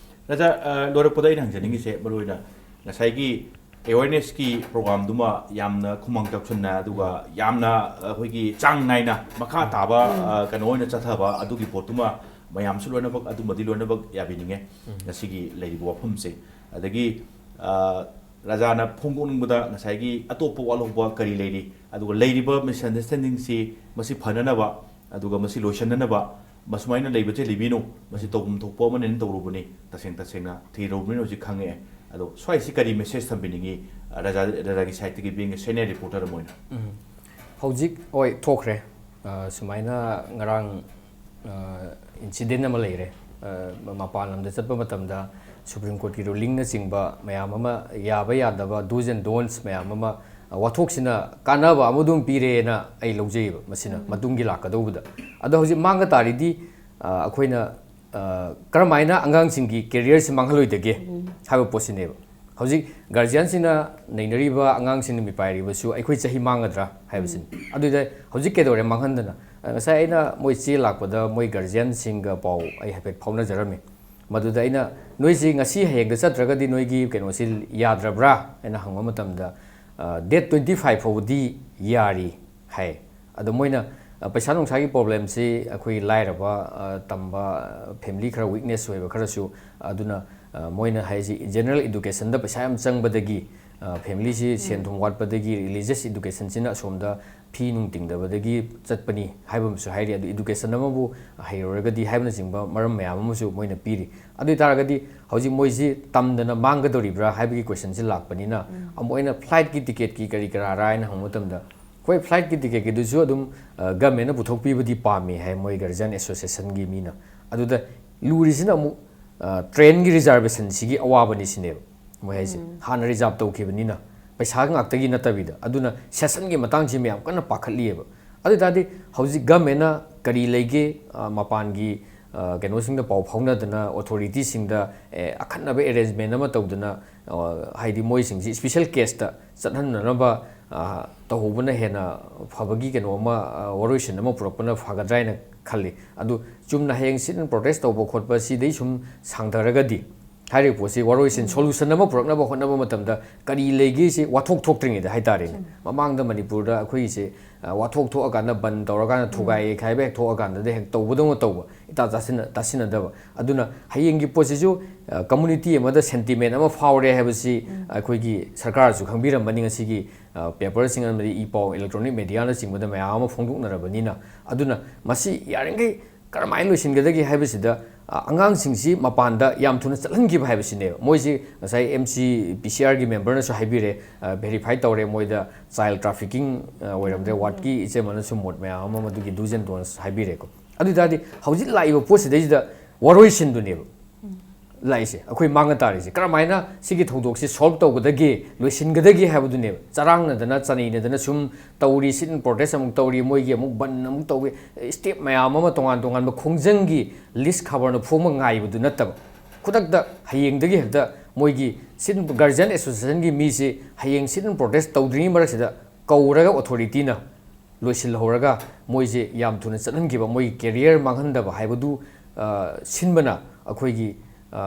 ꯔꯖꯥ, ꯑ, ꯂꯣꯏꯔꯛꯄꯗ ꯑꯩꯅ ꯍꯪꯖꯅꯤꯡꯉꯤꯁꯦ, ꯃꯔꯨꯑꯣꯏꯅ ꯉꯁꯥꯏꯒꯤ ꯑꯦꯋꯦꯔꯅꯦꯁꯀꯤ ꯄ꯭ꯔꯣꯒ꯭ꯔꯥꯝꯗꯨꯃ ꯌꯥꯝꯅ ꯈꯨꯃꯥꯡ ꯆꯥꯎꯁꯤꯟꯅ, ꯑꯗꯨꯒ ꯌꯥꯝꯅ ꯑꯩꯈꯣꯏꯒꯤ ꯆꯥꯡ ꯅꯥꯏꯅ ꯃꯈꯥ ꯇꯥꯕ, ꯎꯝ꯫ ꯑ, ꯀꯩꯅꯣ ꯑꯣꯏꯅ ꯆꯠꯊꯕ, ꯑꯗꯨꯒꯤ ꯄꯣꯠꯇꯨꯃ ꯃꯌꯥꯝꯁꯨ ꯂꯣꯏꯅꯃꯛ, ꯑꯗꯨꯃꯗꯤ ꯂꯣꯏꯅꯃꯛ ꯌꯥꯕꯤꯅꯤꯡꯉꯦ꯫ ꯎꯝ꯫ ꯉꯁꯤꯒꯤ ꯂꯩꯔꯤꯕ ꯋꯥꯐꯝꯁꯦ꯫ ꯑꯗꯒꯤ, ꯑ, ꯔꯖꯥꯅ ꯐꯣꯡꯗꯣꯛꯅꯤꯡꯕꯗ ꯉꯁꯥꯏꯒꯤ ꯑꯇꯣꯞꯄ ꯋꯥꯠꯍꯧꯕ ꯀꯔꯤ ꯂꯩꯔꯤ? ꯑꯗꯨꯒ ꯂꯩꯔꯤꯕ ꯃꯤꯁꯑꯟꯗꯔꯁ꯭ꯇꯦꯟꯗꯤꯡꯁꯤ ꯃꯁꯤ ꯐꯅꯅꯕ, ꯑꯗꯨꯒ ꯃꯁꯤ ꯂꯣꯏꯁꯤꯟꯅꯅꯕ, ꯃꯁꯨꯃꯥꯏꯅ ꯂꯩꯕꯁꯦ ꯂꯩꯕꯤꯅꯨ, ꯃꯁꯤ ꯇꯧꯐꯝ ꯊꯣꯛꯄ ꯑꯃꯅꯦꯅ ꯇꯧꯔꯨꯕꯅꯤ, ꯇꯁꯦꯡ ꯇꯁꯦꯡꯅ ꯊꯤꯔꯨꯕꯅꯤꯅ ꯍꯧꯖꯤꯛ ꯈꯪꯉꯛꯑꯦ꯫ ꯑꯗꯣ ꯁ꯭ꯋꯥꯏꯁꯤ ꯀꯔꯤ ꯃꯦꯁꯦꯖ ꯊꯝꯕꯤꯅꯤꯡꯉꯤ, ꯔꯖꯥ, ꯔꯖꯥꯒꯤ ꯁꯥꯏꯠꯇꯒꯤ being a senior reporter ꯑꯃ ꯑꯣꯏꯅ? ꯎꯝ꯫ ꯍꯧꯖꯤꯛ, ꯍꯣꯏ, ꯊꯣꯛꯈ꯭ꯔꯦ꯫ ꯑ, ꯁꯨꯃꯥꯏꯅ ꯉꯔꯥꯡ, ꯑ, ꯏꯟꯁꯤꯗꯦꯟ ꯑꯃ ꯂꯩꯔꯦ꯫ ꯑ, ꯃꯄꯥꯟ ꯂꯝꯗ ꯆꯠꯄ ꯃꯇꯝꯗ ꯁꯨꯄ꯭ꯔꯤꯝ ꯀꯣꯔꯠꯀꯤ ꯔꯨꯂꯤꯡꯅꯆꯤꯡꯕ ꯃꯌꯥꯝ ꯑꯃ, ꯌꯥꯕ ꯌꯥꯗꯕ do's and don'ts ꯃꯌꯥꯝ ꯑꯃ, ꯑ, ꯋꯥꯊꯣꯛꯁꯤꯅ ꯀꯥꯟꯅꯕ ꯑꯃ ꯑꯗꯨꯝ ꯄꯤꯔꯦꯅ ꯑꯩ ꯂꯧꯖꯩꯌꯦꯕ꯫ ꯃꯁꯤꯅ ꯃꯇꯨꯡꯒꯤ ꯂꯥꯛꯀꯗꯧꯕꯗ꯫ ꯑꯗꯣ ꯍꯧꯖꯤꯛ ꯃꯥꯡꯒ ꯇꯥꯔꯤꯗꯤ, ꯑ, ꯑꯩꯈꯣꯏꯅ, ꯑ, ꯀꯔꯝꯍꯥꯏꯅ ꯑꯉꯥꯡꯁꯤꯡꯒꯤ careerꯁꯤ ꯃꯥꯡꯍꯜꯂꯣꯏꯗꯒꯦ ꯍꯥꯏꯕ ꯄꯣꯠꯁꯤꯅꯦꯕ꯫ ꯍꯧꯖꯤꯛ guardianꯁꯤꯡꯅ ꯅꯩꯅꯔꯤꯕ, ꯑꯉꯥꯡꯁꯤꯡꯅ ꯃꯤꯄꯥꯏꯔꯤꯕꯁꯨ ꯑꯩꯈꯣꯏ ꯆꯍꯤ ꯃꯥꯡꯒꯗ꯭ꯔꯥ ꯍꯥꯏꯕꯁꯤꯅꯤ꯫ ꯑꯗꯨꯗ ꯍꯧꯖꯤꯛ ꯀꯩꯗꯧꯔꯦ ꯃꯥꯡꯍꯟꯗꯅ? ꯑ, ꯉꯁꯥꯏ ꯑꯩꯅ ꯃꯣꯏ ꯆꯦ ꯂꯥꯛꯄꯗ ꯃꯣꯏ guardianꯁꯤꯡꯒ ꯄꯥꯎ ꯑꯩ ꯍꯥꯏꯐꯦꯠ ꯐꯥꯎꯅꯖꯔꯝꯃꯤ꯫ ꯃꯗꯨꯗ ꯑꯩꯅ, "ꯅꯣꯏꯁꯤ ꯉꯁꯤ ꯍꯌꯦꯡꯗ ꯆꯠꯇ꯭ꯔꯒꯗꯤ ꯅꯣꯏꯒꯤ ꯀꯩꯅꯣꯁꯤ ꯌꯥꯗ꯭ꯔꯕ꯭ꯔꯥ?" ꯍꯥꯏꯅ ꯍꯪꯕ ꯃꯇꯝꯗ, ꯑ, "Date twenty five ꯐꯥꯎꯕꯗꯤ ꯌꯥꯔꯤ" ꯍꯥꯏ꯫ ꯑꯗꯣ ꯃꯣꯏꯅ, ꯑ, ꯄꯩꯁꯥ ꯅꯨꯡꯁꯥꯒꯤ problemꯁꯤ ꯑꯩꯈꯣꯏ ꯂꯥꯏꯔꯕ, ꯑ, ꯇꯝꯕ, ꯑ, family ꯈꯔ weakness ꯑꯣꯏꯕ ꯈꯔꯁꯨ, ꯑꯗꯨꯅ, ꯑ, ꯃꯣꯏꯅ ꯍꯥꯏꯁꯤ general educationꯗ ꯄꯩꯁꯥ ꯌꯥꯝ ꯆꯪꯕꯗꯒꯤ, ꯑ, familyꯁꯤ ꯁꯦꯟ ꯊꯨꯝ ꯋꯥꯠꯄꯗꯒꯤ religious educationꯁꯤꯅ ꯑꯁꯣꯝꯗ ꯐꯤ ꯅꯨꯡ ꯇꯤꯡꯗꯕꯗꯒꯤ ꯆꯠꯄꯅꯤ ꯍꯥꯏꯕ ꯑꯃꯁꯨ ꯍꯥꯏꯔꯤ꯫ ꯑꯗꯨ education ꯑꯃꯕꯨ ꯍꯩꯔꯨꯔꯒꯗꯤ ꯍꯥꯏꯕꯅꯆꯤꯡꯕ ꯃꯔꯝ ꯃꯌꯥꯝ ꯑꯃꯁꯨ ꯃꯣꯏꯅ ꯄꯤꯔꯤ꯫ ꯑꯗꯨ ꯑꯣꯏ ꯇꯥꯔꯒꯗꯤ ꯍꯧꯖꯤꯛ ꯃꯣꯏꯁꯤ ꯇꯝꯗꯅ ꯃꯥꯡꯒꯗꯧꯔꯤꯕ꯭ꯔꯥ ꯍꯥꯏꯕꯒꯤ questionꯁꯤ ꯂꯥꯛꯄꯅꯤꯅ, ꯑꯃꯨꯛ ꯑꯩꯅ flightꯀꯤ ticketꯀꯤ ꯀꯔꯤ ꯀꯔꯥꯔꯥ ꯍꯥꯏꯅ ꯍꯪꯕ ꯃꯇꯝꯗ, "ꯍꯣꯏ, flightꯀꯤ ticketꯀꯤꯗꯨꯁꯨ ꯑꯗꯨꯝ, ꯑ, governmentꯅ ꯄꯨꯊꯣꯛꯄꯤꯕꯗꯤ ꯄꯥꯝꯃꯤ" ꯍꯥꯏ ꯃꯣꯏ guardian associationꯒꯤ ꯃꯤꯅ꯫ ꯑꯗꯨꯗ ꯂꯨꯔꯤꯁꯤꯅ ꯑꯃꯨꯛ, ꯑ, trainꯒꯤ reservationꯁꯤꯒꯤ ꯑꯋꯥꯕꯅꯤ ꯁꯤꯅꯦꯕ꯫ ꯃꯣꯏ ꯍꯥꯏꯁꯦ ꯍꯥꯟꯅ reserve ꯇꯧꯈꯤꯕꯅꯤꯅ ꯄꯩꯁꯥ ꯉꯥꯛꯇꯒꯤ ꯅꯠꯇꯕꯤꯗ, ꯑꯗꯨꯅ sessionꯒꯤ ꯃꯇꯥꯡꯁꯤ ꯃꯌꯥꯝ ꯀꯟꯅ ꯄꯥꯈꯠꯂꯤꯑꯕ꯫ ꯑꯗꯨ ꯑꯣꯏ ꯇꯥꯔꯗꯤ ꯍꯧꯖꯤꯛ governmentꯅ ꯀꯔꯤ ꯂꯩꯒꯦ, ꯑ, ꯃꯄꯥꯟꯒꯤ, ꯑ, ꯀꯩꯅꯣꯁꯤꯡꯗ ꯄꯥꯎ ꯐꯥꯎꯅꯗꯅ, authorityꯁꯤꯡꯗ, ꯑꯦ, ꯑꯈꯟꯅꯕ arrangement ꯑꯃ ꯇꯧꯗꯅ, ꯑ, ꯍꯥꯏꯗꯤ ꯃꯣꯏꯁꯤꯡꯁꯤ special caseꯇ ꯆꯠꯍꯟꯅꯅꯕ, ꯑ, ꯇꯧꯍꯧꯕꯅ ꯍꯦꯟꯅ ꯐꯕꯒꯤ ꯀꯩꯅꯣ ꯑꯃ, ꯑ, ꯋꯥꯔꯣꯏꯁꯤꯟ ꯑꯃ ꯄꯨꯔꯛꯄꯅ ꯐꯒꯗ꯭ꯔꯥ ꯍꯥꯏꯅ ꯈꯜꯂꯤ꯫ ꯑꯗꯨ ꯆꯨꯝꯅ ꯍꯌꯦꯡ sit and protest ꯇꯧꯕ ꯈꯣꯠꯄ ꯁꯤꯗꯩ ꯁꯨꯝ ꯁꯥꯡꯊꯔꯒꯗꯤ, ꯍꯥꯏꯔꯤꯕ ꯄꯣꯠꯁꯤ ꯋꯥꯔꯣꯏꯁꯤꯟ solution ꯑꯃ ꯄꯨꯔꯛꯅꯕ ꯍꯣꯠꯅꯕ ꯃꯇꯝꯗ ꯀꯔꯤ ꯂꯩꯒꯦꯁꯤ ꯋꯥꯊꯣꯛ ꯊꯣꯛꯇ꯭ꯔꯤꯉꯩꯗ ꯍꯥꯏꯇꯥꯔꯦꯅꯦ꯫ ꯃꯃꯥꯡꯗ ꯃꯅꯤꯄꯨꯔꯗ ꯑꯩꯈꯣꯏꯒꯤꯁꯦ, ꯑ, ꯋꯥꯊꯣꯛ ꯊꯣꯛꯑꯀꯥꯟꯗ ꯕꯟ ꯇꯧꯔꯀꯥꯟꯗ ꯊꯨꯒꯥꯏ ꯌꯩꯈꯥꯏꯕ ꯍꯦꯛ ꯊꯣꯛꯑꯀꯥꯟꯗꯗ ꯍꯦꯛ ꯇꯧꯕꯗꯧꯅ ꯇꯧꯕ, ꯏꯇꯥ ꯇꯥꯁꯤꯟꯅ-, ꯇꯥꯁꯤꯟꯅꯗꯕ꯫ ꯑꯗꯨꯅ ꯍꯌꯦꯡꯒꯤ ꯄꯣꯠꯁꯤꯁꯨ, ꯑ, community ꯑꯃꯗ sentiment ꯑꯃ ꯐꯥꯎꯔꯦ ꯍꯥꯏꯕꯁꯤ ꯑꯩꯈꯣꯏꯒꯤ ꯁꯔꯀꯥꯔꯁꯨ ꯈꯪꯕꯤꯔꯝꯃꯅꯤ꯫ ꯉꯁꯤꯒꯤ, ꯑ, paperꯁꯤꯡ ꯑꯃꯗꯤ ꯏ ꯄꯥꯎ, electronic mediaꯅꯆꯤꯡꯕꯗ ꯃꯌꯥꯝ ꯑꯃ ꯐꯣꯡꯗꯣꯛꯅꯔꯕꯅꯤꯅ꯫ ꯑꯗꯨꯅ ꯃꯁꯤ ꯌꯥꯔꯤꯈꯩ ꯀꯔꯝꯍꯥꯏꯅ ꯂꯣꯏꯁꯤꯟꯒꯗꯒꯦ ꯍꯥꯏꯕꯁꯤꯗ, ꯑ, ꯑꯉꯥꯡꯁꯤꯡꯁꯤ ꯃꯄꯥꯟꯗ ꯌꯥꯝ ꯊꯨꯅ ꯆꯠꯍꯟꯈꯤꯕ ꯍꯥꯏꯕꯁꯤꯅꯦꯕ꯫ ꯃꯣꯏꯁꯤ ꯉꯁꯥꯏ M C P C Rꯒꯤ memberꯅꯁꯨ ꯍꯥꯏꯕꯤꯔꯦ, ꯑ, verify ꯇꯧꯔꯦ, ꯃꯣꯏꯗ child trafficking, ꯑ, ꯑꯣꯏꯔꯝꯗ꯭ꯔꯦ꯫ Wardꯀꯤ ꯏꯆꯦ ꯑꯃꯅꯁꯨ ꯃꯣꯠ ꯃꯌꯥꯝ ꯑꯃ ꯃꯗꯨꯒꯤ do's and don'ts ꯍꯥꯏꯕꯤꯔꯦꯀꯣ꯫ ꯑꯗꯨ ꯑꯣꯏ ꯇꯥꯔꯗꯤ ꯍꯧꯖꯤꯛ ꯂꯥꯛꯏꯕ ꯄꯣꯠꯁꯤꯗꯩꯁꯤꯗ ꯋꯥꯔꯣꯏꯁꯤꯟꯗꯨꯅꯦꯕ꯫ ꯂꯥꯛꯏꯁꯦ, ꯑꯩꯈꯣꯏ ꯃꯥꯡꯉ ꯇꯥꯔꯤꯁꯦ꯫ ꯀꯔꯝꯍꯥꯏꯅ ꯁꯤꯒꯤ ꯊꯧꯗꯣꯛꯁꯤ solve ꯇꯧꯒꯗꯒꯦ, ꯂꯣꯏꯁꯤꯟꯒꯗꯒꯦ ꯍꯥꯏꯕꯗꯨꯅꯦꯕ꯫ ꯆꯔꯥꯡꯅꯗꯅ, ꯆꯅꯩꯅꯗꯅ ꯁꯨꯝ ꯇꯧꯔꯤ, sit-in protest ꯑꯃꯨꯛ ꯇꯧꯔꯤ, ꯃꯣꯏꯒꯤ ꯑꯃꯨꯛ ꯕꯟ ꯑꯃꯨꯛ ꯇꯧꯏ, step ꯃꯌꯥꯝ ꯑꯃ, ꯇꯣꯉꯥꯟ ꯇꯣꯉꯥꯟꯕ ꯈꯣꯡꯖꯪꯒꯤ list ꯈꯕꯔꯅ ꯐꯣꯡꯕ ꯉꯥꯏꯕꯗꯨ ꯅꯠꯇꯕ, ꯈꯨꯗꯛꯇ ꯍꯌꯦꯡꯗꯒꯤ ꯍꯦꯛꯇ ꯃꯣꯏꯒꯤ sit-in, guardian association-ꯒꯤ ꯃꯤꯁꯤ ꯍꯌꯦꯡ sit-in protest ꯇꯧꯗ꯭ꯔꯤꯉꯩ ꯃꯔꯛꯁꯤꯗ ꯀꯧꯔꯒ authority-ꯅ ꯂꯣꯏꯁꯤꯜꯍꯧꯔꯒ ꯃꯣꯏꯁꯦ ꯌꯥꯝ ꯊꯨꯅ ꯆꯠꯍꯟꯈꯤꯕ, ꯃꯣꯏꯒꯤ career ꯃꯥꯡꯍꯟꯗꯕ ꯍꯥꯏꯕꯗꯨ, ꯑ, ꯁꯤꯟꯕꯅ ꯑꯩꯈꯣꯏꯒꯤ, ꯑ,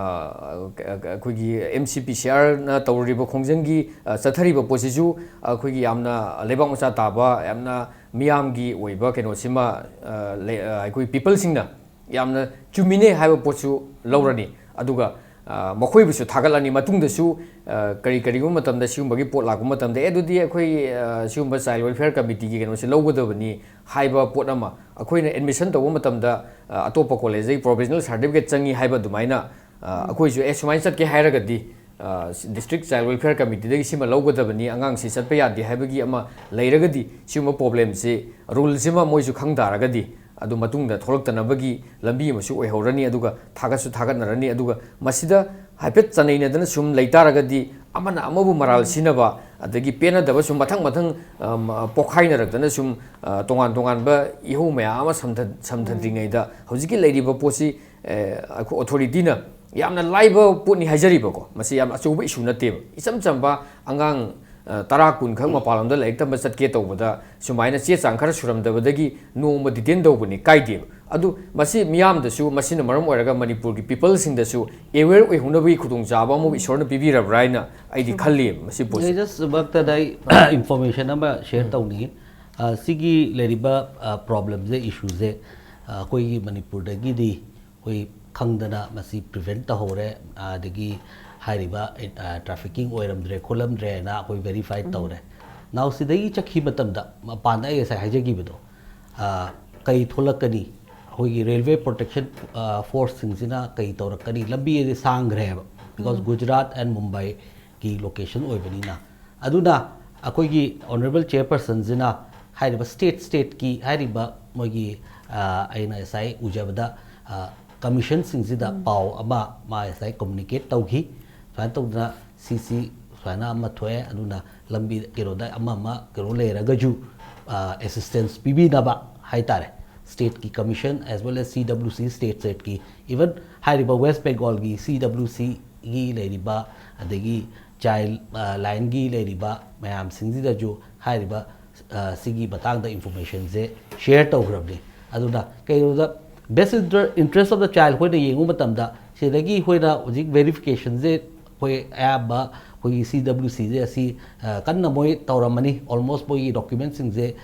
ꯑꯩꯈꯣꯏꯒꯤ M C P C R-ꯅ ꯇꯧꯔꯤꯕ ꯈꯣꯡꯖꯪꯒꯤ, ꯑ, ꯆꯠꯊꯔꯤꯕ ꯄꯣꯠꯁꯤꯁꯨ ꯑꯩꯈꯣꯏꯒꯤ ꯌꯥꯝꯅ ꯂꯩꯕꯥꯛ ꯃꯆꯥ ꯇꯥꯕ, ꯌꯥꯝꯅ ꯃꯤꯌꯥꯝꯒꯤ ꯑꯣꯏꯕ ꯀꯩꯅꯣꯁꯤꯃ, ꯑ, ꯂꯩ-, ꯑ, ꯑꯩꯈꯣꯏ people-ꯁꯤꯡꯅ ꯌꯥꯝꯅ ꯆꯨꯝꯃꯤꯅꯦ ꯍꯥꯏꯕ ꯄꯣꯠꯁꯨ ꯂꯧꯔꯅꯤ꯫ ꯑꯗꯨꯒ, ꯑ, ꯃꯈꯣꯏꯕꯨꯁꯨ ꯊꯥꯒꯠꯂꯅꯤ꯫ ꯃꯇꯨꯡꯗꯁꯨ, ꯑ, ꯀꯔꯤ ꯀꯔꯤꯒꯨꯝꯕ ꯃꯇꯝꯗ ꯁꯤꯒꯨꯝꯕꯒꯤ ꯄꯣꯠ ꯂꯥꯛꯄ ꯃꯇꯝꯗ, "ꯑꯦ, ꯑꯗꯨꯗꯤ ꯑꯩꯈꯣꯏ, ꯑ, ꯁꯤꯒꯨꯝꯕ Child Welfare Committee-ꯒꯤ ꯀꯩꯅꯣꯁꯦ ꯂꯧꯒꯗꯕꯅꯤ" ꯍꯥꯏꯕ ꯄꯣꯠ ꯑꯃ, ꯑꯩꯈꯣꯏꯅ admission ꯇꯧꯕ ꯃꯇꯝꯗ, ꯑ, ꯑꯇꯣꯞꯄ college-ꯇꯒꯤ professional certificate ꯆꯪꯉꯤ ꯍꯥꯏꯕ ꯑꯗꯨꯃꯥꯏꯅ, ꯑ, ꯑꯩꯈꯣꯏꯁꯨ, "ꯑꯦ, ꯁꯨꯃꯥꯏꯅ ꯆꯠꯀꯦ ꯍꯥꯏꯔꯒꯗꯤ, ꯑ, District Child Welfare Committee-ꯗꯒꯤ ꯁꯤꯃ ꯂꯧꯒꯗꯕꯅꯤ, ꯑꯉꯥꯡꯁꯤ ꯆꯠꯄ ꯌꯥꯗꯦ" ꯍꯥꯏꯕꯒꯤ ꯑꯃ ꯂꯩꯔꯒꯗꯤ, ꯁꯤꯒꯨꯝꯕ problem-ꯁꯤ, rule-ꯁꯤꯃ ꯃꯣꯏꯁꯨ ꯈꯪ ꯇꯥꯔꯒꯗꯤ, ꯑꯗꯨ ꯃꯇꯨꯡꯗ ꯊꯣꯛꯂꯛꯇꯅꯕꯒꯤ ꯂꯝꯕꯤ ꯑꯃꯁꯨ ꯑꯣꯏꯍꯧꯔꯅꯤ꯫ ꯑꯗꯨꯒ ꯊꯥꯒꯠꯁꯨ ꯊꯥꯒꯠꯅꯔꯅꯤ꯫ ꯑꯗꯨꯒ ꯃꯁꯤꯗ ꯍꯥꯏꯐꯦꯠ ꯆꯅꯩꯅꯗꯅ ꯁꯨꯝ ꯂꯩꯇꯥꯔꯒꯗꯤ, ꯑꯃꯅ ꯑꯃꯕꯨ ꯃꯔꯥꯜ ꯁꯤꯅꯕ, ꯑꯗꯒꯤ ꯄꯦꯟꯅꯗꯕ ꯁꯨꯝ ꯃꯊꯪ ꯃꯊꯪ, ꯑꯝ, ꯄꯣꯛꯈꯥꯏꯅꯔꯛꯇꯅ ꯁꯨꯝ, ꯑ, ꯇꯣꯉꯥꯟ ꯇꯣꯉꯥꯟꯕ ꯏꯍꯧ ꯃꯌꯥꯝ ꯑꯃ ꯁꯝꯊ-, ꯁꯝꯊꯗ꯭ꯔꯤꯉꯩꯗ, ꯍꯧꯖꯤꯛꯀꯤ ꯂꯩꯔꯤꯕ ꯄꯣꯠꯁꯤ, ꯑꯦ, ꯑꯩꯈꯣꯏ authority-ꯅ ꯌꯥꯝꯅ ꯂꯥꯏꯕ ꯄꯣꯠꯅꯤ ꯍꯥꯏꯖꯔꯤꯕꯀꯣ, ꯃꯁꯤ ꯌꯥꯝ ꯑꯆꯧꯕ issue ꯅꯠꯇꯦꯕ꯫ ꯏꯆꯝ ꯆꯝꯕ ꯑꯉꯥꯡ, ꯑ, ꯇꯔꯥ ꯀꯨꯟ ꯈꯛ ꯃꯄꯥꯟ ꯂꯝꯗ ꯂꯥꯏꯔꯤꯛ ꯇꯝꯕ ꯆꯠꯀꯦ ꯇꯧꯕꯗ, ꯁꯨꯃꯥꯏꯅ ꯆꯦ ꯆꯥꯡ ꯈꯔ ꯁꯨꯔꯝꯗꯕꯗꯒꯤ ꯅꯣꯡꯃ detain ꯇꯧꯕꯅꯤ, ꯀꯥꯏꯗꯦꯕ꯫ ꯑꯗꯨ ꯃꯁꯤ ꯃꯤꯌꯥꯝꯗꯁꯨ, ꯃꯁꯤꯅ ꯃꯔꯝ ꯑꯣꯏꯔꯒ ꯃꯅꯤꯄꯨꯔꯒꯤ people-ꯁꯤꯡꯗꯁꯨ aware ꯑꯣꯏꯍꯧꯅꯕꯒꯤ ꯈꯨꯗꯣꯡꯆꯥꯕ ꯑꯃꯕꯨ ꯏꯁꯣꯔꯅ ꯄꯤꯕꯤꯔꯕ꯭ꯔꯥ ꯍꯥꯏꯅ ꯑꯩꯗꯤ ꯈꯜꯂꯤ ꯃꯁꯤ ꯄꯣꯠꯁꯦ꯫ ꯑꯩ just ꯃꯛꯇꯗ ꯑꯩ information ꯑꯃ share ꯇꯧꯅꯤꯡꯉꯤ꯫ ꯑ, ꯁꯤꯒꯤ ꯂꯩꯔꯤꯕ, ꯑ, problem-ꯁꯦ, issue-ꯁꯦ, ꯑ, ꯑꯩꯈꯣꯏꯒꯤ ꯃꯅꯤꯄꯨꯔꯗꯒꯤꯗꯤ ꯑꯩꯈꯣꯏ ꯈꯪꯗꯅ ꯃꯁꯤ prevent ꯇꯧꯍꯧꯔꯦ, ꯑꯗꯒꯤ ꯍꯥꯏꯔꯤꯕ, ꯑ, trafficking ꯑꯣꯏꯔꯝꯗ꯭ꯔꯦ ꯈꯣꯠꯂꯝꯗ꯭ꯔꯦꯅ ꯑꯩꯈꯣꯏ verify ꯇꯧꯔꯦ꯫ Now ꯁꯤꯗꯒꯤ ꯆꯠꯈꯤ ꯃꯇꯝꯗ ꯃꯄꯥꯟꯗ ꯑꯩ ꯉꯁꯥꯏ ꯍꯥꯏꯖꯈꯤꯕꯗꯣ, ꯑ, ꯀꯩ ꯊꯣꯛꯂꯛꯀꯅꯤ, ꯑꯩꯈꯣꯏꯒꯤ railway protection, ꯑ, force-ꯁꯤꯡꯁꯤꯅ ꯀꯩ ꯇꯧꯔꯛꯀꯅꯤ, ꯂꯝꯕꯤ ꯑꯁꯤ ꯁꯥꯡꯈ꯭ꯔꯦꯕ, because ꯒꯨꯖꯔꯥꯠ and ꯃꯨꯝꯕꯥꯏꯒꯤ location ꯑꯣꯏꯕꯅꯤꯅ꯫ ꯑꯗꯨꯅ ꯑꯩꯈꯣꯏꯒꯤ honourable chairperson-ꯁꯤꯅ ꯍꯥꯏꯔꯤꯕ state state-ꯀꯤ ꯍꯥꯏꯔꯤꯕ ꯃꯣꯏꯒꯤ, ꯑ, ꯑꯩꯅ ꯉꯁꯥꯏ ꯎꯖꯕꯗ, ꯑ, ꯀꯃꯤꯁꯟꯁꯤꯡꯁꯤꯗ ꯄꯥꯎ ꯑꯃ ꯃꯥ ꯉꯁꯥꯏ ꯀꯃꯨꯅꯤꯀꯦꯠ ꯇꯧꯈꯤ꯫ ꯁꯨꯃꯥꯏꯅ ꯇꯧꯗꯅ ꯁꯤꯁꯤ ꯁꯨꯃꯥꯏꯅ ꯑꯃ ꯊꯣꯛꯑꯦ, ꯑꯗꯨꯅ ꯂꯝꯕꯤ ꯀꯩꯅꯣꯗ ꯑꯃ ꯑꯃ ꯀꯩꯅꯣ ꯂꯩꯔꯒꯁꯨ ꯑꯦꯁꯤꯁꯇꯦꯟꯁ ꯄꯤꯕꯤꯅꯕ ꯍꯥꯏꯇꯥꯔꯦ꯫ ꯁ꯭ꯇꯦꯠꯀꯤ commission as well as C W C, state ꯁ꯭ꯇꯦꯠꯀꯤ, ꯏꯚꯟ ꯍꯥꯏꯔꯤꯕ ꯋꯦꯁ ꯕꯦꯡꯒꯣꯜꯒꯤ C W Cꯒꯤ ꯂꯩꯔꯤꯕ, ꯑꯗꯒꯤ ꯆꯥꯏꯜ ꯂꯥꯏꯟꯒꯤ ꯂꯩꯔꯤꯕ ꯃꯌꯥꯝꯁꯤꯡꯁꯤꯗꯁꯨ ꯍꯥꯏꯔꯤꯕ ꯑ, ꯁꯤꯒꯤ ꯃꯇꯥꯡꯗ ꯏꯟꯐꯣꯔꯃꯦꯁꯟꯁꯦ ꯁꯤꯌꯔ ꯇꯧꯈ꯭ꯔꯕꯅꯤ꯫ ꯑꯗꯨꯅ ꯀꯩꯅꯣꯗ best inter- interest of the child ꯑꯩꯈꯣꯏꯅ ꯌꯦꯡꯕ ꯃꯇꯝꯗ ꯁꯤꯗꯒꯤ ꯑꯩꯈꯣꯏꯅ ꯍꯧꯖꯤꯛ ꯚꯦꯔꯤꯐꯤꯀꯦꯁꯟꯁꯦ ꯑꯩꯈꯣꯏ ꯑꯌꯥꯝꯕ ꯑꯩꯈꯣꯏꯒꯤ C W Cꯁꯦ ꯑꯁꯤ ꯑ, ꯀꯟꯅ ꯃꯣꯏ ꯇꯧꯔꯝꯃꯅꯤ꯫ ꯑꯣꯜꯃꯣꯁ ꯃꯣꯏꯒꯤ ꯗꯣꯀ꯭ꯌꯨꯃꯦꯟꯁꯤꯡꯁꯦ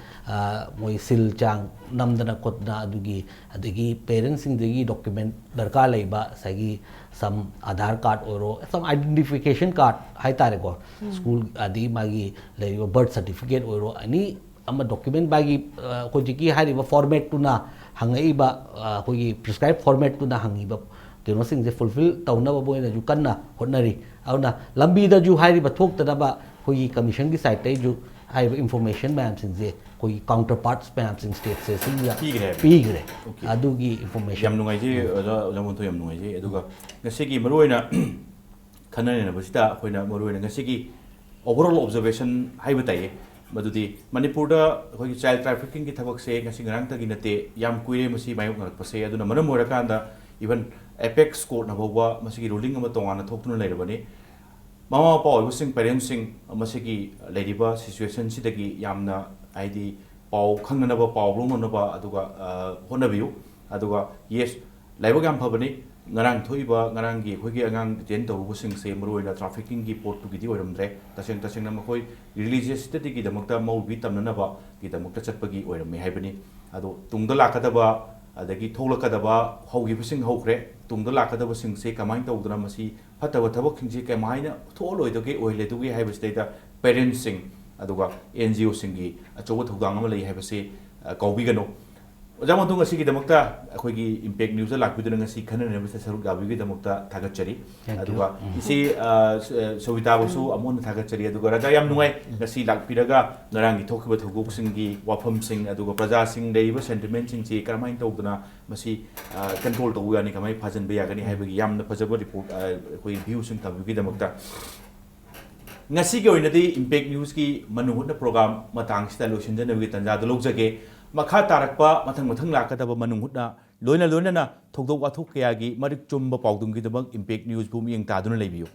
ꯃꯣꯏ ꯁꯤꯜ ꯆꯥꯡ ꯅꯝꯗꯅ ꯈꯣꯠꯇꯅ ꯑꯗꯨꯒꯤ, ꯑꯗꯒꯤ ꯄꯦꯔꯦꯟꯁꯁꯤꯡꯗꯒꯤ ꯗꯣꯀ꯭ꯌꯨꯃꯦꯟ ꯗꯔꯀꯥꯔ ꯂꯩꯕ ꯉꯁꯥꯏꯒꯤ ꯁꯝ ꯑꯥꯙꯥꯔ ꯀꯥꯔꯗ ꯑꯣꯏꯔꯣ, ꯁꯝ ꯑꯥꯏꯗꯦꯟꯇꯤꯐꯤꯀꯦꯁꯟ ꯀꯥꯔꯗ ꯍꯥꯏꯇꯥꯔꯦꯀꯣ, ꯁ꯭ꯀꯨꯜ ꯑꯗꯒꯤ ꯃꯥꯒꯤ ꯂꯩꯔꯤꯕ ꯕꯔꯊ ꯁꯥꯔꯇꯤꯐꯤꯀꯦꯠ ꯑꯣꯏꯔꯣ, ꯑꯦꯅꯤ ꯑꯃ ꯗꯣꯀ꯭ꯌꯨꯃꯦꯟ ꯃꯥꯒꯤ ꯑ, ꯍꯧꯖꯤꯛꯀꯤ ꯍꯥꯏꯔꯤꯕ ꯐꯣꯔꯃꯦꯠꯇꯨꯅ ꯍꯪꯉꯛꯏꯕ, ꯑ, ꯑꯩꯈꯣꯏꯒꯤ ꯄ꯭ꯔꯤꯁꯀ꯭ꯔꯥꯏꯕ ꯐꯣꯔꯃꯦꯠꯇꯨꯅ ꯍꯪꯉꯤꯕ ꯀꯩꯅꯣꯁꯤꯡꯁꯦ ꯐꯨꯜꯐꯤꯜ ꯇꯧꯅꯕ ꯃꯣꯏꯅꯁꯨ ꯀꯟꯅ ꯍꯣꯠꯅꯔꯤ꯫ ꯑꯗꯨꯅ ꯂꯝꯕꯤꯗꯁꯨ ꯍꯥꯏꯔꯤꯕ ꯊꯣꯛꯇꯅꯕ ꯑꯩꯈꯣꯏꯒꯤ ꯀꯃꯤꯁꯟꯒꯤ ꯁꯥꯏꯠꯇꯩꯁꯨ ꯍꯥꯏꯔꯤꯕ ꯏꯟꯐꯣꯔꯃꯦꯁꯟ ꯃꯌꯥꯝꯁꯤꯡꯁꯦ ꯑꯩꯈꯣꯏꯒꯤ ꯀꯥꯎꯟꯇꯔ ꯄꯥꯔꯠꯁ ꯃꯌꯥꯝꯁꯤꯡ ꯁ꯭ꯇꯦꯠꯁꯦ ꯁꯤꯗ ꯄꯤꯈ꯭ꯔꯦ ꯍꯥꯏꯕ꯫ ꯄꯤꯈ꯭ꯔꯦ꯫ ꯑꯣꯀꯦ꯫ ꯑꯗꯨꯒꯤ ꯏꯟꯐꯣꯔꯃꯦꯁꯟ ꯌꯥꯝ ꯅꯨꯡꯉꯥꯏꯖꯩ ꯑꯣꯖꯥ, ꯑꯣꯖꯥ ꯃꯣꯟꯊꯣꯏ, ꯌꯥꯝ ꯅꯨꯡꯉꯥꯏꯖꯩ꯫ ꯑꯗꯨꯒ ꯉꯁꯤꯒꯤ ꯃꯔꯨꯑꯣꯏꯅ ꯈꯟꯅ ꯅꯩꯅꯕꯁꯤꯗ ꯑꯩꯈꯣꯏꯅ ꯃꯔꯨꯑꯣꯏꯅ ꯉꯁꯤꯒꯤ ꯑꯣꯚꯔꯑꯣꯜ ꯑꯣꯕꯖꯔꯕꯦꯁꯟ ꯍꯥꯏꯕ ꯇꯥꯏꯌꯦ꯫ ꯃꯗꯨꯗꯤ ꯃꯅꯤꯄꯨꯔꯗ ꯑꯩꯈꯣꯏꯒꯤ ꯆꯥꯏꯜ ꯇ꯭ꯔꯥꯐꯤꯀꯤꯡꯒꯤ ꯊꯕꯛꯁꯦ ꯉꯁꯤ ꯉꯔꯥꯡꯇꯒꯤ ꯅꯠꯇꯦ, ꯌꯥꯝ ꯀꯨꯏꯔꯦ ꯃꯁꯤ ꯃꯥꯌꯣꯛꯅꯔꯛꯄꯁꯦ꯫ ꯑꯗꯨꯅ ꯃꯔꯝ ꯑꯣꯏꯔꯀꯥꯟꯗ ꯏꯚꯟ ꯑꯦꯄꯦꯛꯁ ꯀꯣꯔꯠꯅ ꯐꯥꯎꯕ ꯃꯁꯤꯒꯤ ꯔꯨꯂꯤꯡ ꯑꯃ ꯇꯣꯉꯥꯟꯅ ꯊꯣꯛꯇꯨꯅ ꯂꯩꯔꯕꯅꯤ꯫ ꯃꯃꯥ ꯃꯄꯥ ꯑꯣꯏꯕꯁꯤꯡ, ꯄꯦꯔꯦꯟꯁꯁꯤꯡ, ꯃꯁꯤꯒꯤ ꯂꯩꯔꯤꯕ ꯁꯤꯆꯨꯋꯦꯁꯟꯁꯤꯗꯒꯤ ꯌꯥꯝꯅ, ꯍꯥꯏꯗꯤ, ꯄꯥꯎ ꯈꯪꯅꯅꯕ, ꯄꯥꯎ ꯂꯧꯅꯅꯕ, ꯑꯗꯨꯒ, ꯑ, ꯍꯣꯠꯅꯕꯤꯌꯨ꯫ ꯑꯗꯨꯒ, ꯌꯦꯁ, ꯂꯥꯏꯕꯛ ꯌꯥꯝ ꯐꯕꯅꯤ, ꯉꯔꯥꯡ ꯊꯣꯛꯏꯕ, ꯉꯔꯥꯡꯒꯤ ꯑꯩꯈꯣꯏꯒꯤ ꯑꯉꯥꯡ ꯗꯤꯇꯦꯟ ꯇꯧꯔꯨꯕꯁꯤꯡꯁꯦ ꯃꯔꯨꯑꯣꯏꯅ ꯇ꯭ꯔꯥꯐꯤꯀꯤꯡꯒꯤ ꯄꯣꯠꯇꯨꯒꯤꯗꯤ ꯑꯣꯏꯔꯝꯗ꯭ꯔꯦ꯫ ꯇꯁꯦꯡ ꯇꯁꯦꯡꯅ ꯃꯈꯣꯏ ꯔꯤꯂꯤꯖꯤꯌꯁꯇꯗꯤꯒꯤꯗꯃꯛꯇ ꯃꯧꯜꯕꯤ ꯇꯝꯅꯅꯕꯒꯤꯗꯃꯛꯇ ꯆꯠꯄꯒꯤ ꯑꯣꯏꯔꯝꯃꯤ ꯍꯥꯏꯕꯅꯤ꯫ ꯑꯗꯣ ꯇꯨꯡꯗ ꯂꯥꯛꯀꯗꯕ, ꯑꯗꯒꯤ ꯊꯣꯛꯂꯛꯀꯗꯕ, ꯍꯧꯈꯤꯕꯁꯤꯡ ꯍꯧꯈ꯭ꯔꯦ, ꯇꯨꯡꯗ ꯂꯥꯛꯀꯗꯕꯁꯤꯡꯁꯦ ꯀꯃꯥꯏꯅ ꯇꯧꯗꯅ ꯃꯁꯤ ꯐꯠꯇꯕ ꯊꯕꯛꯁꯤꯡꯁꯦ ꯀꯃꯥꯏꯅ ꯊꯣꯛꯍꯜꯂꯣꯏꯗꯒꯦ, ꯑꯣꯏꯍꯜꯂꯣꯏꯗꯒꯦ ꯍꯥꯏꯕꯁꯤꯗꯩꯗ ꯄꯦꯔꯦꯟꯁꯁꯤꯡ ꯑꯗꯨꯒ ꯑꯦꯟ ꯖꯤ ꯑꯣꯁꯤꯡꯒꯤ ꯑꯆꯧꯕ ꯊꯧꯗꯥꯡ ꯑꯃ ꯂꯩ ꯍꯥꯏꯕꯁꯤ, ꯑ, ꯀꯥꯎꯕꯤꯒꯅꯨ꯫ ꯑꯣꯖꯥ ꯃꯣꯟꯊꯨ, ꯉꯁꯤꯒꯤꯗꯃꯛꯇ ꯑꯩꯈꯣꯏꯒꯤ ꯏꯝꯄꯦꯛ ꯅ꯭ꯌꯨꯁꯇ ꯂꯥꯛꯄꯤꯗꯨꯅ ꯉꯁꯤ ꯈꯟꯅꯅꯕꯁꯤꯗ ꯁꯔꯨꯛ ꯌꯥꯕꯤꯕꯒꯤꯗꯃꯛꯇ ꯊꯥꯒꯠꯆꯔꯤ꯫ Thank you. ꯑꯗꯨꯒ ꯎꯝ꯫ ꯏꯆꯦ, ꯑ, ꯁ-, ꯑ, ꯁꯣꯕꯤꯇꯥꯕꯨꯁꯨ ꯑꯃꯨꯛ ꯍꯟꯅ ꯊꯥꯒꯠꯆꯔꯤ꯫ ꯑꯗꯨꯒ ꯔꯥꯖꯥ, ꯌꯥꯝ ꯅꯨꯡꯉꯥꯏ ꯉꯁꯤ ꯂꯥꯛꯄꯤꯔꯒ ꯉꯔꯥꯡꯒꯤ ꯊꯣꯛꯈꯤꯕ ꯊꯧꯗꯣꯛꯁꯤꯡꯒꯤ ꯋꯥꯐꯝꯁꯤꯡ, ꯑꯗꯨꯒ ꯄ꯭ꯔꯖꯥꯁꯤꯡ ꯂꯩꯔꯤꯕ ꯁꯦꯟꯇꯤꯃꯦꯟꯁꯤꯡꯁꯤ ꯀꯔꯝꯍꯥꯏꯅ ꯇꯧꯗꯅ ꯃꯁꯤ, ꯑ, ꯀꯟꯇ꯭ꯔꯣꯜ ꯇꯧꯕ ꯌꯥꯅꯤ, ꯀꯃꯥꯏꯅ ꯐꯥꯖꯤꯟꯕ ꯌꯥꯒꯅꯤ ꯍꯥꯏꯕꯒꯤ ꯌꯥꯝꯅ ꯐꯖꯕ ꯔꯤꯄꯣꯔꯠ, ꯑ, ꯑꯩꯈꯣꯏ ꯚ꯭ꯌꯨꯁꯤꯡ ꯊꯝꯕꯤꯕꯒꯤꯗꯃꯛꯇ꯫ ꯉꯁꯤꯒꯤ ꯑꯣꯏꯅꯗꯤ ꯏꯝꯄꯦꯛ ꯅ꯭ꯌꯨꯁꯀꯤ ꯃꯅꯨꯡ ꯍꯨꯠꯅ ꯄ꯭ꯔꯣꯒ꯭ꯔꯥꯝ ꯃꯇꯥꯡꯁꯤꯗ ꯂꯣꯏꯁꯤꯟꯖꯅꯕꯒꯤ ꯇꯥꯟꯖꯥꯗꯨ ꯂꯧꯖꯒꯦ꯫ ꯃꯈꯥ ꯇꯥꯔꯛꯄ ꯃꯊꯪ ꯃꯊꯪ ꯂꯥꯛꯀꯗꯕ ꯃꯅꯨꯡ ꯍꯨꯠꯅ ꯂꯣꯏꯅ ꯂꯣꯏꯅꯅ ꯊꯧꯗꯣꯛ ꯋꯥꯊꯣꯛ ꯀꯌꯥꯒꯤ ꯃꯔꯤꯛ ꯆꯨꯝꯕ ꯄꯥꯎꯗꯝꯒꯤꯗꯃꯛ ꯏꯝꯄꯦꯛ ꯅ꯭ꯌꯨꯁꯄꯨ ꯃꯤꯠꯌꯦꯡ ꯇꯥꯗꯨꯅ ꯂꯩꯕꯤꯌꯨ꯫